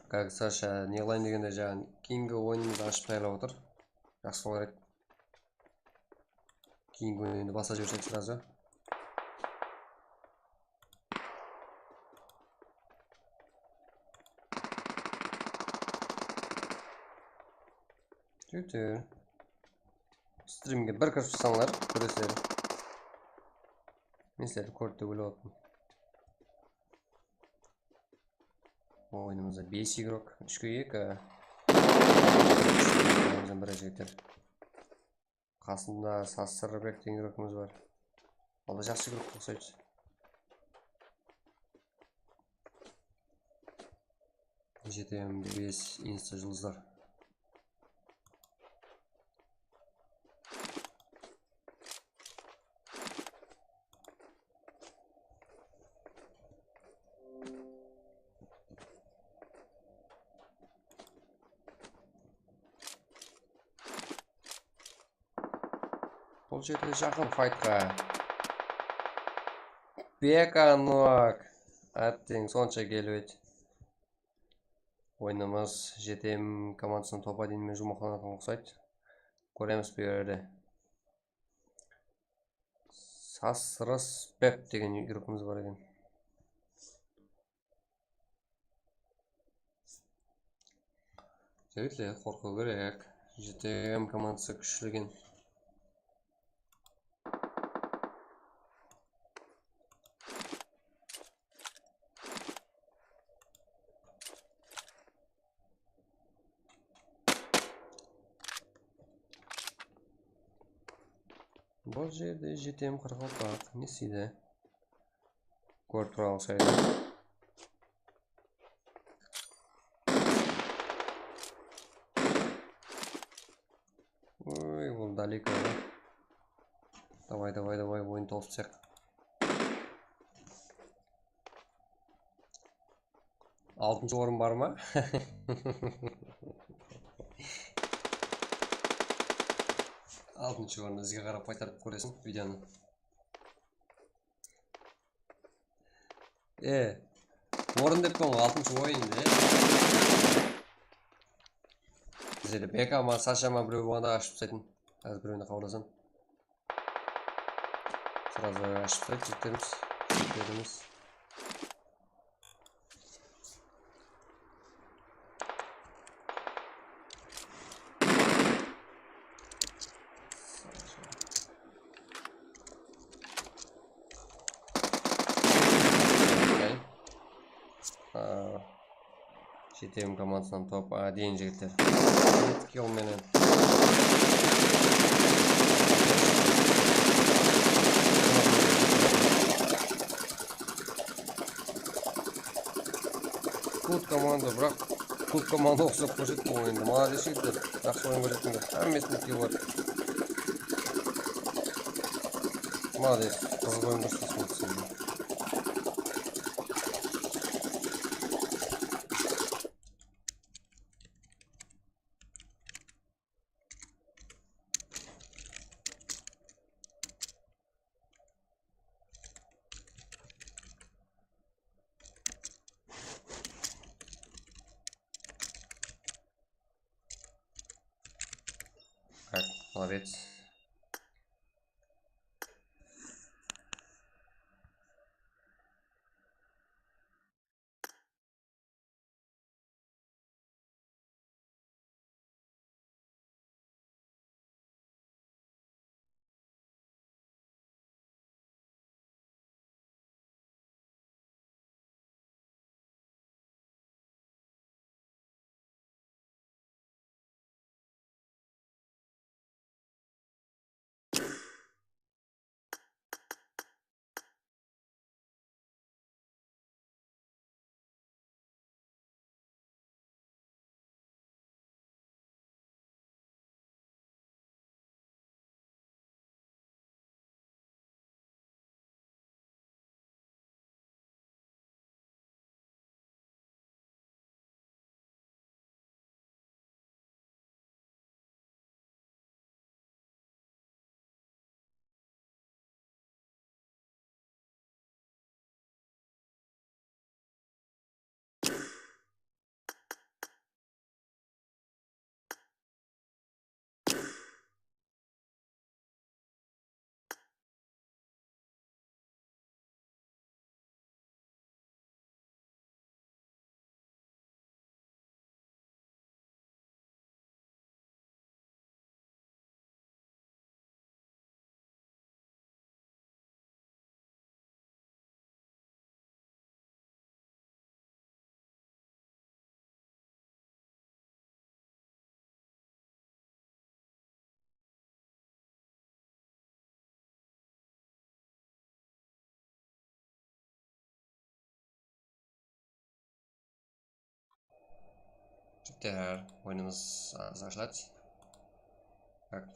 Kak Sasha ne qılayın degende, jaǵı keyingi oyınımızdı ashıp tayarlap otır. Jaqsı bolar edi. Keyingi oyındı baslap jibersek srazı. Jigitler. Strimge bir kirip shıqsańlar, kórersizler. Men sizlerdi kórdi dep oylap atırman. Oyınımızda bes igrok, úshke eki. Oyınımızdan biri jigitler. Qasında Sasırbek degen igrokımız bar. Ol da jaqsı igrok uqsaydı. G T M bes insta juldızlar. Bul jerde jaqın faytqa. Beka Noak. Átteń, sonsha kelip edi. Oyınımız G T M komandasınıń topa deyinmen juwmaqlanatuǵın uqsaydı. Kóremiz bul jerde. Sasrıspep degen igrokımız bar eken. Jigitler, qorqıw kerek. G T M komandası kúshli eken. Bul jerde G T M qaraqalpaq ne isteydi? Kórip tura alsaydı. Oy, bul daleko. Davay, davay, davay, oyın tawıp taslayıq. Altınshı orın bar ma? Altınshı orın, izge qarap qaytarıp kóresiń videonı. E, orın dep qoyıń, altınshı oyın de. Bizde de Beka ma, Sasha ma birew bolǵanda ashıp taslaytın. Házir birewine xabarlasam. Srazı ashıp taslaydı jigitlerimiz. Jigitlerimiz. Okey. Aa, J T M komandasınan top. Aa, deyin jigitler. Kill menen. Kut komanda, biraq Kut komanda uqsap kórsetip qoydı endi. Molodec jigitler, jaqsı oyın kórsettińler. Hámmesinde kill bar. Molodec, qızıq oyın kórsettińler. Так, молодец. Jigitler, oyınımız, a, ashıladı. Tak.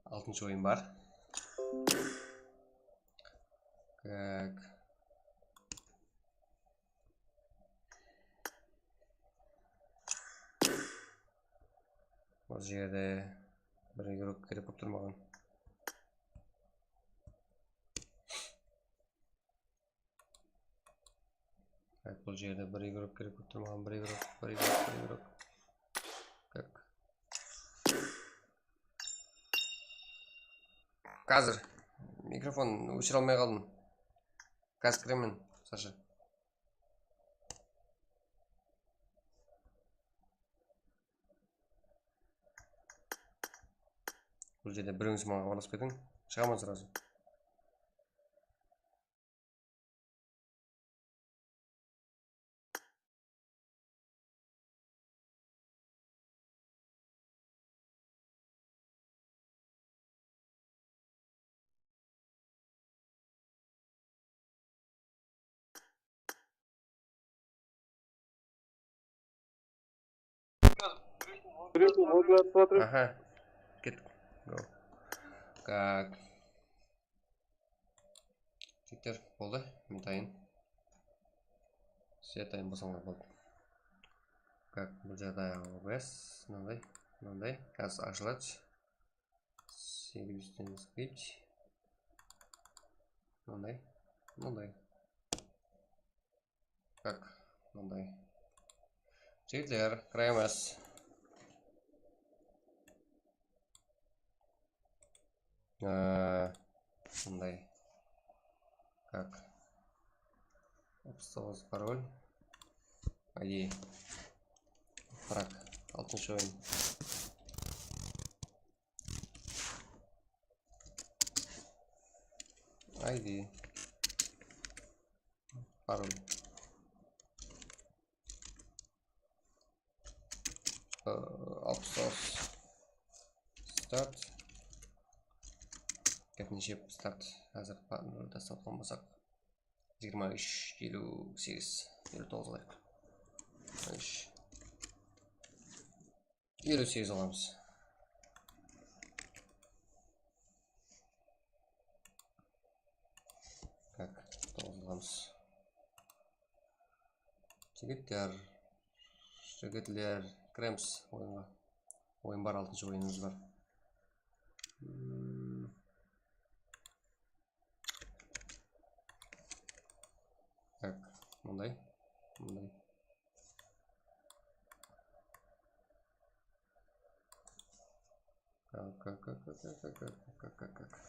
Altınshı oyın bar. Tak. Bul jerde bir igrok kerek bolıp tur maǵan. Evet, bul jerde bir igrok kerek bolıp tur maǵan, bir igrok, bir igrok, bir igrok. Tak. Házir mikrofon óshire almay qaldım. Házir kiremen, Sasha. Bul jerde birewińiz maǵan xabarlasıp ketiń. Shıǵaman srazı. Birew mobil atıp atır. Aha. Kettik. Go. Tak. Jigitler, boldı. Mintayın. Svetayın bosańlar boldı. Как, bul jerde O B S, mınanday, mınanday. Házir ashıladı. Segiz júzden skip. Mınanday, mınanday. Как, mınanday. Jigitler, kiremiz. Ee, mınday. Как. Alpıs toǵız parol. I D. Frak. Altınshı oyın. I D. Parol. Ee, alpıs toǵız. Start. Kepinshep start. Házir pa-, dastap bolmasaq. Jigirma úsh, eliw segiz, eliw toǵız alayıq. Úsh. Eliw segiz alamız. Tak, toǵız alamız. Jigitler, jigitler, kiremiz oyınǵa. Oyın bar, altınshı oyınımız bar. Hmm. Tak, mınday, mınday. Как, как, как.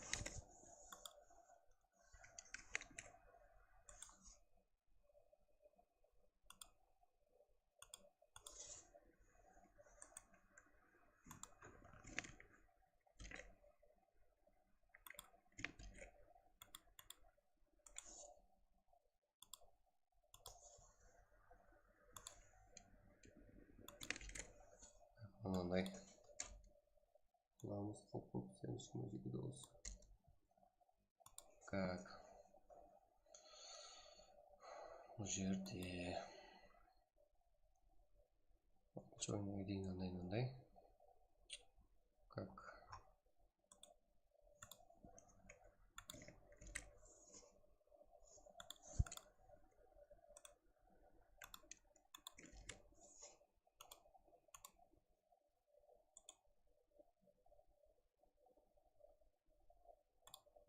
Mınanday. Qılamız, qop, qop, sen jigirma jeti dawıs. Так. Bul jerde. Joynaǵa deyin anday, mınday. Как.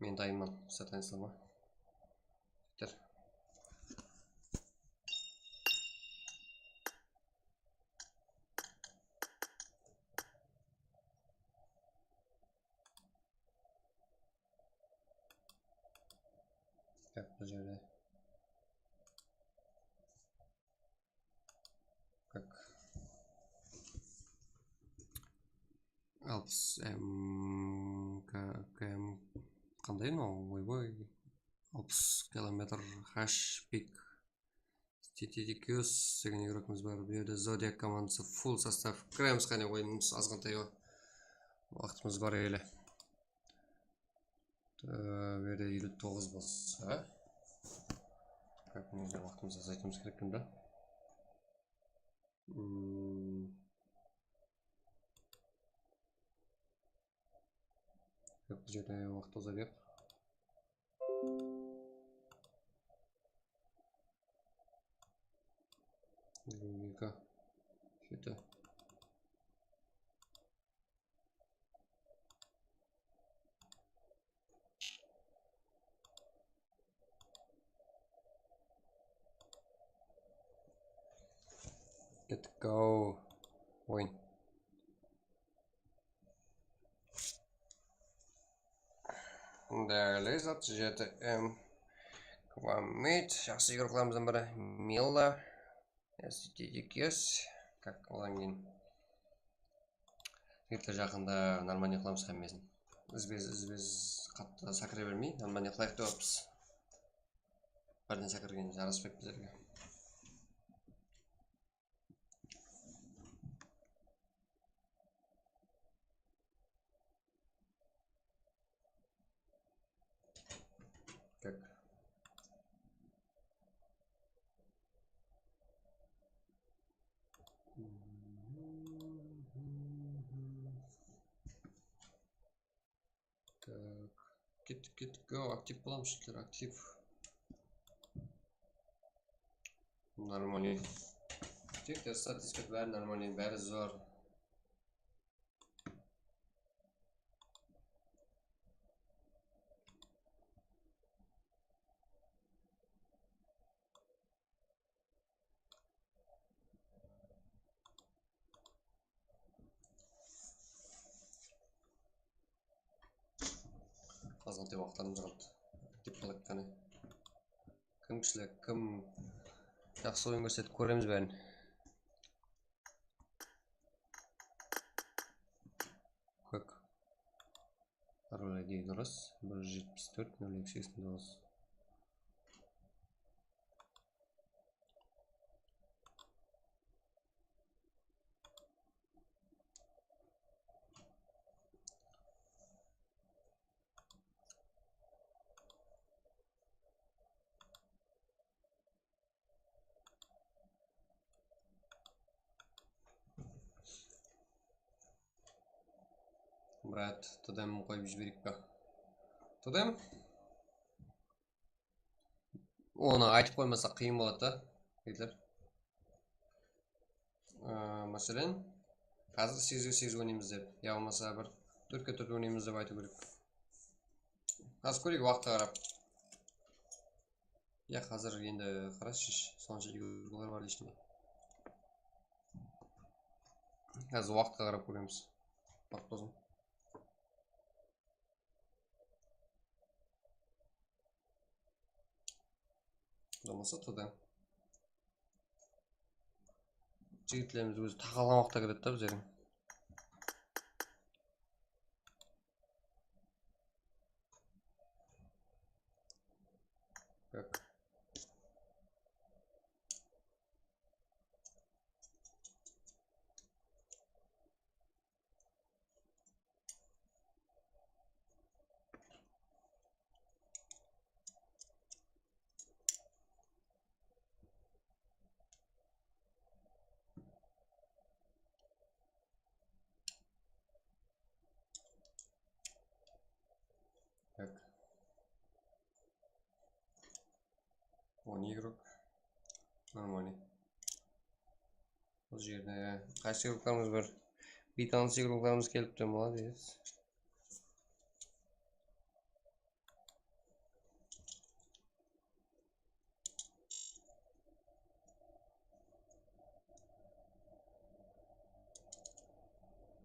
Men dayınman, satayınsızlar ma? Bitir. Gáp bul jerde. Как? Alpıs M K M. Qanday mınaw? Oybay. Alpıs kilometr hash pik. Tititikios degen igrokımız bar. Bul jerde Zodiak komandası full sostav. Kiremiz, qáne, oyınımız azǵantay waqtımız bar ele. Ee, bul jerde eliw toǵız bolsa. Как, mına jerde waqtımızdı azaytıwımız kerek eken da. Hmm. Yoq, bul jerde waqıt uzadı. Eki, jeti. Kettik, go. Oyın. Dálizat, jeti M. Kvamit, jaqsı igroklarımızdan biri. Milla. Yes, yes. Как, odan keyin. Jigitler, jaqında normalnıy qılamız hámmesin. Izbe-iz, izbe-iz qattı sákire bermey, normalnıy qılayıq dep atırmız. Birden sákirgen jaraspaydı bizlerge. Как? Так. Kettik, kettik. Go, aktiv bolamız, jigitler, aktiv. Нормально. Tek statistika bári нормально, bári zor. Azǵantay waqıtlarımız qaldı. Dep qalayıq qáne. Kim kúshli, kim jaqsı oyın kórsetip kóremiz bárin. Kók. Aralay deydi ras. Bir júz jetpis tórt, nol eki seksen toǵız. Brat, todem qoyıp jibereyik pa? Todem? Onı aytıp qoymasa qıyın boladı da, jigitler. Á, máselen, házir segizge segiz oynaymız dep, ya bolmasa bir tórtke tórt oynaymız dep aytıw kerek. Házir kóreyik, waqıtqa qarap. Ya, házir endi qarashı, sonsha igrukalar bar deysiz be? Házir waqıtqa qarap kóremiz. Waqıt bolsın. Bolmasa, todem. Jigitlerimiz ózi taqalǵan waqıtta kiredi da bizlerdiń. Tak. On igrok. Нормально. Bul jerde qaysı igroklarımız bar? Biytanıs igroklarımız kelipti, молодец.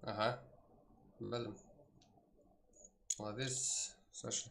Aha. Bildim. Молодец, Саша.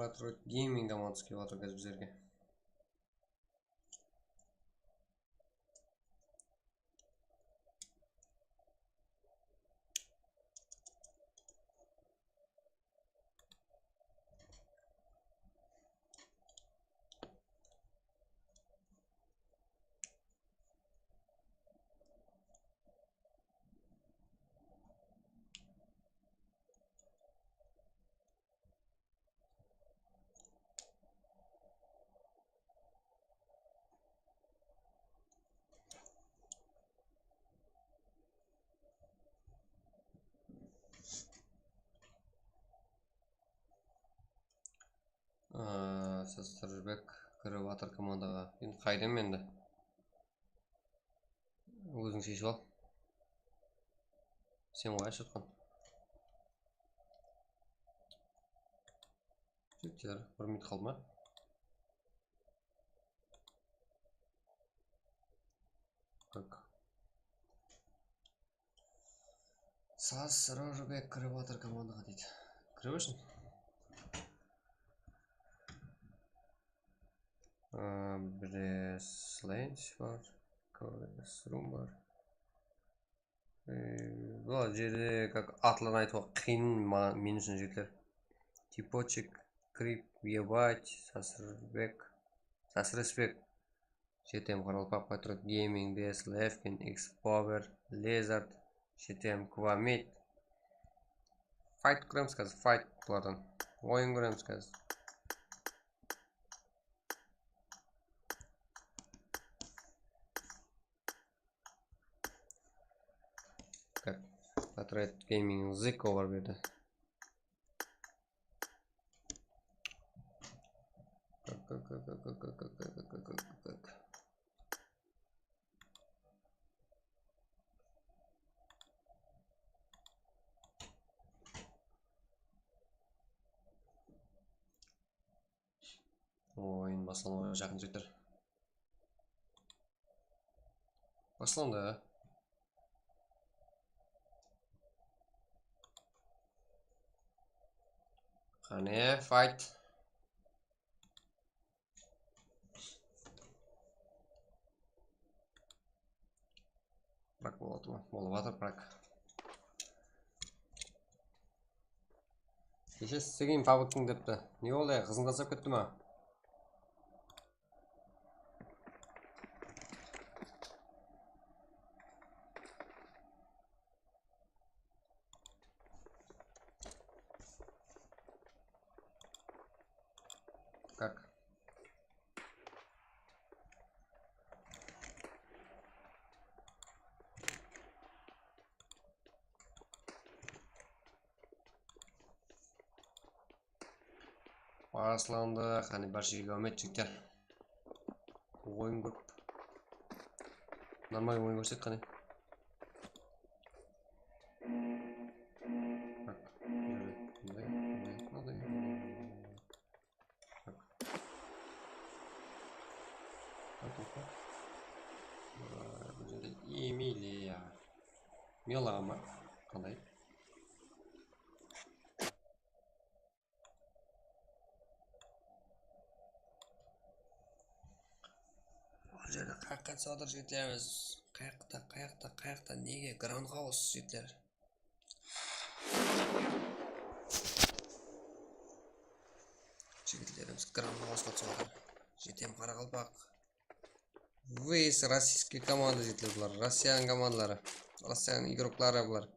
Patriot Gaming de mantıs kelip atır házir bizlerge. Aa, Sastarbek kirip atır komandaǵa. Endi qaydam endi? Óziń sheship al. Sen ǵoy ashırtqan. Jigitler, bir minut qaldı ma? Tak. Sas Rorbek kirip atır komandaǵa deydi. Kire bersin. Aa, bir de Slange bar, Classroom bar. Ee, bul jerde, как, atların aytıwǵa qıyın ma-, men ushın, jigitler. Tipochik, Krip, Ебать, Sasırbek, Sasırsbek. G T M Qaraqalpaq, Patriot Gaming, D S Levkin, X Power, Lezard, G T M Kvamit. Fight kóremiz házir, fight bulardan. Oyın kóremiz házir. Как, Patriot Gaming Ziko bar bu jerde. Oyın baslanıwǵa jaqın, jigitler. Baslandı. Qáne, fight. Brak bolıp atır ma? Bolıp atır, brak. Keshe islegeyin fabriktiń depti. Ne boldı ya? Qızın taslap ketti ma? Как? Baslandı. Qáne, bárshege áwmet, jigitler. Oyın kóp. Normal oyın kórsek qáne. Bak, bunday, bunday, bunday. Bak. Bak, bak, bak. Bul jerde Emiliya. Melaǵa ma? Qalay? Bul jerde qayaqqa túsip atır, jigitlerimiz? Qayaqta, qayaqta, qayaqta? Nege? Groundhouse, jigitler. Jigitlerimiz groundhouseqa túsip atır. G T M Qaraqalpaq. Весь российский komanda, jigitler, bular. Rossiyanıń komandaları. Rossiyanıń igrokları bular.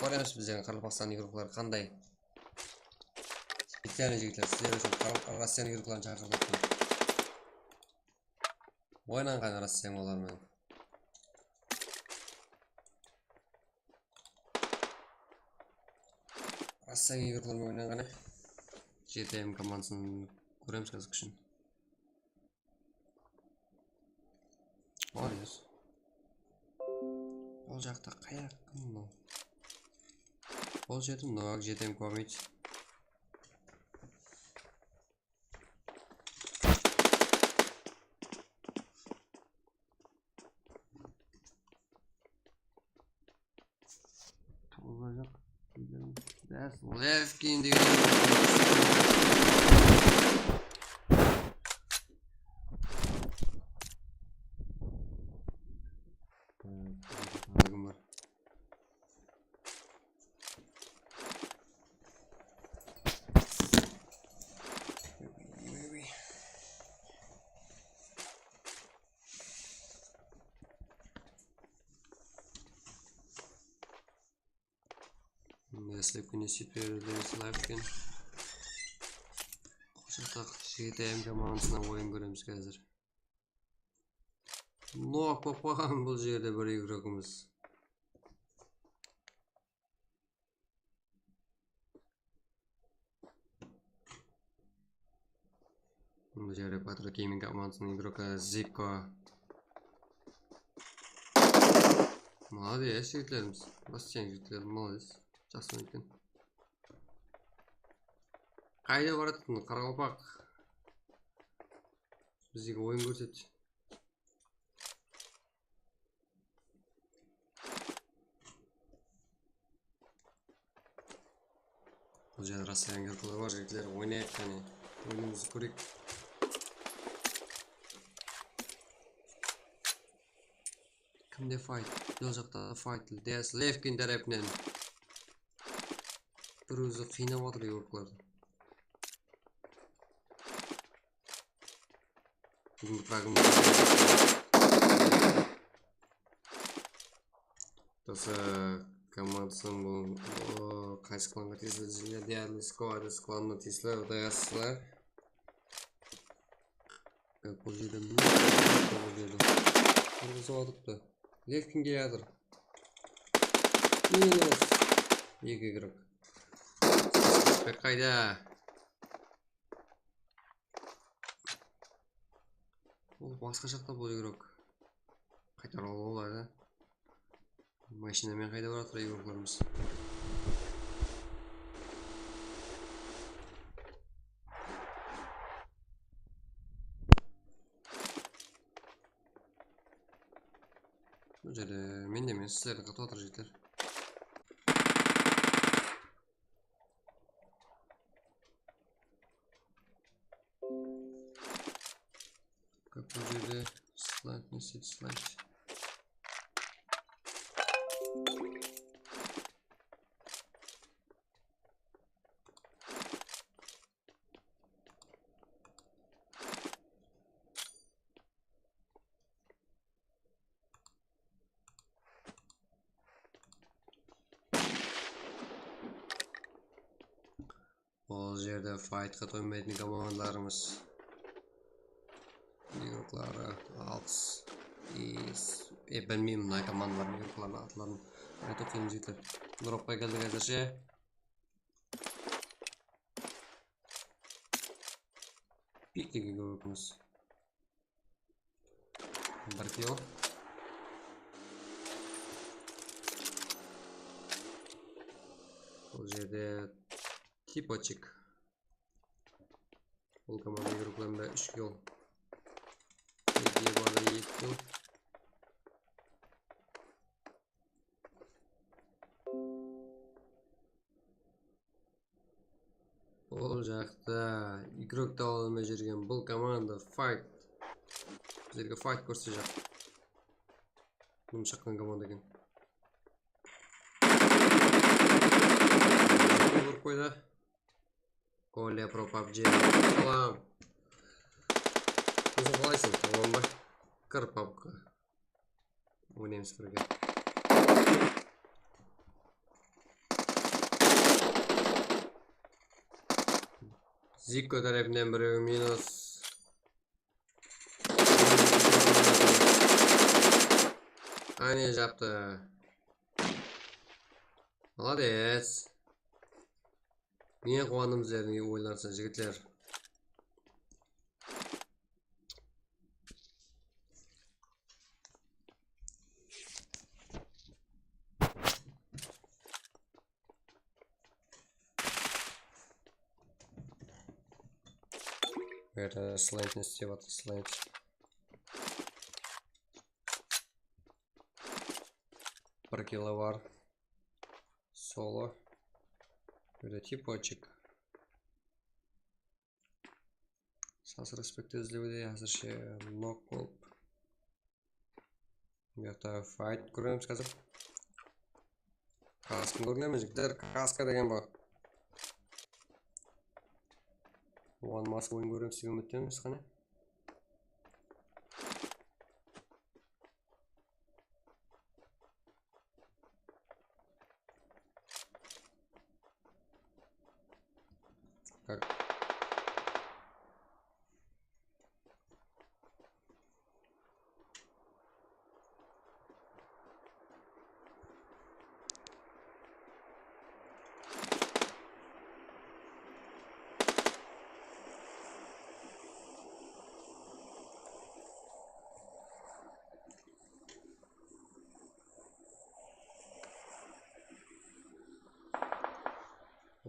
Kóremiz bizlerdiń Qaraqalpaqstan igrokları qanday. Specialno, jigitler, sizler ushın Qaraqalpaq, Rossiyanıń igrokların shaqırıp atırman. Oynań qáne Rossiyanıń olar menen. Rossiyanıń igrokları menen oynań qáne. G T M komandasın kóremiz házir kúshin. Молодец. Ol jaqta qayaq, kim mınaw? Ol jerde Novak, G T M Komit. Olacaq. Levkin degen. Kim bar? Daslepki nesip berdi, Slavkin. Qosaqtaq G T M komandasına oyın kóremiz házir. Nok bolıp qalǵan bul jerde bir igrokımız. Bul jerde Patriot Gaming komandasınıń igrokı Ziko. Молодec, jigitlerimiz. Rossiyan jigitleri, молодец. Jaqsı oynadı eken. Qayda baratın, qaraqalpaq? Bizge oyın kórset. Bul jerde Rossiyan girkları bar, jigitler, oynayıq, qáne. Oyınımızdı kóreyik. Kimde fight? Bul jaqta fight. Des Levkin tárepinen. Bir ózi qıynap atır, Yorklardı. Búgingi fragımız. Tasa komandasınıń bul, o, qaysı klanǵa tiyisli? Deyarli Squad klanına tiyisli, qudayasızlar. Bul jerde mine, bul jerde. Urǵızıp atıptı. Levkin kelyatır. Minus. Eki igrek. Qayda? Ol basqa jaqta bul igrek. Qaytarıp alıp boladı. Mashinamen qayda baratır igroklarımız? Bul jerde mende emes, sizlerdi qatıp atır, jigitler. Bul jerde slide, ne isteydi slide? Ol jerde faytqa toymaytın komandalarımız. Igrokları alpıs. E, bilmeymen mına komandalardıń igroklarınıń atların. Aytıp oqıyın, jigitler. Dropqa keldik házirshe. Bittigi igrokımız. Bir kill. Bul jerde Tipochik. Bul komanda igroklarında úsh kill. Eki barda eki kill. Ol jaqta igrok taba almay júrgen bul komanda fayt. Bizlerge fayt kórsetecek. Bunı shaqqan komanda eken. Urıp qoydı. Kolya pro pabji. Salam. Nasıl, qalaysıń? Aman ba? Kir pabqa. Oynaymız birge. Zikko tárepinen birew minus. Áne, japtı. Молодец. Nege quwandım sizlerdiń oyınlarıńızǵa, jigitler? Bul jerde slend ne istep atır, slend. Bir kilo bar. Solo. Bul jerde Tipochik. Sas respekti izlewde, házirshe nok bolıp. Bul jaqta fayt kóremiz házir. Kaskın kórgenmen, jigitler, kaska degen bar. Oǵan maska oyın kóremiz degen úmittemiz, qáne.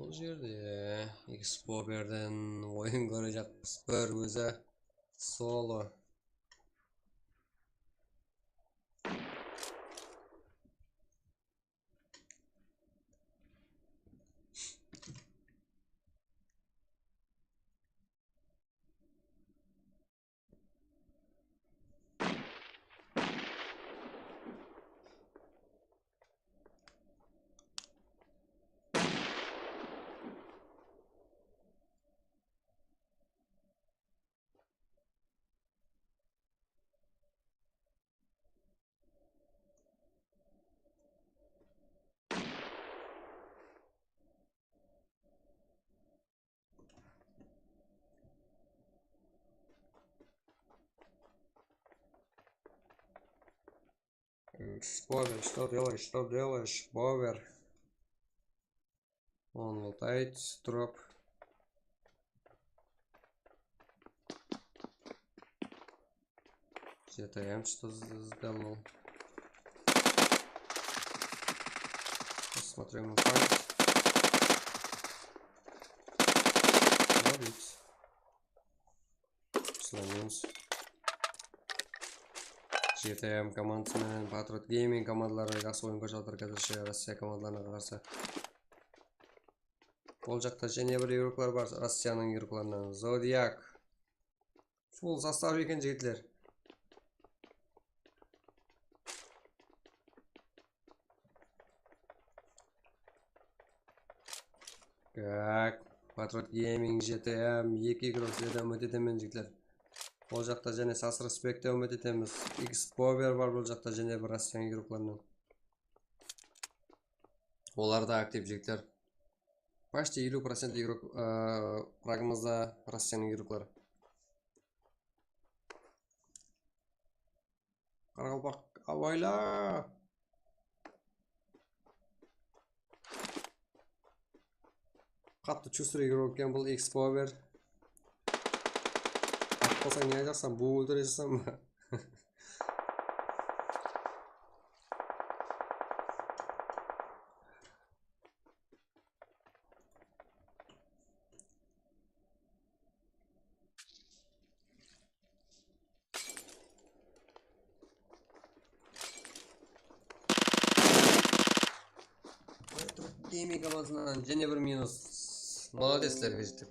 Bul jerde X Powerden oyın kórejaqpız. Bir ózi solo. X Power, что делаешь, что делаешь, Power? Он лутает труп. Где-то я что сдал. Посмотрим на память. Молодец. Сломился. G T M komandası menen Patriot Gaming komandaları jaqsı oyın kórsip atır házirshe Rossiya komandalarına qarsı. Ol jaqta jáne bir igroklar bar, Rossiyanıń igroklarınan. Zodiak. Full sostav eken, jigitler. Tak, Patriot Gaming, G T M, eki igrok sizlerden úmit etemen, jigitler. Ol jaqta jáne Sas Respect te úmit etemiz. X Power bar bul jaqta, jáne bir Rossiyanıń igroklarınan. Olar da aktiv, jigitler. Почти eliw procent igrok, ıı, fragımızda Rossiyanıń igrokları. Qaraqalpaq, abayla! Qattı chustrıy igrok eken bul X Power. Atpasań ne aytasań, buwıp óltireseń ba? Demik amasınan jáne bir minus. Molodec sizlerge, jigitler.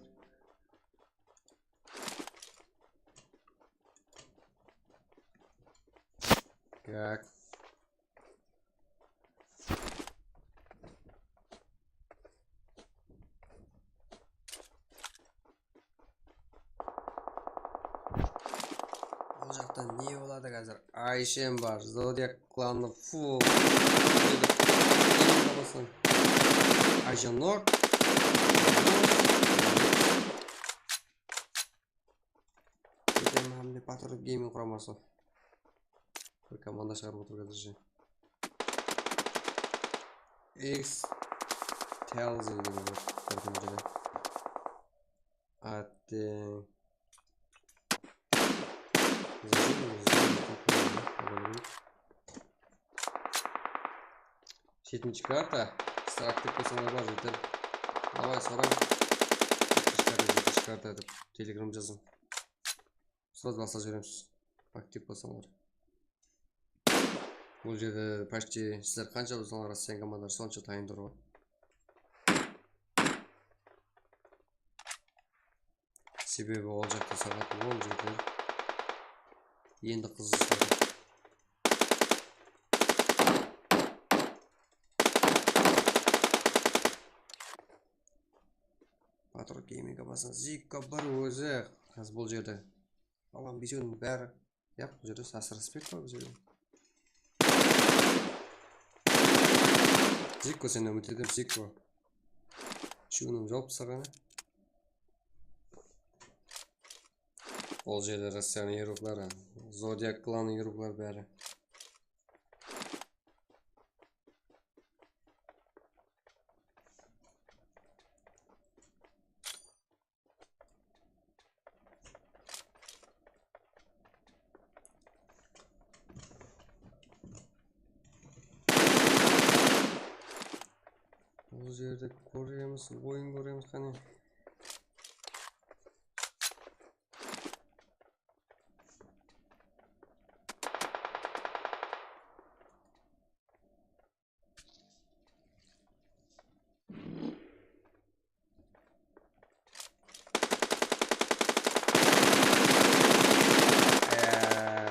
Tak. Ol jaqta ne boladı házir? Ayshem bar, Zodiak klanı full. Ayjanok. Etem hám de Patriot Gaming quraması. Bir komanda shıǵarıp otır házirshe. X Tells degen bir komanda. Atteń. Jetinshi karta. Sizler aktiv bolsańlar bar, jigitler. Davay, sorań. Jetinshi karta, jetinshi karta dep Telegram jazıń. Sraz baslap jiberemiz. Aktiv bolsańlar. Bul jerde почти sizler qansha bolsańlar, Rossiya komandaları sonsha tayın tur ǵoy. Sebebi ol jaqta saat on, jigitler. Endi qızıqsadı. Patriot Gaming basın. Zikko bir ózi házir bul jerde. Alam besewiniń bári. Yaq, bul jerde Sas Respect bar bizde. Zikko, sen úmit etem, Zikko. Úshewiniń juwap tasqanı. Ol jerde Rossiyanıń igrokları, Zodiak klanı igrokları bári. Bul jerde kóremiz, oyın kóremiz, qáne.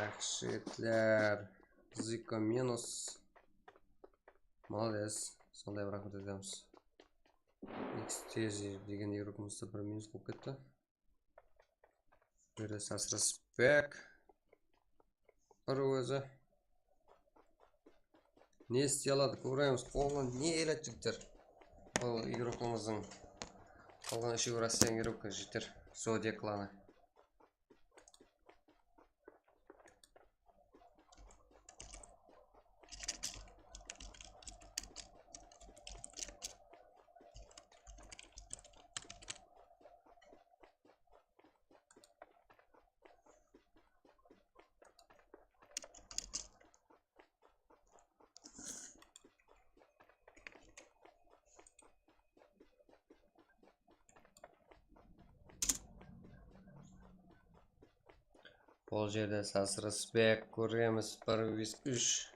Yaxshi etler. Ziko minus. Molodec. Sonday bir raxmet aytamız. Ekstezi degen igrokımızda bir minus bolıp ketti. Beri sasıraspek. Bir ózi. Ne istey aladı? Kóremiz, qolına ne keledi, jigitler. Bul igrokımızdıń qalǵan úshewi rossiyan igrokı, jigitler. Zodiak klanı. Bul jerde sasıraspek, kóremiz, bir, úsh.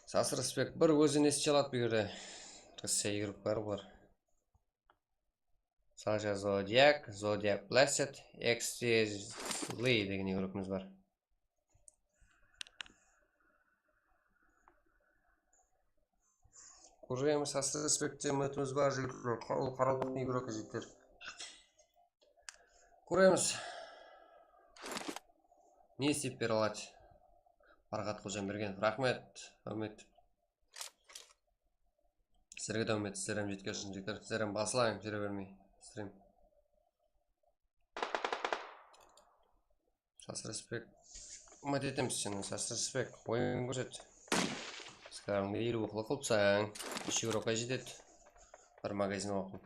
Sasıraspek, bir ózi ne istey aladı bul jerde. Rossiya igrok bar bular. Sasha Zodiak, Zodiak Blessed, Extremely degen igrokımız bar. Kóremiz, sasıraspekte úmitimiz bar, jigitler. Ol qaraltın igrok, jigitler. Kóremiz. Ne istep bere aladı? Farxat Xojabergenov. Raxmet, Úmit. Sizlerge de úmit, sizler hám jetkersin, jigitler. Sizler hám basılań, júre bermey, strim. Sasıraspek. Úmit etemiz seni, sasıraspek. Oyın kórset. Skarıńdı eliw oqlı qılıpsań. Úsh euroǵa jetedi. Bir magazin oqı.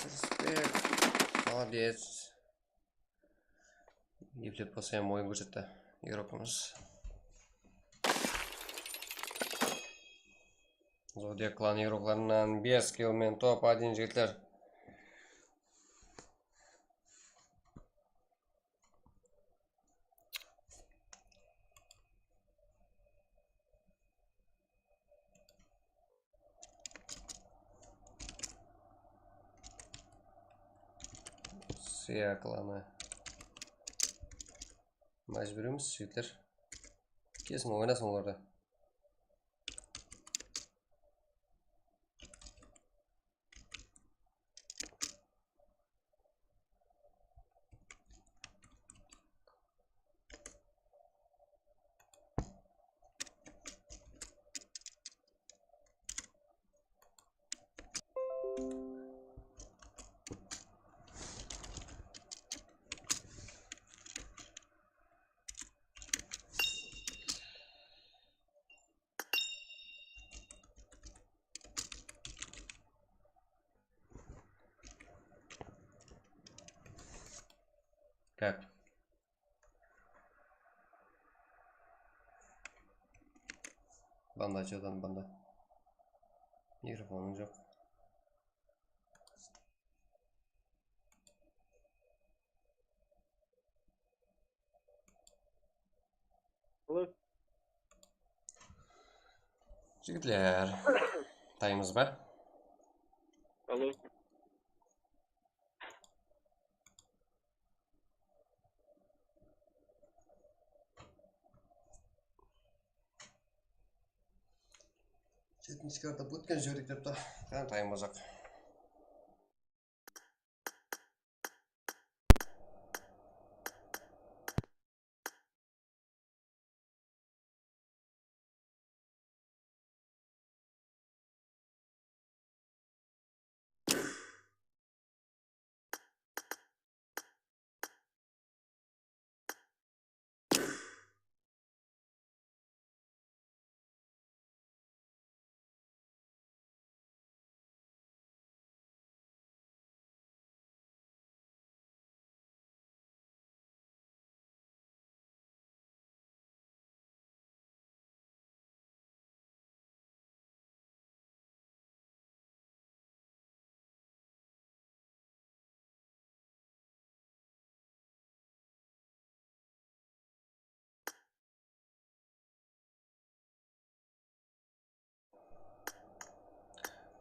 Respekt. Молодец. Eplep basayım, oyın kórsetti igrokımız. Zodiak klan igroklarınan bes kill men top один, jigitler. Sıyaqlanı. Majbúriymiz, jigitler. Kelsin, oynasın olarda. Tak. Banda, что там, banda? Mikrofonıń joq. Alo. Jigitler, taymız ba? Alo. Jetinshi karta ótken jiberdik depti. Qani, tayınbasaq.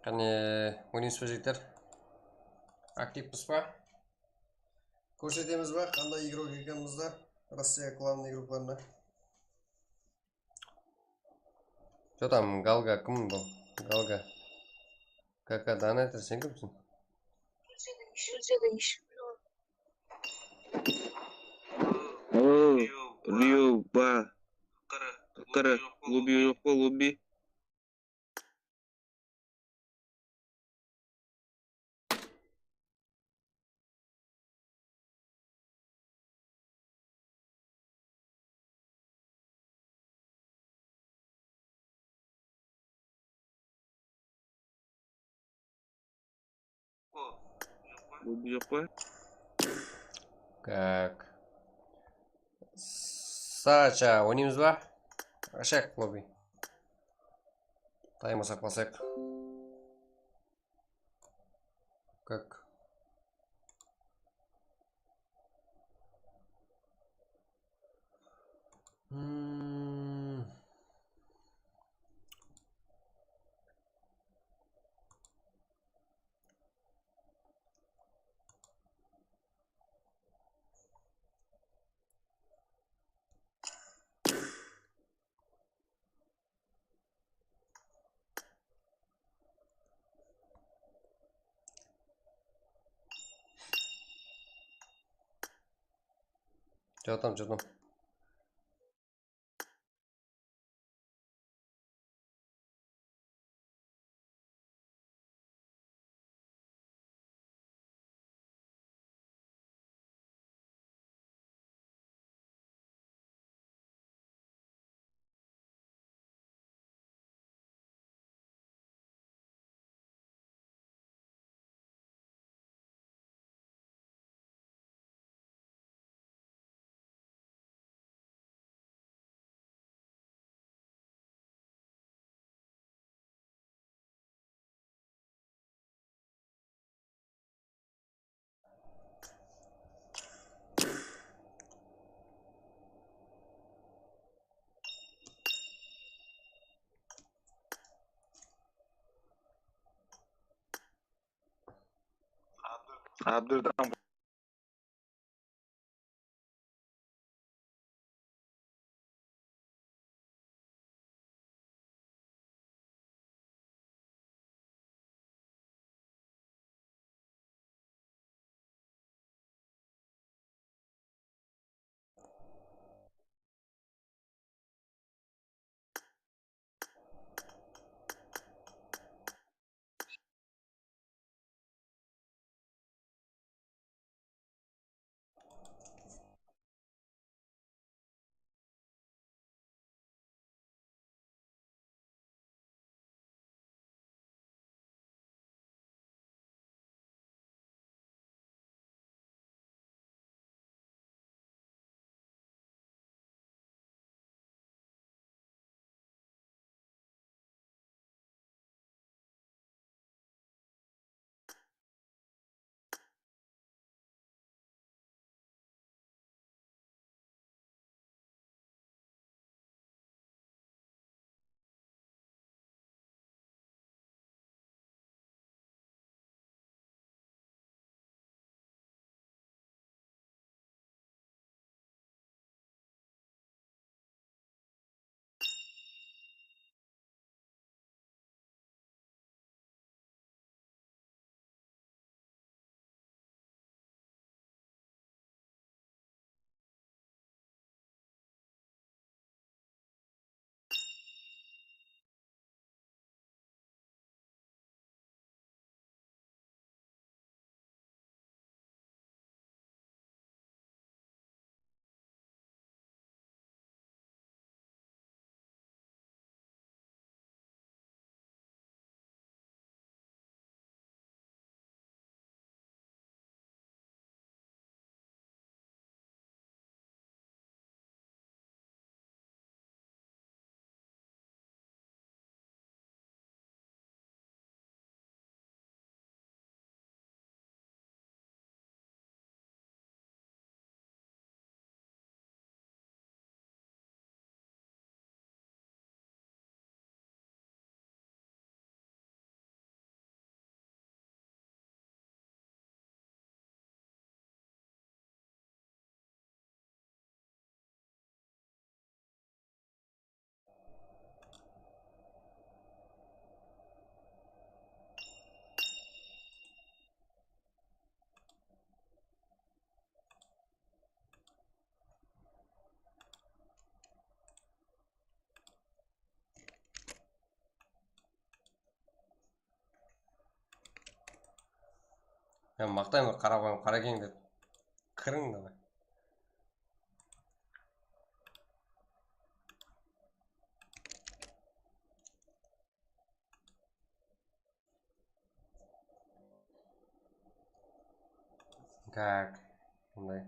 Qáne, oynaymız ba, jigitler? Aktivpiz ba? Kórsetemiz ba, qanday igrok ekenimizdi? Rossiya klanın igroklarına. Что там, Galga, kim bul? Galga. Kaka, dana aytır, sen kimsiń? Alo, Ryu, ba. Qara, lobby joq pa, lobby? Lobby joq pa? Так. Sacha, oynaymız ba? Ashaq lobby. Taymasaq basayıq. Как? Hmm. Что там, что там? Abdurdan. Men maqtayman, qara qoyıń, qara keń dep. Kiriń davay. Так, bunday.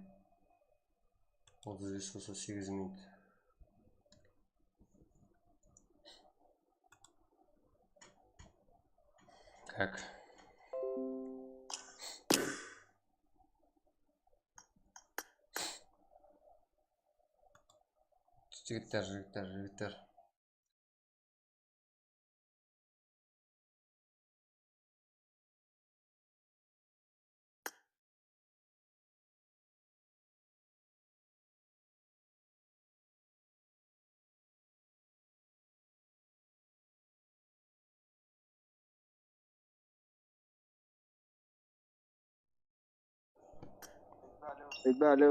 Otız bes bolsa segiz minut. Так. Jigitler, jigitler, jigitler. Alo.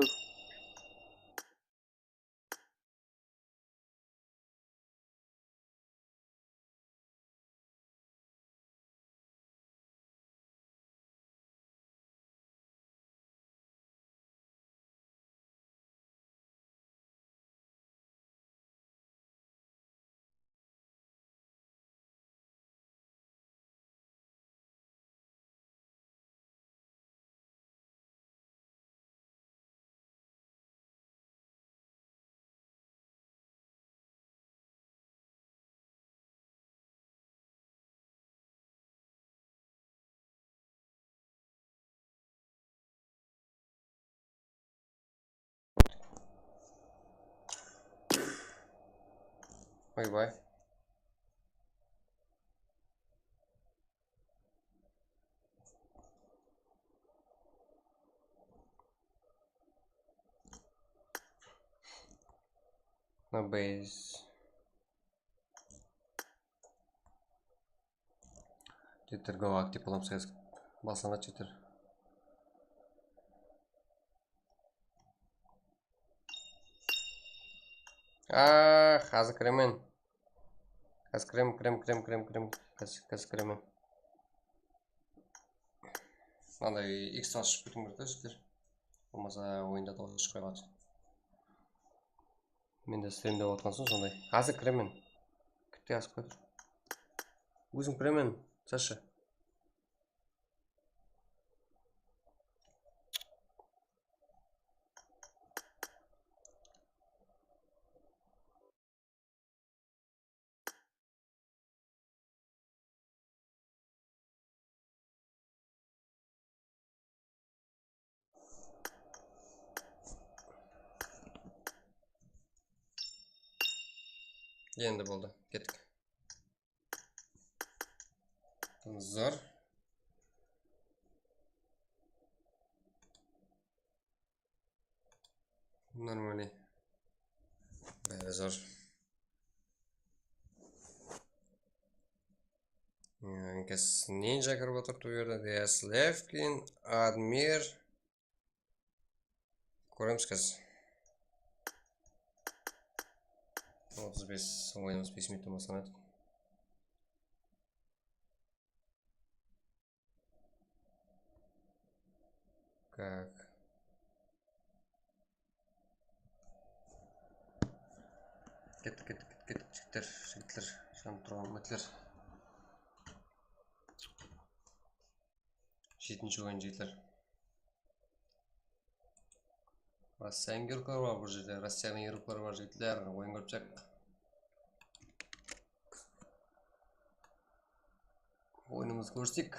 Oybay. Mına base. Jeter, galaktik bolamız házir. Baslanǵa jeter. Ah, házir kiremen. Házir kiremen, kiremen, kiremen, kiremen, kiremen. Házir, házir kiremen. Mınaday X ashıp ketiń kerek ta, jeter. Bolmasa oyında dawıs shıqpay qaladı. Men de strimde otırǵan soń sonday. Házir kiremen. Kitte asıp ketip. Ózim kiremen, Sasha. Endi boldı, kettik. Zor. Нормальный. Bári zor. Kes Ninja kirip otırıptı bu jerde. Dias Levkin, Admir. Kóremiz, kes. Otız bes, oyınımız bes minuttan baslanadı. Так. Kettik, kettik, kettik, kettik, jigitler, jigitler. Janıp turǵan úmitler. Jetinshi oyın, jigitler. Rossiyanıń igrókları bar bul jerde, Rossiyanıń igrókları bar, jigitler, oyın kórip shıq. Oyınımızdı kórsek.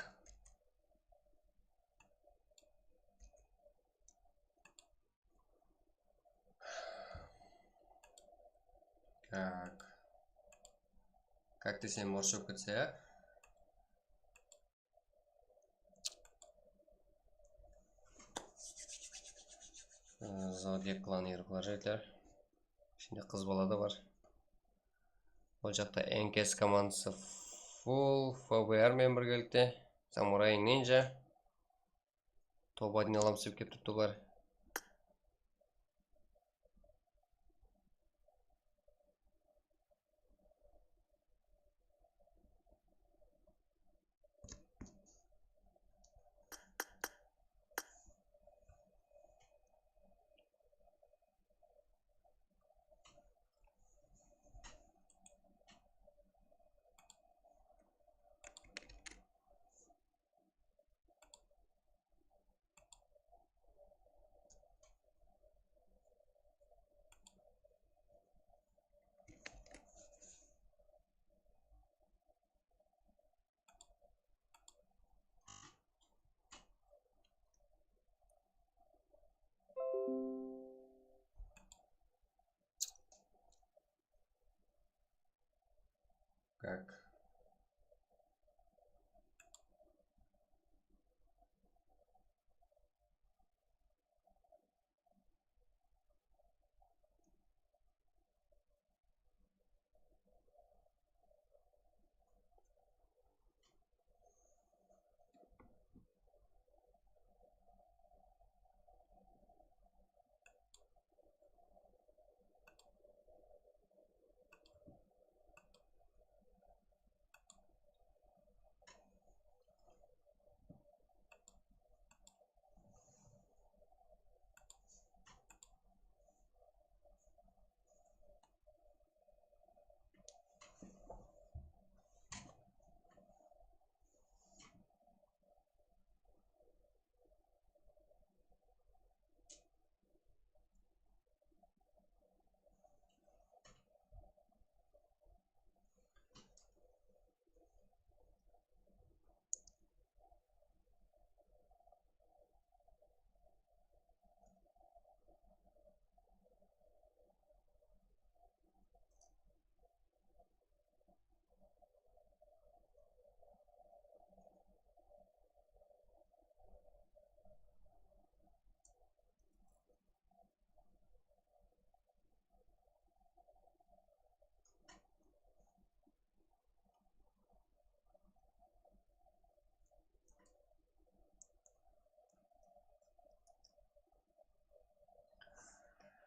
Так. Как desem, orıssha bolıp ketse, ya? Zodiak klanı, jigitler. Ishinde qız bala da bar. Ol jaqta N K S komandası full F B R menen birgelikte. Samurai Ninja. Toba dine alamız dep kelip turıptı bular. Как?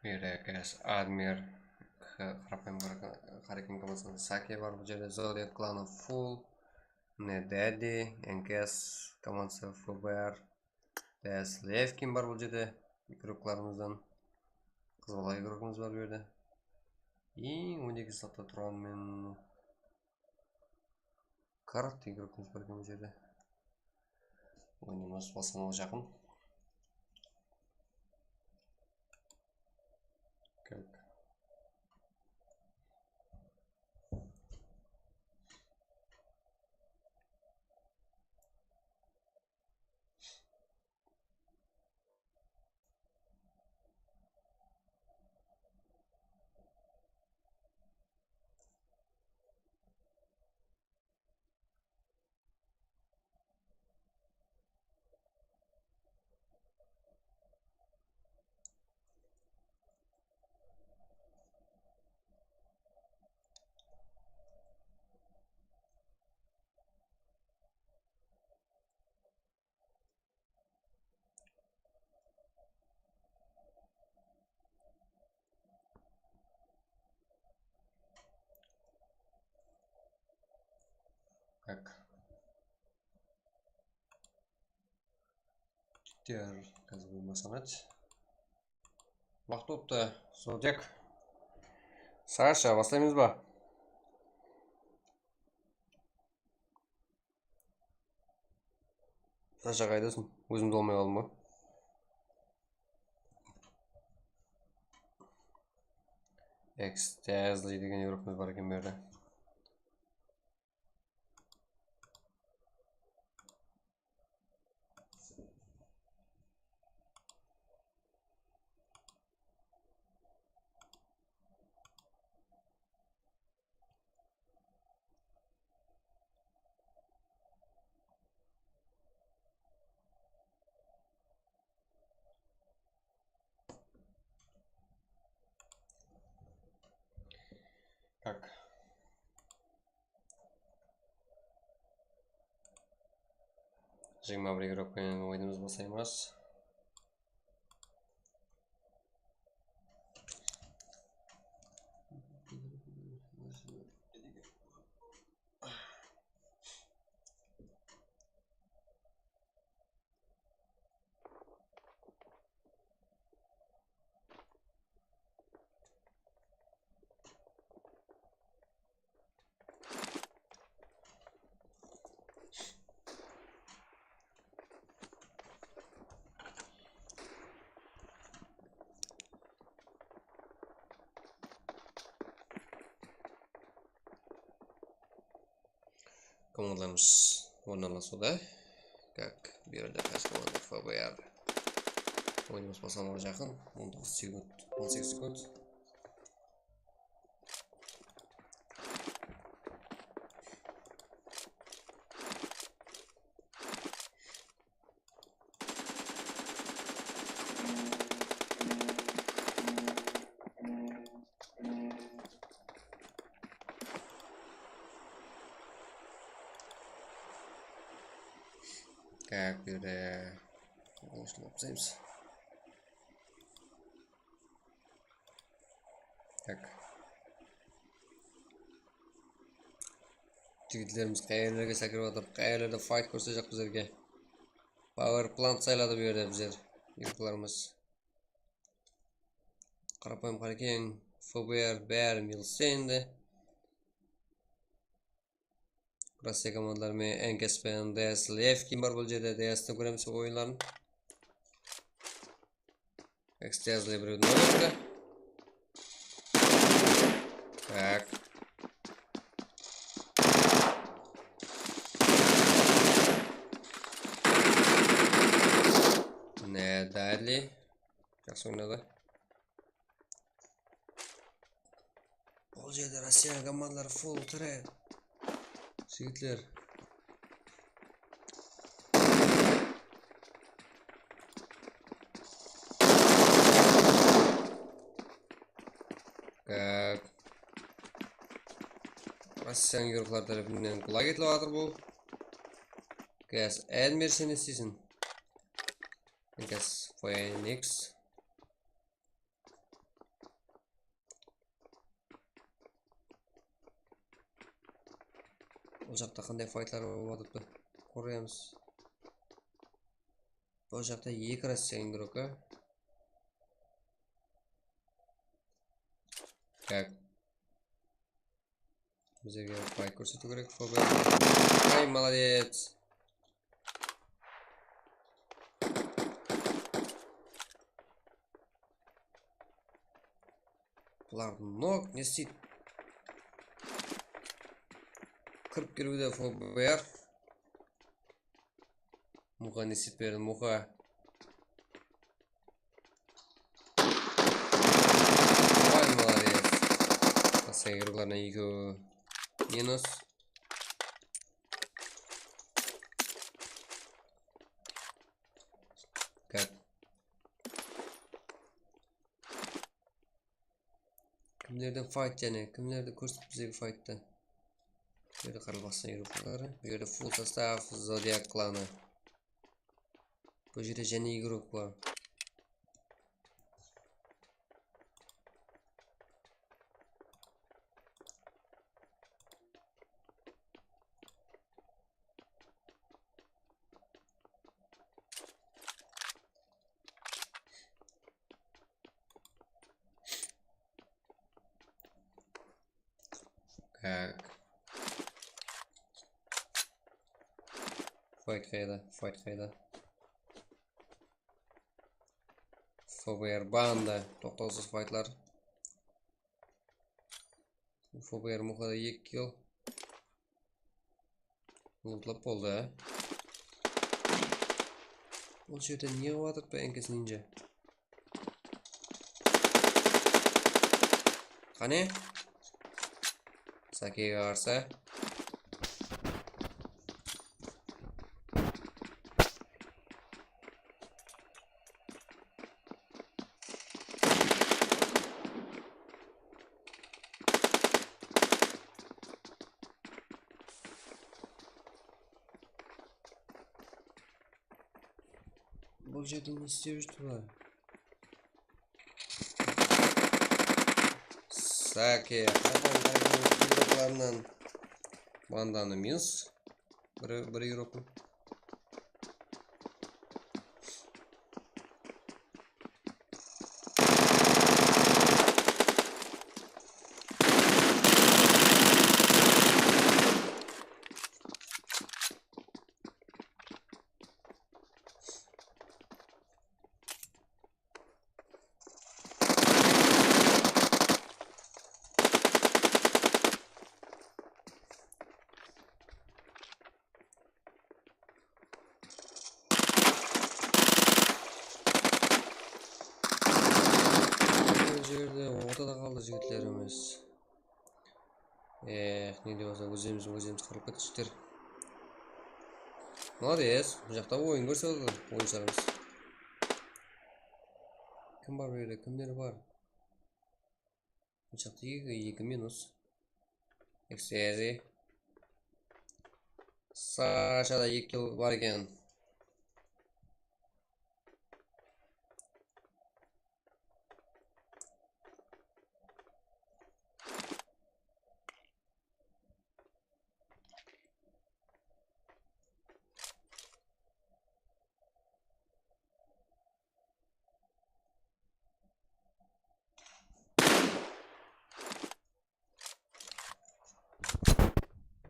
Beri, guys, Admir, K-, Qarapayım Qareken komandasında Sake bar, bul jerde Zodiak klanı full, mine Daddy, N K S komandası F B R, Dayas Levkin bar bul jerde, igroklarımızdan. Qız bala igrogımız bar bul jerde. Eń on eki slotта turǵan men Kart igrokımız bar eken bul jerde. Oyınımız baslanıwǵa jaqın. Как? Так. Jigitler, házir bolmasa edi. Waqıt bolıptı, Zodiak. Sasha, baslaymız ba? Sasha qaydasın? Ózim de bolmay qaldım ǵoy. Ekstazli degen igrokımız bar eken bu jerde. Так. Jigirma bir igrok penen oyınımız baslaymız. Komandalarımız ornalasıwda. Как, bu jerde qaysı komanda? F B R. Oyınımız baslanıwǵa jaqın. On toǵız sekund, on segiz sekund. Tak, buyerde. Osını alıp taslaymız. Tak. Jigitlerimiz qayerlerge sekirip atır, qayerlerde fight kórsejaq bizlerge. Power plant sayladı bu jerde bizler. Yurtlarımız. Qarapayım Qarekeń, F B R bári milsende. Rossiya komandaları menen N K S penen D S Levkin bar bul jerde, D S-ti kóremiz oyınların. Ekstazli birewdiń oynadı. Tak. Ne, Dadli. Jaqsı oynadı. Bul jerde Rossiya komandaları full tire. Jigitler. Tak. Rossiyanıń yurıqları tárepinen gulag etilip atır bul. Gaz Elmer, sen ne isteysiń? Gaz Phoenix. Bul jaqta qanday faytlar bolıp atırıptı? Kóremiz. Bul jaqta eki Rossiya igroki. Tak. Bizlerge fayt kórsetiw kerek, F B R. Ay, molodec. Bular nok ne isteydi? Kirip keliwde F B R. Muxa ne istep berdi, Muxa. Ay, molodec. Rossiya yurıqlarına ekewi minus. Gad. Kimlerden fayt jáne? Kimlerdi kórset bizlerge fayttı? Bu jerde qaraqalpaqstan yurıqları. Bu jerde full sostav Zodiak klanı. Bu jerde jáne igrok bar. Tak. Fayt qayda? Fayt qayda? F B R banda. Toqtawsız faytlar. F B R Muxada eki kill. Lootlap boldı, á? Bul jerde ne qılıp atırıptı N K S Ninja? Qáne? Sakege qarsı. Bul jerde ne islep júr bular? Sake, qaraqalpaqlarınan bandanı minus. Bir, bir igrokın. Bul jerde ortada qaldı jigitlerimiz. Eh, ne de bolsa ózimiz, ózimiz qırılıp kettik jigitler. Molodec, bul jaqta oyın kórsetip atır oyınshilarımız. Kim bar bul jerde, kimler bar? Bul jaqta eki, eki minus. Ekstezi. Sashada eki kill bar eken.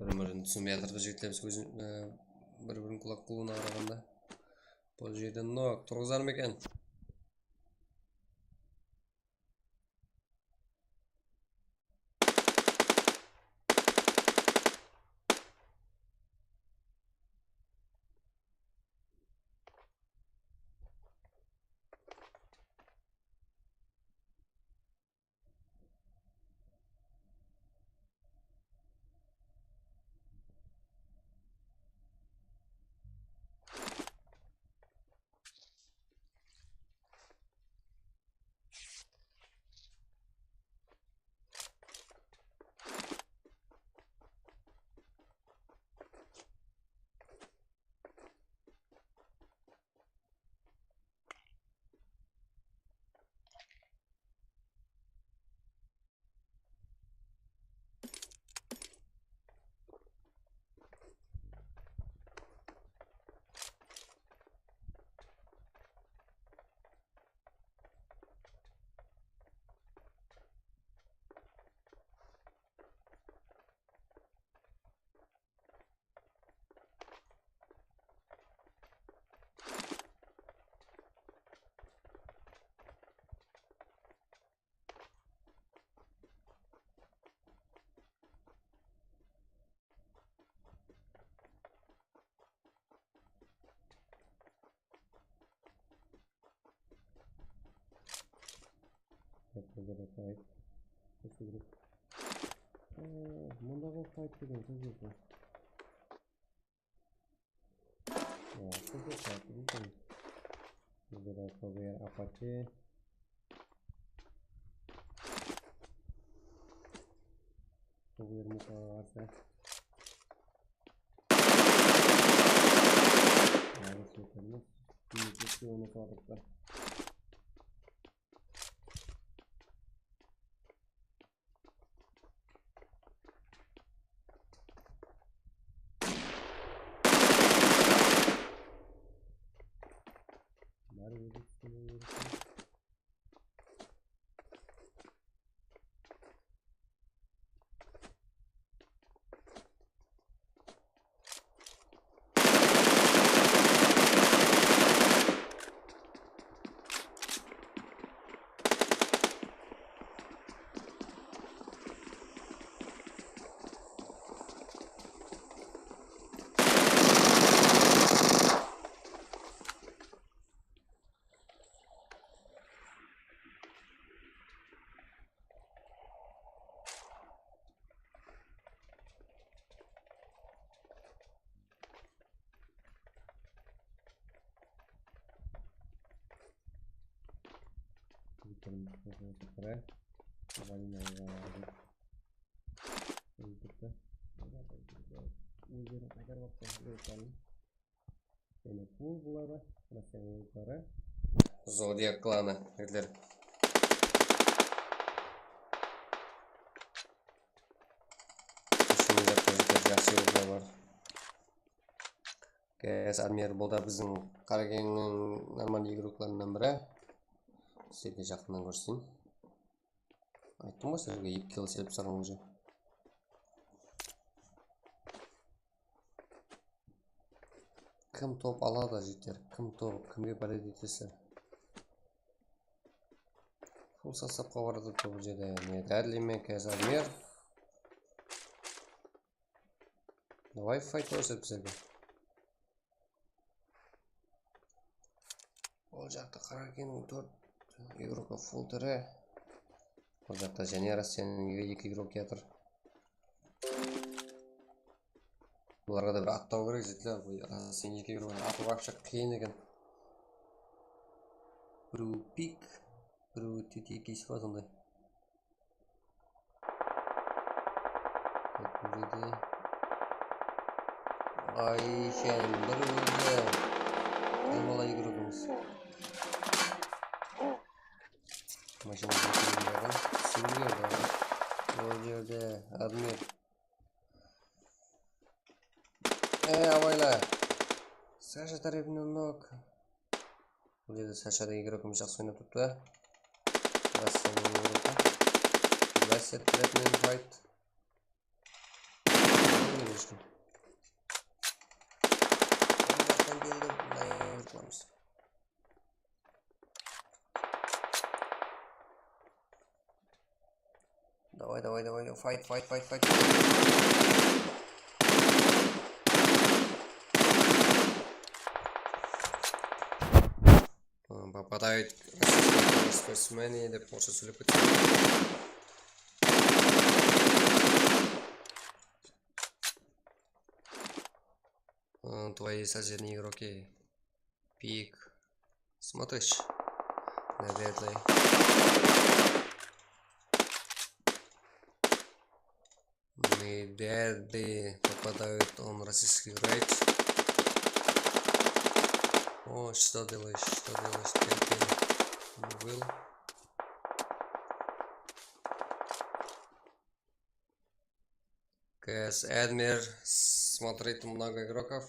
Bir-birin túsinbey atırdı jigitlerimiz ózin, e, bir-birin kulak qılıwına qaraǵanda. Bul jerde nok turǵızar ma eken? Mındaǵı fight degen sóz ekan. Aa, sóz ekan, bildim. Bizde de P V R Apache. P V R Mukaǵa qarsı. Alıs ekenmiz. Minutlikte oynap atırıptı. Bári ózi túskende ózi. Ózlerin qaytarıp alıptı. Ózleriniń. Jáne bul buları, Rossiyanıń yurtları. Zodiak klanı, jigitler. Shıńǵıjaqta jigitler, jaqsı yurtlar bar. G S Admir, bul da biziń Qarakeńniń normal igroklarınan biri. Sizlerge jaqınnan kórseteyin. Ayttım ǵoy sizlerge, eki kill islep taslaǵan ózi. Kim top aladı, jigitler? Kim top? Kimge bálet etesizler? Full sostavqa baradı bul jerde. Ne, dárleymen házir. Давай fight kórset bizlerge. Ol jaqta Qarakeńniń tórt igrok full tiri. Ol jaqta jáne Rossiyanıń eki igrok kiyatır. Bularǵa da bir attaw kerek, jigitler. Bul Rossiyanıń eki igrogın atıw вообще qıyın eken. Birewi pik, birewi T T X pa sonday. Bul jerde. Ay, sen bir óldi. Qay bala igrogımız. Mashina jaqın. Bul jerde Admir. Ey, abaylar. Sasha tárepinen nok. Bul jerde Sasha da igrokımız jaqsı oynap turıptı. Rossiyanıń igrogı. Rossiya tárepinen fight. Onlardan keldi, bunday qılamız. Давай, давай, давай, давай, fight, fight, fight, fight. М, попадают спортсмены, dep orıssha sóylep ketsin. М, твои соседние игроки. Пик. Смотришь? Наверное. Наверное, попадают он российский рейд. О, что делаешь, что делаешь, ты, ты был? К С Эдмир, смотрит много игроков.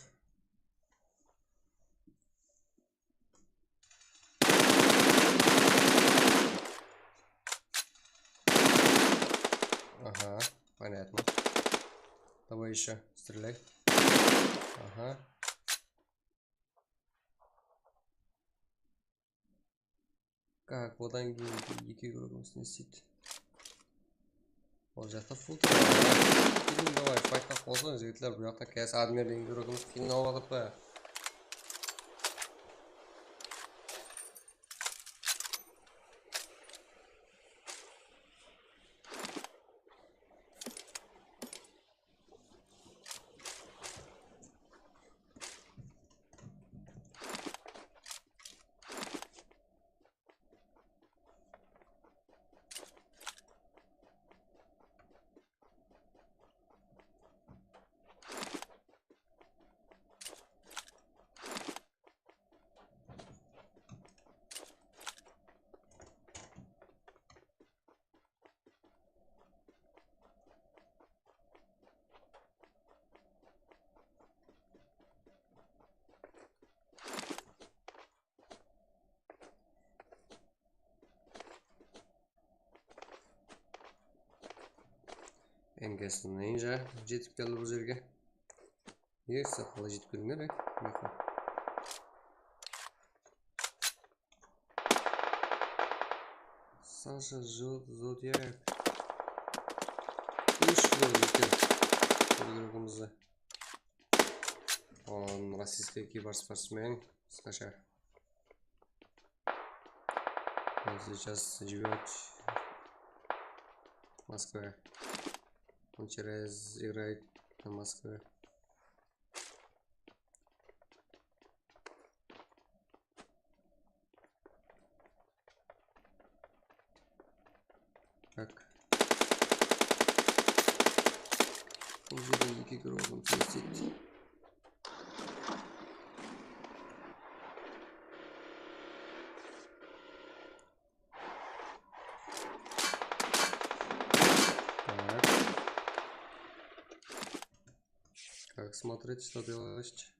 Ага, понятно. Давай ещё, стреляй. Ага. Так, odan keyin eki игрокımız ne isteydi? Ol jaqta full turıptı. Keling, давай, faytqa qosılıń, jigitler. Bu jaqta K S Admir degen игрокımız qıynalıp atırıptı. Enkesi ninja jetip keldi bul jerge. Ey, siz qalay jetip keldińler, ey? Miyaqqa. Sasha, Zod-, Zodiak. Úsh kilo ekan. Kórigirimizde. On, российский киберспортсмен. Sasha. Он сейчас живёт в Москве. Он через играет на Москве. Так. Bul jerde eki игрокımız ne isteydi? Так. Как смотреть, что делать?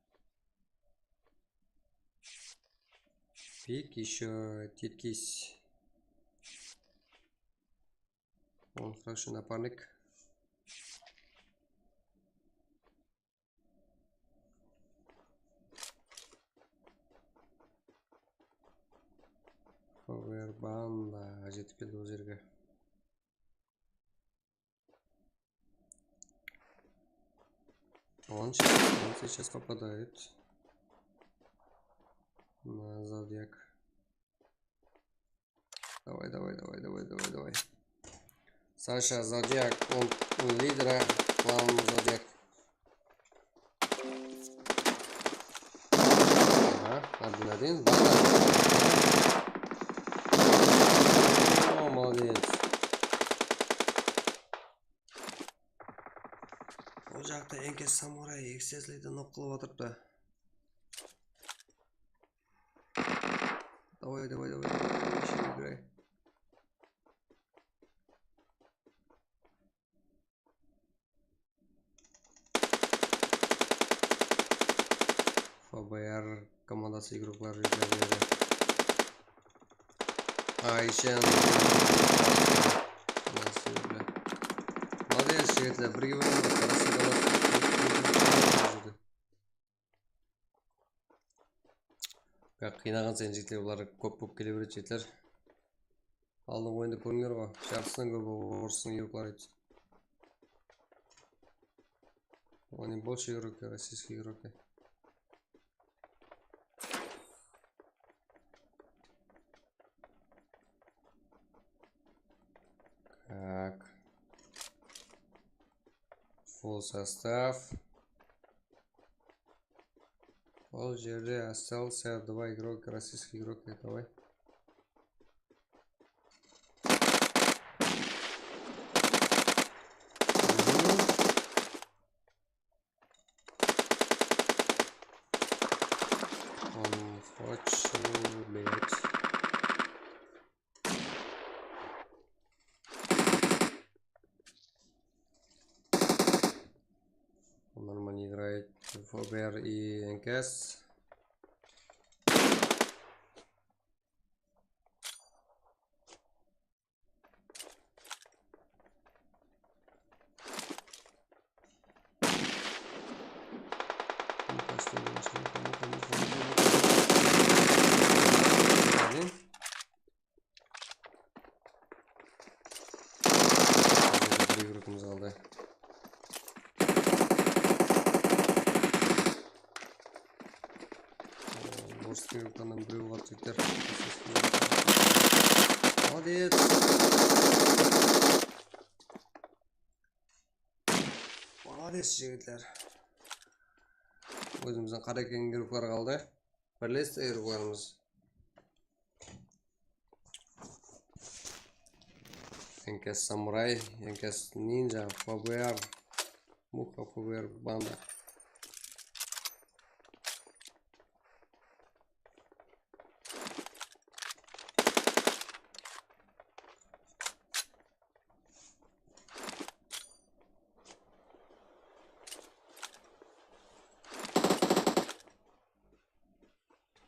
Пик, ещё теткись. Он хороший напарник. Ф В Р банда jetip keldi ol jerge. Он щас, он сейчас попадает на Зодиак. Давай, давай, давай, давай, давай, давай. Саша, Зодиак, он, он лидера клана Зодиак. Ага, один один, да, да. О, молодец. Ol jaqta Enkes Samuray eksizlikti nok qılıp atırıptı. Давай, давай, давай, давай, давай, ещё играй. F B R komandası игрокlar júz beredi. Ayşen. Nasıl bile? Молодец, jigitler, birge boldı. Qarasıń, qarasıń. Qıynaǵan sayın jigitler, bular kóp-kóp kele beredi, jigitler. Aldın oyında kóringer ǵoy, jartısınan kóbi orıstıń игрокları edi. Они больше игроки, российские игроки. Так. Full состав. Ol jerde остался два игрока, российские игроки, давай. Он хочет, блядь. Он нормально играет. ФБР и НКС. Bir игрокımız qaldı. Orıs игрокlardan birew qaldı, jigitler. Молодец. Молодец, jigitler. Ózimizdiń Qarakeń игрокları qaldı. Birlesti игрокlarımız. НКС Самурай, НКС Нинджа, ФБР, Муха, ФБР банда.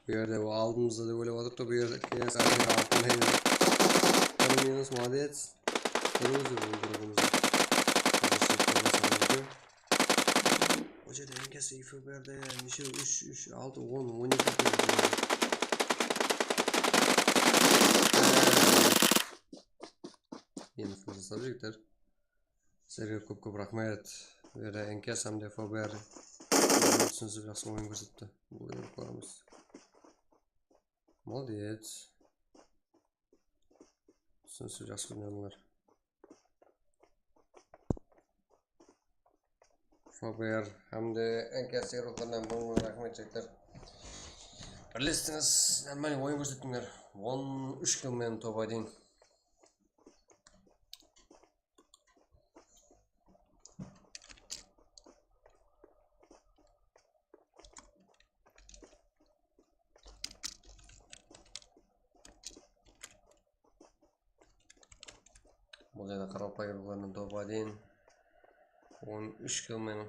Bu jerde o aldımızda dep oylap atırdı, bu jerde kelesi ayda altın edi. Bir minus, молодец. Bir ózi bu grubımızda. O jerde eń kesi ФБР-de neshe? Úsh, úsh, altı, on, on eki. Endi fırsat jigitler. Sizlerge kóp-kóp raxmet. Bu jerde НКС hám de ФБР túsinisip jaqsı oyın kórsetti. Bul игрокlarımız. Молодец. Túsinisip jaqsı oynadılar. ФБР hám de НКС игрокlarına mıń-mıń raxmet, jigitler. Birlestińiz, нормально oyın kórsettińler. On úsh kill menen top один. Bul jerde qaraqalpaq игрокlarınan top один. On úsh kill menen.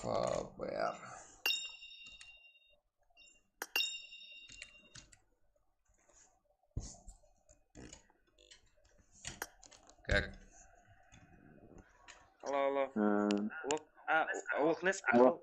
ФБР. Как? Алло, алло. М. Лок-, а, Локнесс, а, Алло.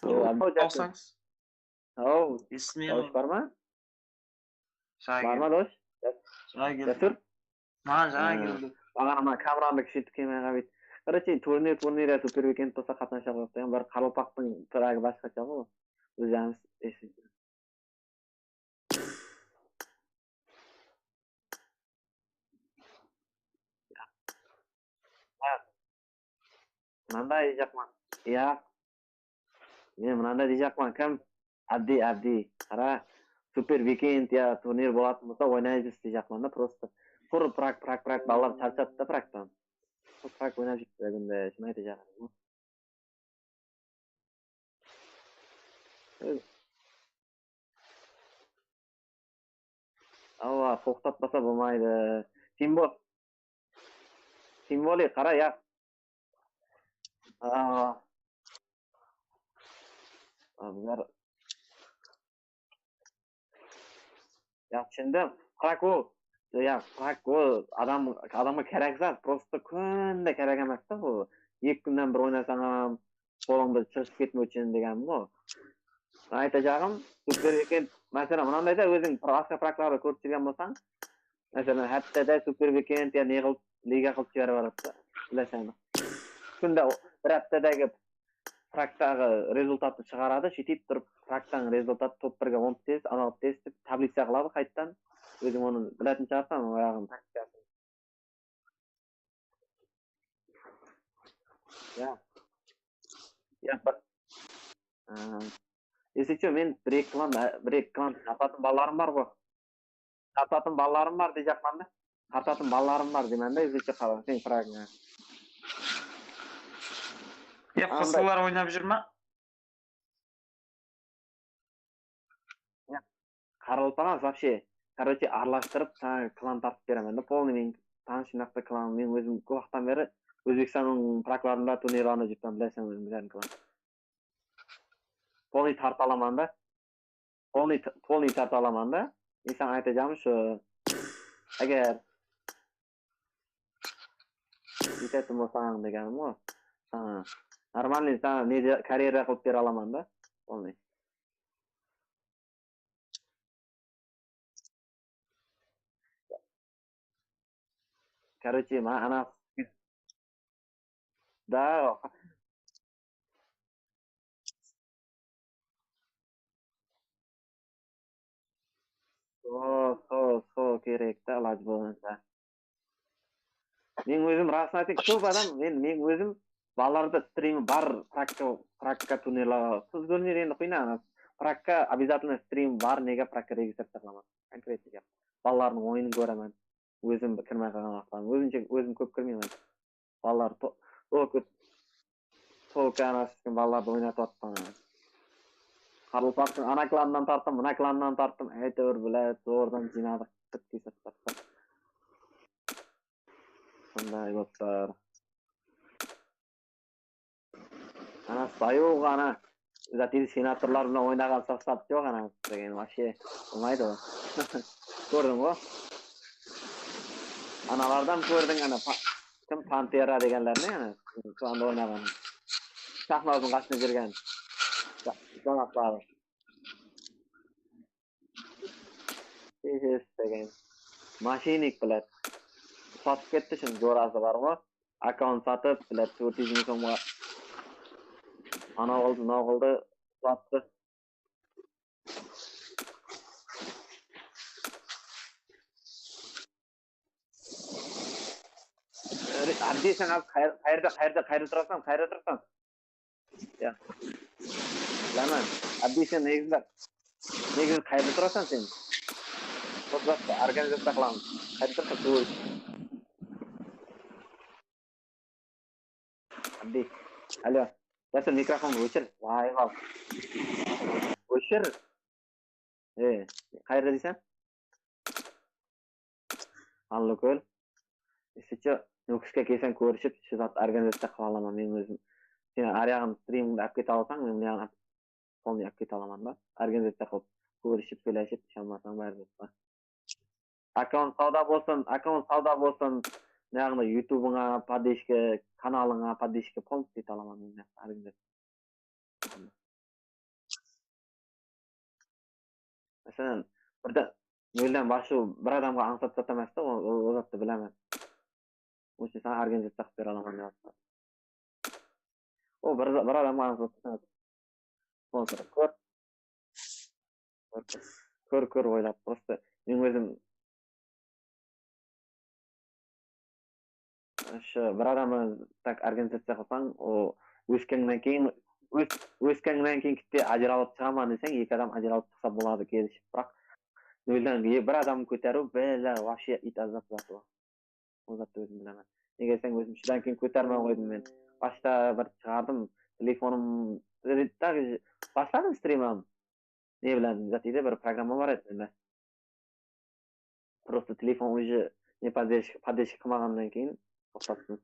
Toǵısańız. Aw, esitmey dawıs bar ma? Bar ma, dawıs? Jańa keldi. Jasur? Maǵan jańa keldi. Baǵana ma kameranı kishireytip kelmey qaldı. Короче, turnir, turnir ya Super Weekend bolsa qatnasha qoyıptı. Endi bir qaraqalpaqtıń tragi basqasha ǵoy. Ózimiz esitemiz. Mınanday deyjaqman. Iya. Men mınanday deyjaqman, kim? Abdi, Abdi. Qara, Super Weekend ya turnir bolatın bolsa oynaymız deyjaqman da, prosto. Pur prak, prak, prak, balalar sharshadı da praktan. Pur prak oynap júrdi kúnde, shın aytajaqman. Awa, toqtatpasa bolmaydı. Simbol. Simboli, qara, ya. Awa. Bizler Ya, túsindim. Prak ol, ya, prak ol, adam, adamǵa kerek zat, prosto kúnde kerek emes ta bul. Eki kúnnen bir oynasań ham, qolımda shıǵıp ketmew ushın degenim ǵoy. Aytajaǵım, Super Weekend, máselen, mınanday da, óziń basqa praklardı kórip júrgen bolsań, máselen, háptede Super Weekend ya ne qılıp, liga qılıp jiberip baradı da, bileseń. Kúnde, bir háptedegi praktaǵı rezultattı shıǵaradı, shóytip turıp, praktań rezultatı top birge onıp tez, analıp tez dep tablica qıladı qayttan. Óziń onı biletin shıǵarsań, oyaǵın taktikasın. Ya. Ya, bir, ı, esitshi, men bir eki klan, bir eki klan tartatın balalarım bar ǵoy. Tartatın balalarım bar deyjaqman da. Tartatın balalarım bar deymen da, izlechi qalań, sen pragına. Ya, qızlar oynap júr ma? Ya, qaraqalpaq, вообще, короче, aralastırıp, saǵan klan tartıp beremen da, полный men tanıs jıynaqta klan, men ózim kóp waqıttan beri Ózbekstannıń praglarında turnirlarında júrip, bileseń óziń, bizlerdiń klan. Polnıy tarta alaman da. Polnıy, polnıy tarta alaman da. Men saǵan aytajağım usı, eger etetin bolsań degenim ǵoy. Saǵan, нормальный saǵan nede karyera qılıp bere alaman da. Polnıy. Короче, ma, ana, da, sol, sol, sol kerek ta, ilajı bolǵansha. Men ózim, rasın aytayın, kóp adam, men, men ózim balalarda strimi bar, prakka, prakka turnirlarǵa. Siz kórmeydi endi, qıynaǵan. Prakka обязательно strim bar, nege prakka registraciya qılaman. Конкретно gáp. Balalardıń oyının kóremen. Ózim kirmey qalǵan waqıtlarım. Ózimshe, ózim kóp kirmeymen. Balalar to-, только, только ana sóytken balalardı oynatıp atırman. Qaraqalpaqtıń ana klanınan tarttım, mına klanınan tarttım. Áytewir, блядь, zordan jıynadıq, pitki sattıq. Sonday bolıp tur. Ana, soyuw ǵana. Zat, senatorlar menen oynaǵan sostav joq, ana, degen, вообще, bolmaydı ǵoy. Kórdiń ǵoy. Analardan kórdiń, ana, pa-, kim, Pantera degenler ne, ana, sonda oynaǵan. Shaxnozdıń qasında júrgen. Ja-, janaqları. Hes degen. Moshinnik, блядь. Satıp ketti, shın jorası bar ǵoy. Akkaunt satıp, блядь, tórt júz mıń somǵa. Anaw qıldı, mınaw qıldı, sattı. Abdi, sen házir qay-, qayerda, qayerda, qayerda turasań, qayerda turasań? Ya. Bilaman. Abdi, sen negizi, negizi qayerda turasań sen? Sol jaqta, organizaciya qılamız. Qayerda turasań? Abdi. Alo. Jasur, mikrofondı óshir. Vay, vay. Óshir. E, qayerda deyseń? Allıkól. Esitshi, Nókiske kelseń, kóriship, shu zat organizaciya qıla alaman men ózim. Sen aryaǵın strimingdi alıp kete alsań, men mınaǵın ap-, polnıy alıp kete alaman da. Organizaciya qılıp, kóriship, sóylesip, ishe almasań, bári zat bar. Akkaunt sawda bolsın, akkaunt sawda bolsın. Mınaǵında yutubińa, podpishka, kanalıńa, podpishka, polnıy ete alaman men mınaǵın organizaciya. Sen birden nolden basıw, bir adamǵa ańsat satamasın da, o, o, o zattı bilemen. Ózim saǵan organizaciya qılıp bere alaman dep atırman. O bir, bir adamǵa ańsat satamasın. Sponsor kór. Kór, kór, oylap, prosto men ózim Shu bir adamı tak organizaciya qılsań, o óskennen keyin, ós-, óskennen keyin kitte ajıralıp shıǵaman deseń, eki adam ajıralıp shıqsa boladı, keliship. Biraq noldan e-, bir adamdı kóteriw, bela, вообще iyt azdap zat o. O zattı ózim bilemen. Nege deseń, ózim shıdan keyin kótermey qoydım men. Bashta bir shıǵardım, telefonım, так, basladım strimim. Ne bilen, zat edi, bir programma bar edi mende. Prosto telefon уже ne поддержка, поддержка qılmaǵannan keyin toqtattım.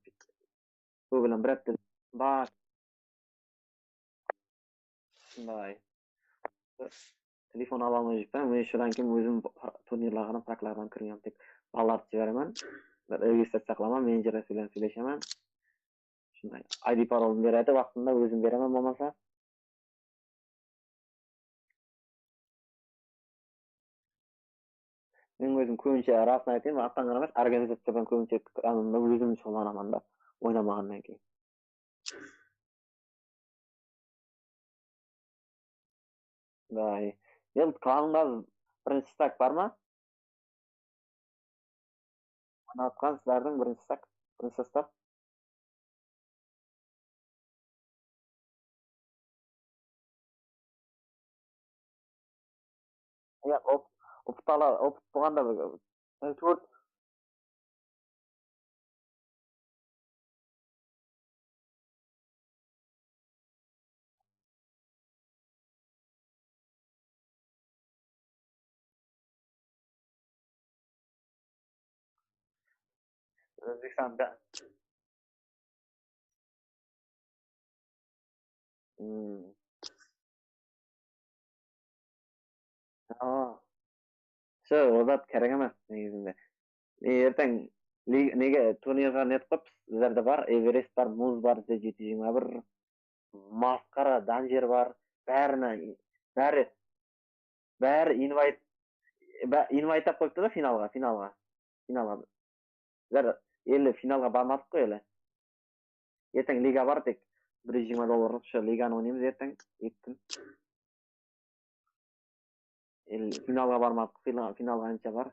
Sol bilen bir hápte bar. Usınday. Telefon ala almay júrip, men shıdan keyin ózim turnirlarǵa, praklardan kirgen tek balalardı jiberemen. Bir registraciya qılaman, menejerler bilen sóyleshemen. Usınday I D parolın beredi, waqtında ózim beremen bolmasa. Men ózim kóbinshe, rasın aytayın, attan qaramasın, organizaciyadan kóbinshe klanımda ózim shuǵıllanaman da, oynamaǵannan keyin. Day. Endi klanıńda birinshi stak bar ma? Oynatqan sizlerdiń birinshi stak, birinshi sostav. Ya, op-, opıt ala, opıt bolǵanda bir, bir tórt. Ózbekstanda. Hmm. Awa. Shu, o zat kerek emes negizinde. Men erteń lig-, nege turnirge net qoyıppız, bizlerde bar, Everest bar, Muz bar, bizde jeti júz jigirma bir, masqara, Danjer bar, bárine, bári, bári invayt, bá-, invayt tap qoyıptı da finalǵa, finalǵa, finalǵa. Bizler ele finalǵa barmadıq ǵoy ele. Erteń liga bar, tek bir júz jigirma dollarlıq shu liganı oynaymız erteń, eki kún. El, finalǵa barmadıq, fina-, finalǵa ansha bar.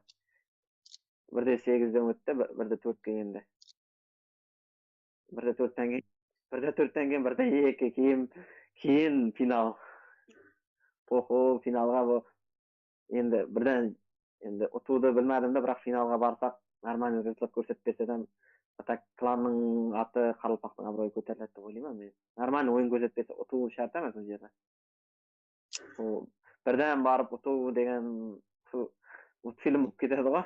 Bir de segizden ótti, bir, bir de tórtke endi. Bir de tórtten keyin, bir de tórtten keyin, bir de eki, keyin, keyin final. Oho, finalǵa bu. Endi birden, endi utıwdı bilmedim de, biraq finalǵa barsaq, нормальный rezultat kórsetip berse de, так, klannıń atı, qaraqalpaqtıń abıroyı kóteriledi dep oylayman men. Нормальный oyın kórsetip berse, utıw shárt emes bul jerde. Bul birden barıp utıw degen, usı multfilm bolıp ketedi ǵoy.